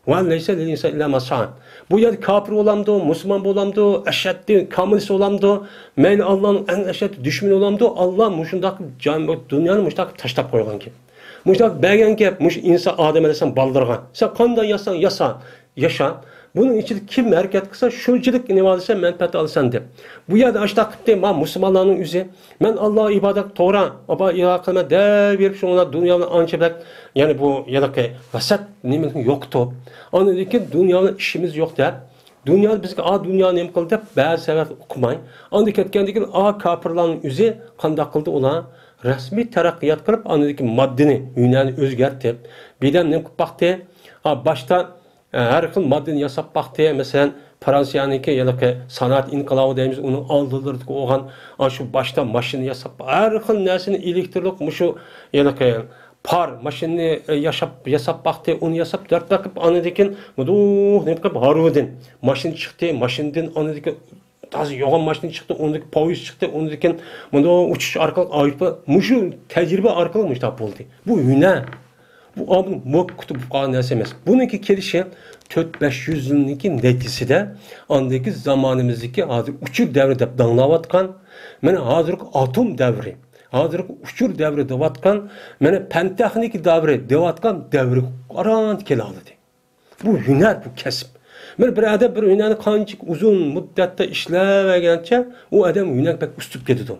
ۋە لەيسە لىل ئىنسان ئىللا ما سەئە. بۇ يەردە كاپىر بولامدۇ، مۇسۇلمان بولامدۇ، ئەشەددىي كوممۇنىست بولامدۇ، مەيلى ئاللانىڭ ئەڭ ئەشەددىي دۈشمىنى بولامدۇ، ئاللا مۇشۇنداق جان-، دۇنيانى مۇشۇنداق تاشلاپ قويغان گەپ. مۇشۇنداق بەرگەن گەپ، مۇشۇ ئىنسان ئادەم ئەلەيھىسسالام بالىلىرىغا. سەن قانداق يازساڭ ياسا، ياشا. بۇنىڭ ئىچىدە كىم ھەرىكەت قىلسا، شۇنچىلىك نېمە ئالىسەن، مەنپەئەت ئالىسەن دەپ. بۇ يەردە ئاشۇنداق قىپتى، ما مۇسۇلمانلارنىڭ ئۆزى، مەن ئاللاغا ئىبادەت توغرا، ئابا ئىبادەت قىلىمەن دەۋېرىپ، شۇڭا دۇنيا بىلەن ئانچە بەك، يەنى بۇ ھېلىقى ۋەسەت نېمىنى يوقىتىپ، ئاندىن كېيىن دۇنيا بىلەن ئىشىمىز يوق دەپ، دۇنيا بىزگە ئا دۇنيا نېمە قىلدى دەپ بەزى سەۋەب ئۇقماي، ئاندىن كەتكەندىن كېيىن ئا كاپىرلارنىڭ ئۆزى قانداق قىلدى ئۇلار؟ رەسمىي تەرەققىيات قىلىپ، ئاندىن كېيىن ماددىنى، ھۈنەرنى ئۆزگەرتىپ، بىردەم نېمە قىلىپ باقتى؟ ئا، باشتا ھەر خىل ماددىنى ياساپ باقتى. مەسىلەن، فرانسىيەنىڭكى ھېلىقى سانائەت ئىنقىلابى دەيمىز، ئۇنىڭ ئالدىلىرىدىكى بولغان، ئاشۇ باشتا ماشىنا ياساپ، ھەر خىل نەرسىنى ئېلېكترلىق، مۇشۇ ھېلىقى پار ماشىنىنى، ئە، ياشاپ، ياساپ باقتى، ئۇنى ياساپ دەرت بېقىپ، ئاندىن كېيىن مۇنداق نېمە قىلىپ ھارۋىدىن ماشىنا چىقتى، ماشىنىدىن ئاندىن كېيىن تازا يوغان ماشىنا چىقتى، ئۇندىن كېيىن پويىز چىقتى، ئۇندىن كېيىن مۇنداق ئۇچۇش ئارقىلىق ئايروپىلان، مۇشۇ تەجرىبە ئارقىلىق مۇشۇنداق بولدى. بۇ ھۈنەر. بۇ ئالدىن مۇۋەپپەقىيەتلىك بولۇپ قالغان نەرسە ئەمەس. بۇنىڭكى كېلىشى تۆت بەش يۈز يىلنىڭكى نەتىجىسىدە ئاندىكى زامانىمىزدىكى ھازىر ئۇچۇر دەۋرى دەپ داڭلاۋاتقان، مانا ھازىرقى ئاتوم دەۋرى، ھازىرقى ئۇچۇر دەۋرى دەۋاتقان، مانا پەن تېخنىكا دەۋرى دەۋاتقان دەۋرگە ئاران كېلەلىدى. بۇ ھۈنەر، بۇ كەسىپ. مانا بىر ئادەم بىر ھۈنەرنى قانچىلىك ئۇزۇن مۇددەتتە ئىشلەۋەرگەنچە، ئۇ ئادەم ھۈنەرگە بەك ئۇستىپ كېتىدۇ.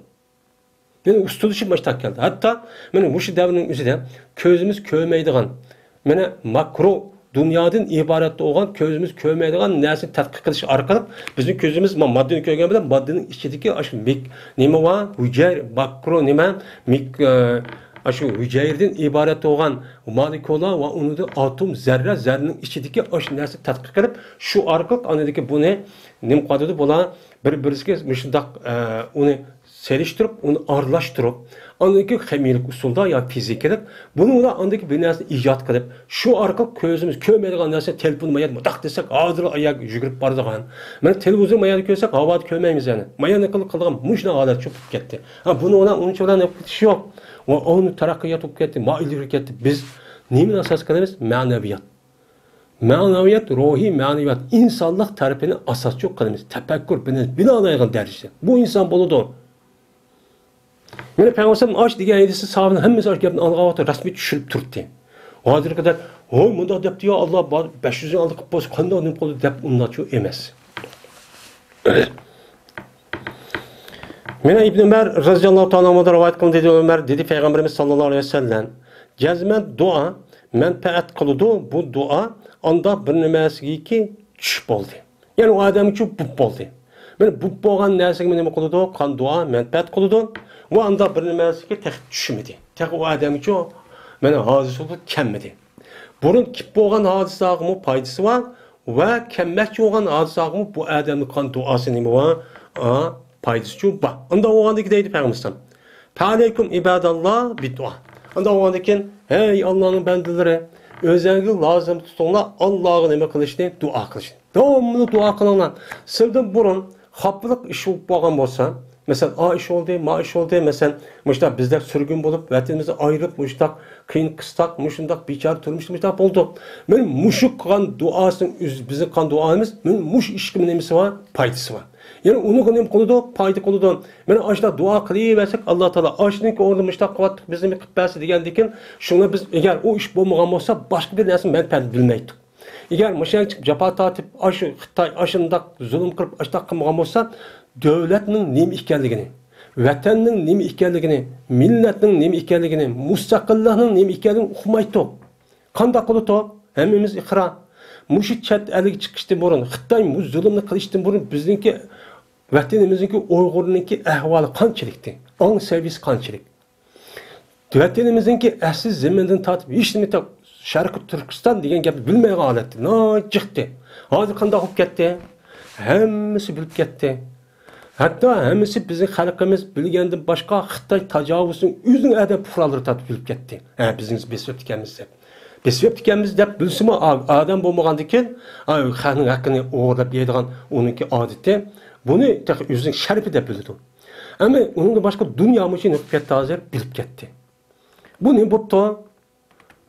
يەنى ئۇستىلىشىپ مۇشۇنداق كەلدى. ھەتتا مانا مۇشۇ دەۋرنىڭ ئۆزىدە كۆزىمىز كۆرمەيدىغان، مانا ماكرو دۇنيادىن ئىبارەت بولغان كۆزىمىز كۆرمەيدىغان نەرسىنى تەتقىق قىلىش ئارقىلىق بىزنىڭ كۆزىمىز ما-، ماددىنى كۆرگەن بىلەن ماددىنىڭ ئىچىدىكى ئاشۇ مىك-، نېمە بار؟ ھۈجەير، ماكرو نېمە؟ مىك-، ئە، ئاشۇ ھۈجەيرىدىن ئىبارەت بولغان مولېكۇلا ۋە ئۇنىڭدىن ئاتوم، زەررە، زەررىنىڭ ئىچىدىكى ئاشۇ نەرسىنى تەتقىق قىلىپ، شۇ ئارقىلىق ئاندىكى بۇنى نېمە قىلىدۇ؟ بۇلار بىر-بىرسىگە مۇشۇنداق، ئە، ئۇنى سېلىشتۇرۇپ، ئۇنى ئارىلاشتۇرۇپ، ئاندىن كېيىن خىمىيىلىك ئۇسۇلدا يا فىزىكىلىق، بۇنىڭ بىلەن ئاندىن كېيىن بىر نەرسىنى ئىجاد قىلىپ، شۇ ئارقىلىق كۆزىمىز كۆرمەيدىغان نەرسىنى تېلېفون مايان مۇنداق دېسەك، ھازىر ئاياغ يۈگۈرۈپ بارىدىغان. مانا تېلېۋىزور ماياندا كۆرسەك، ھاۋادا كۆرمەيمىز يەنى. ماياندا قىل-، قىلىدىغان مۇشۇنداق ھالەت شۇ بولۇپ كەتتى. ھا، بۇنىڭ بىلەن ئۇنچە بىلەن نېمە قىلىش يوق. ئۇ، ئۇ تەرەققىيات بولۇپ كەتتى، ما ئىلگىرى كەتتى. بىز نېمىنى ئاساس قىلىمىز؟ مەنىۋىيات. مەنىۋىيەت، روھىي مەنىۋىيەت، ئىنسانلىق تەرىپىنى ئاساسچۇ قىلىمىز، تەپەككۇر بىلىمىز، بىنالايدىغان دەرىجىدە. بۇ ئىنسان بولىدۇ. مانا پەيغەمبەر ئاش دېگەن ھەدىسى ساھابىنىڭ ھەممىسى ئاش گەپنى ئاڭلىغان ۋاقىتتا رەسمىي چۈشۈرۈپ تۇرۇپتى. ھازىرغا قەدەر، ھوي، مۇنداق دەپتۇ يا، ئاللا، بار، بەش يۈز يىل ئالدى قىلىپ بولسا، قانداق نېمە قىلدى دەپ ئۇنداقچۇ ئەمەس. مانا ئىبن ئۆمەر رەزىياللاھۇ تائالا ئەنھۇدىن رىۋايەت قىلىندى، دېدى ئۆمەر، دېدى پەيغەمبىرىمىز ساللاللاھۇ ئەلەيھى ۋەسەللەم، جەزمەن دۇئا مەنپەئەت قىلىدۇ، بۇ دۇئا ئاندا بىر نېمەسىگىكى چۈش بولدى. يەنى ئۇ ئادەمگىچۇ بۇپ بولدى. مانا بۇپ بولغان نەرسىگە نېمە قىلىدۇ؟ قان دۇئا مەنپەئەت قىلىدۇ. ۋە ئاندا بىر نېمەسىگە تېخى چۈشمىدى. تېخى ئۇ ئادەمگىچۇ مانا ھادىسە بولۇپ كەلمىدى. بۇرۇن كېلىپ بولغان ھادىسىلەرگىمۇ پايدىسى بار ۋە كەلمەكچى بولغان ھادىسىلەرگىمۇ بۇ ئادەمنىڭ قان دۇئاسى نېمە بار؟ ئا، پايدىسىچۇ بار. ئاندا بولغاندىكىن دەيدۇ پەيغەمبەر ئەلەيھىسسالام. فەئەلەيكۇم ئىباداللا بىددۇئا. ئاندا بولغاندىكىن، ھەي ئاللانىڭ بەندىلىرى، ئۆزەڭگە لازىم تۇتۇڭلار ئاللاغا نېمە قىلىشنى؟ دۇئا قىلىشنى. داۋاملىق دۇئا قىلىڭلار. سىلدىن بۇرۇن خاپىلىق ئىش بولۇپ بولغان بولسا، مەسىلەن، ئا ئىش بولدى، ما ئىش بولدى، مەسىلەن، مۇشۇنداق بىزدەك سۈرگۈن بولۇپ، ۋەتىنىمىزدىن ئايرىلىپ، مۇشۇنداق قىيىن قىستاق، مۇشۇنداق بىچارە تۇرمۇشتا مۇشۇنداق بولدۇق. مانا مۇشۇ قىلغان دۇئاسىنىڭ ئۆزى، بىزنىڭ قىلغان دۇئامىز، مانا مۇشۇ ئىشقا نېمىسى بار؟ پايدىسى بار. يەنى ئۇنىڭغا نېمە قىلىدۇ؟ پايدا قىلىدۇ. مانا ئاشۇنداق دۇئا قىلىۋەرسەك، ئاللا تائالا ئاشۇنىڭكى ئورنىدا مۇشۇنداق قىلىۋاتتۇق، بىزنى قىلىپ بەرسە دېگەندىكىن، شۇڭا بىز ئەگەر ئۇ ئىش بولمىغان بولسا، باشقا بىر نەرسە مەنپەئەت بىلمەيتتۇق. ئەگەر مۇشۇنچە جاپا تارتىپ، ئاشۇ خىتاي ئاشۇنداق زۇلۇم قىلىپ، ئاشۇنداق قىلمىغان بولسا، دۆلەتنىڭ نېمە ئىكەنلىكىنى، ۋەتەننىڭ نېمە ئىكەنلىكىنى، مىللەتنىڭ نېمە ئىكەنلىكىنى، مۇستەقىللىقنىڭ نېمە ئىكەنلىكىنى ئۇقمايتتۇق. قانداق قىلىدۇق؟ ھەممىمىز ئىقرار. مۇشۇ چەت ئەلگە چىقىشتىن بۇرۇن، خىتاي مۇ-، زۇلۇمنى قىلىشتىن بۇرۇن بىزنىڭكى ۋەتىنىمىزنىڭكى ئۇيغۇرنىڭكى ئەھۋالى قانچىلىكتى؟ ئاڭ سەۋىيىسى قانچىلىك؟ ۋەتىنىمىزنىڭكى ئەسلى زېمىنىدىن تارتىپ ھېچ نېمە تا-، شەرقىي تۈركىستان دېگەن گەپنى بىلمەيدىغان ھالەتتە، ناھايىتى جىقتى. ھازىر قانداق بولۇپ كەتتى؟ ھەممىسى بىلىپ كەتتى. ھەتتا ھەممىسى بىزنىڭ خەلقىمىز بىلگەندىن باشقا خىتاي تاجاۋۇزچىنىڭ ئۆزىنىڭ ئادەم پۇقرالىرى تارتىپ ئۆلۈپ كەتتى. ھە، بىزنى بېسىۋەپتىكەنمىز دەپ. بېسىۋەپتىكەنمىز دەپ بىلسىمۇ، ئا-، ئادەم بولمىغاندىكىن، ئا، خەقنىڭ ھەققىنى ئوغرىلاپ يەيدىغان ئۇنىڭكى ئادىتى، بۇنى تېخى ئۆزىنىڭ شەرىپى دەپ بىلىدۇ. ئەمما ئۇنىڭدىن باشقا دۇنيا مۇشۇ نېمە قىلىپ كەتتى ھازىر؟ بىلىپ كەتتى. بۇ نېمە بوپتۇ؟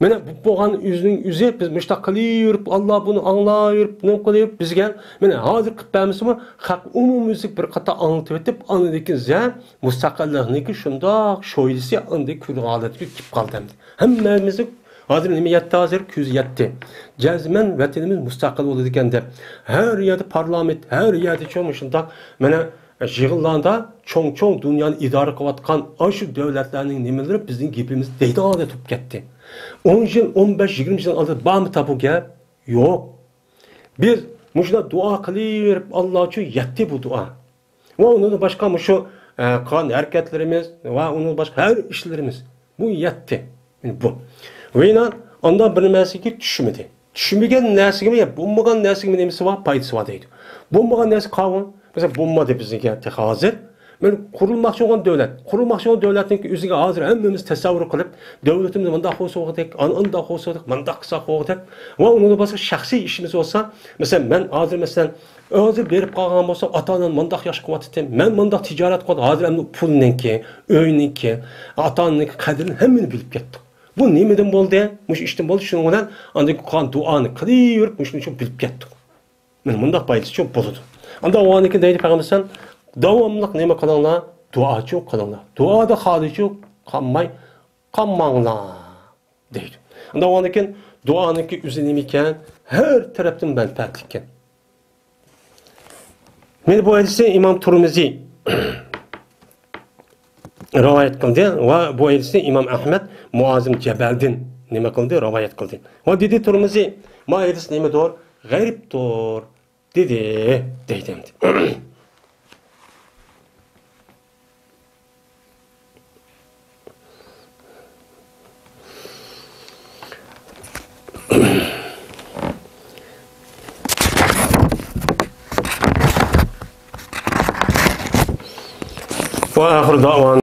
مانا بۇ بولغان ئۆزىنىڭ ئۆزى، بىز مۇشۇنداق قىلىۋېرىپ، ئاللا بۇنى ئاڭلاۋېرىپ، نېمە قىلىپ، بىزگە، مانا ھازىر قىلىپ بەرمىسىمۇ، خەق ئومۇميۈزلۈك بىر قاتا ئاڭلىتىۋېتىپ، ئاندىن كېيىن زە-، مۇستەقىللىقنىڭكى شۇنداق شويلىسى ئاندىن كۆرىدىغان ھالەتكە كېلىپ قالدى ئەمدى. ھەممىمىز ھازىر نېمە يەتتى ھازىر؟ كۆز يەتتى. جەزمەن ۋەتىنىمىز مۇستەقىل بولىدىكەن دەپ، ھەر يەردە پارلامېنت، ھەر يەردە شۇ مۇشۇنداق، مانا، يىغىنلاردا چوڭ-چوڭ دۇنيانى ئىدارە قىلىۋاتقان ئاشۇ دۆلەتلەرنىڭ نېمىلىرى بىزنىڭ گېپىمىزنى دەيدىغان ھالەتكە كېلىپ كەتتى. ئون يىل، ئون بەش، يىگىرمە يىل ئالدىدا بارمىتا بۇ گەپ؟ يوق. بىز مۇشۇنداق دۇئا قىلىۋېرىپ، ئاللا ئۈچۈن يەتتى بۇ دۇئا. ۋە ئۇنىڭدىن باشقا مۇشۇ، ئە، قىلغان ھەرىكەتلىرىمىز ۋە ئۇنىڭدىن باشقا ھەر ئىشلىرىمىز. بۇ يەتتى. مانا بۇ. ۋە يەنە ئاندىن بىر نەرسىگە چۈشمىدى. چۈشمىگەن نەرسىگىمۇ، يا بولمىغان نەرسىگىمۇ نېمىسى بار؟ پايدىسى بار دەيدۇ. بولمىغان نەرسە قاۋۇ. مەسىلەن، بولمىدى بىزنىڭكى تېخى ھازىر. مانا قۇرۇلماقچى بولغان دۆلەت. قۇرۇلماقچى بولغان دۆلەتنىڭكى ئۆزىگە ھازىر ھەممىمىز تەسەۋۋۇر قىلىپ، دۆلىتىمىز مۇنداق بولسا بولغۇدەك، ئان-، ئانداق بولسا بولغۇدەك، مۇنداق قىلساق بولغۇدەك. ۋە ئۇنىڭدىن باشقا شەخسىي ئىشىمىز بولسا، مەسىلەن، مەن ھازىر، مەسىلەن، ھازىر بېرىپ قالغان بولسام، ئاتا-ئانام مۇنداق ياخشى قىلىۋاتىتتى، مەن مۇنداق تىجارەت قىلىۋاتىمەن، ھازىر ئەمدى پۇلنىڭكى، ئۆينىڭكى، ئاتا-ئانىنىڭكى قەدرىنى ھەممىنى بىلىپ كەتتۇق. بۇ نېمىدىن بولدى؟ مۇشۇ ئىشتىن بولدى. شۇنىڭ بىلەن ئاندىن كېيىن قىلغان دۇئانى قىلىۋېرىپ، مۇشۇنىڭ ئۈچۈن بىلىپ كەتتۇق. مانا مۇنداق پايدىسىچۇ بولىدۇ. ئاندىن ئۇنىڭدىن كېيىن دەيدۇ پەيغەمبەر، داۋاملىق نېمە قىلىڭلار؟ دۇئاچۇ قىلىڭلار. دۇئادا خالىچۇ قالماي قالماڭلار. دەيدۇ. ئاندىن ئۇنىڭدىن كېيىن دۇئانىڭكى ئۆزى نېمە ئىكەن؟ ھەر تەرەپتىن مەنپەئەتلىك ئىكەن. مانا بۇ ھەدىسنى ئىمام تۇرمىزى، رىۋايەت قىلدى. ۋە بۇ ھەدىسنى ئىمام ئەھمەد مۇئاز ئىبن جەبەلدىن نېمە قىلدى؟ رىۋايەت قىلدى. ۋە دېدى تۇرمۇزى، ما ھەدىس نېمىدۇر؟ غەرىبتۇر، دېدى، دەيدۇ ئەمدى. وآخر دعوانا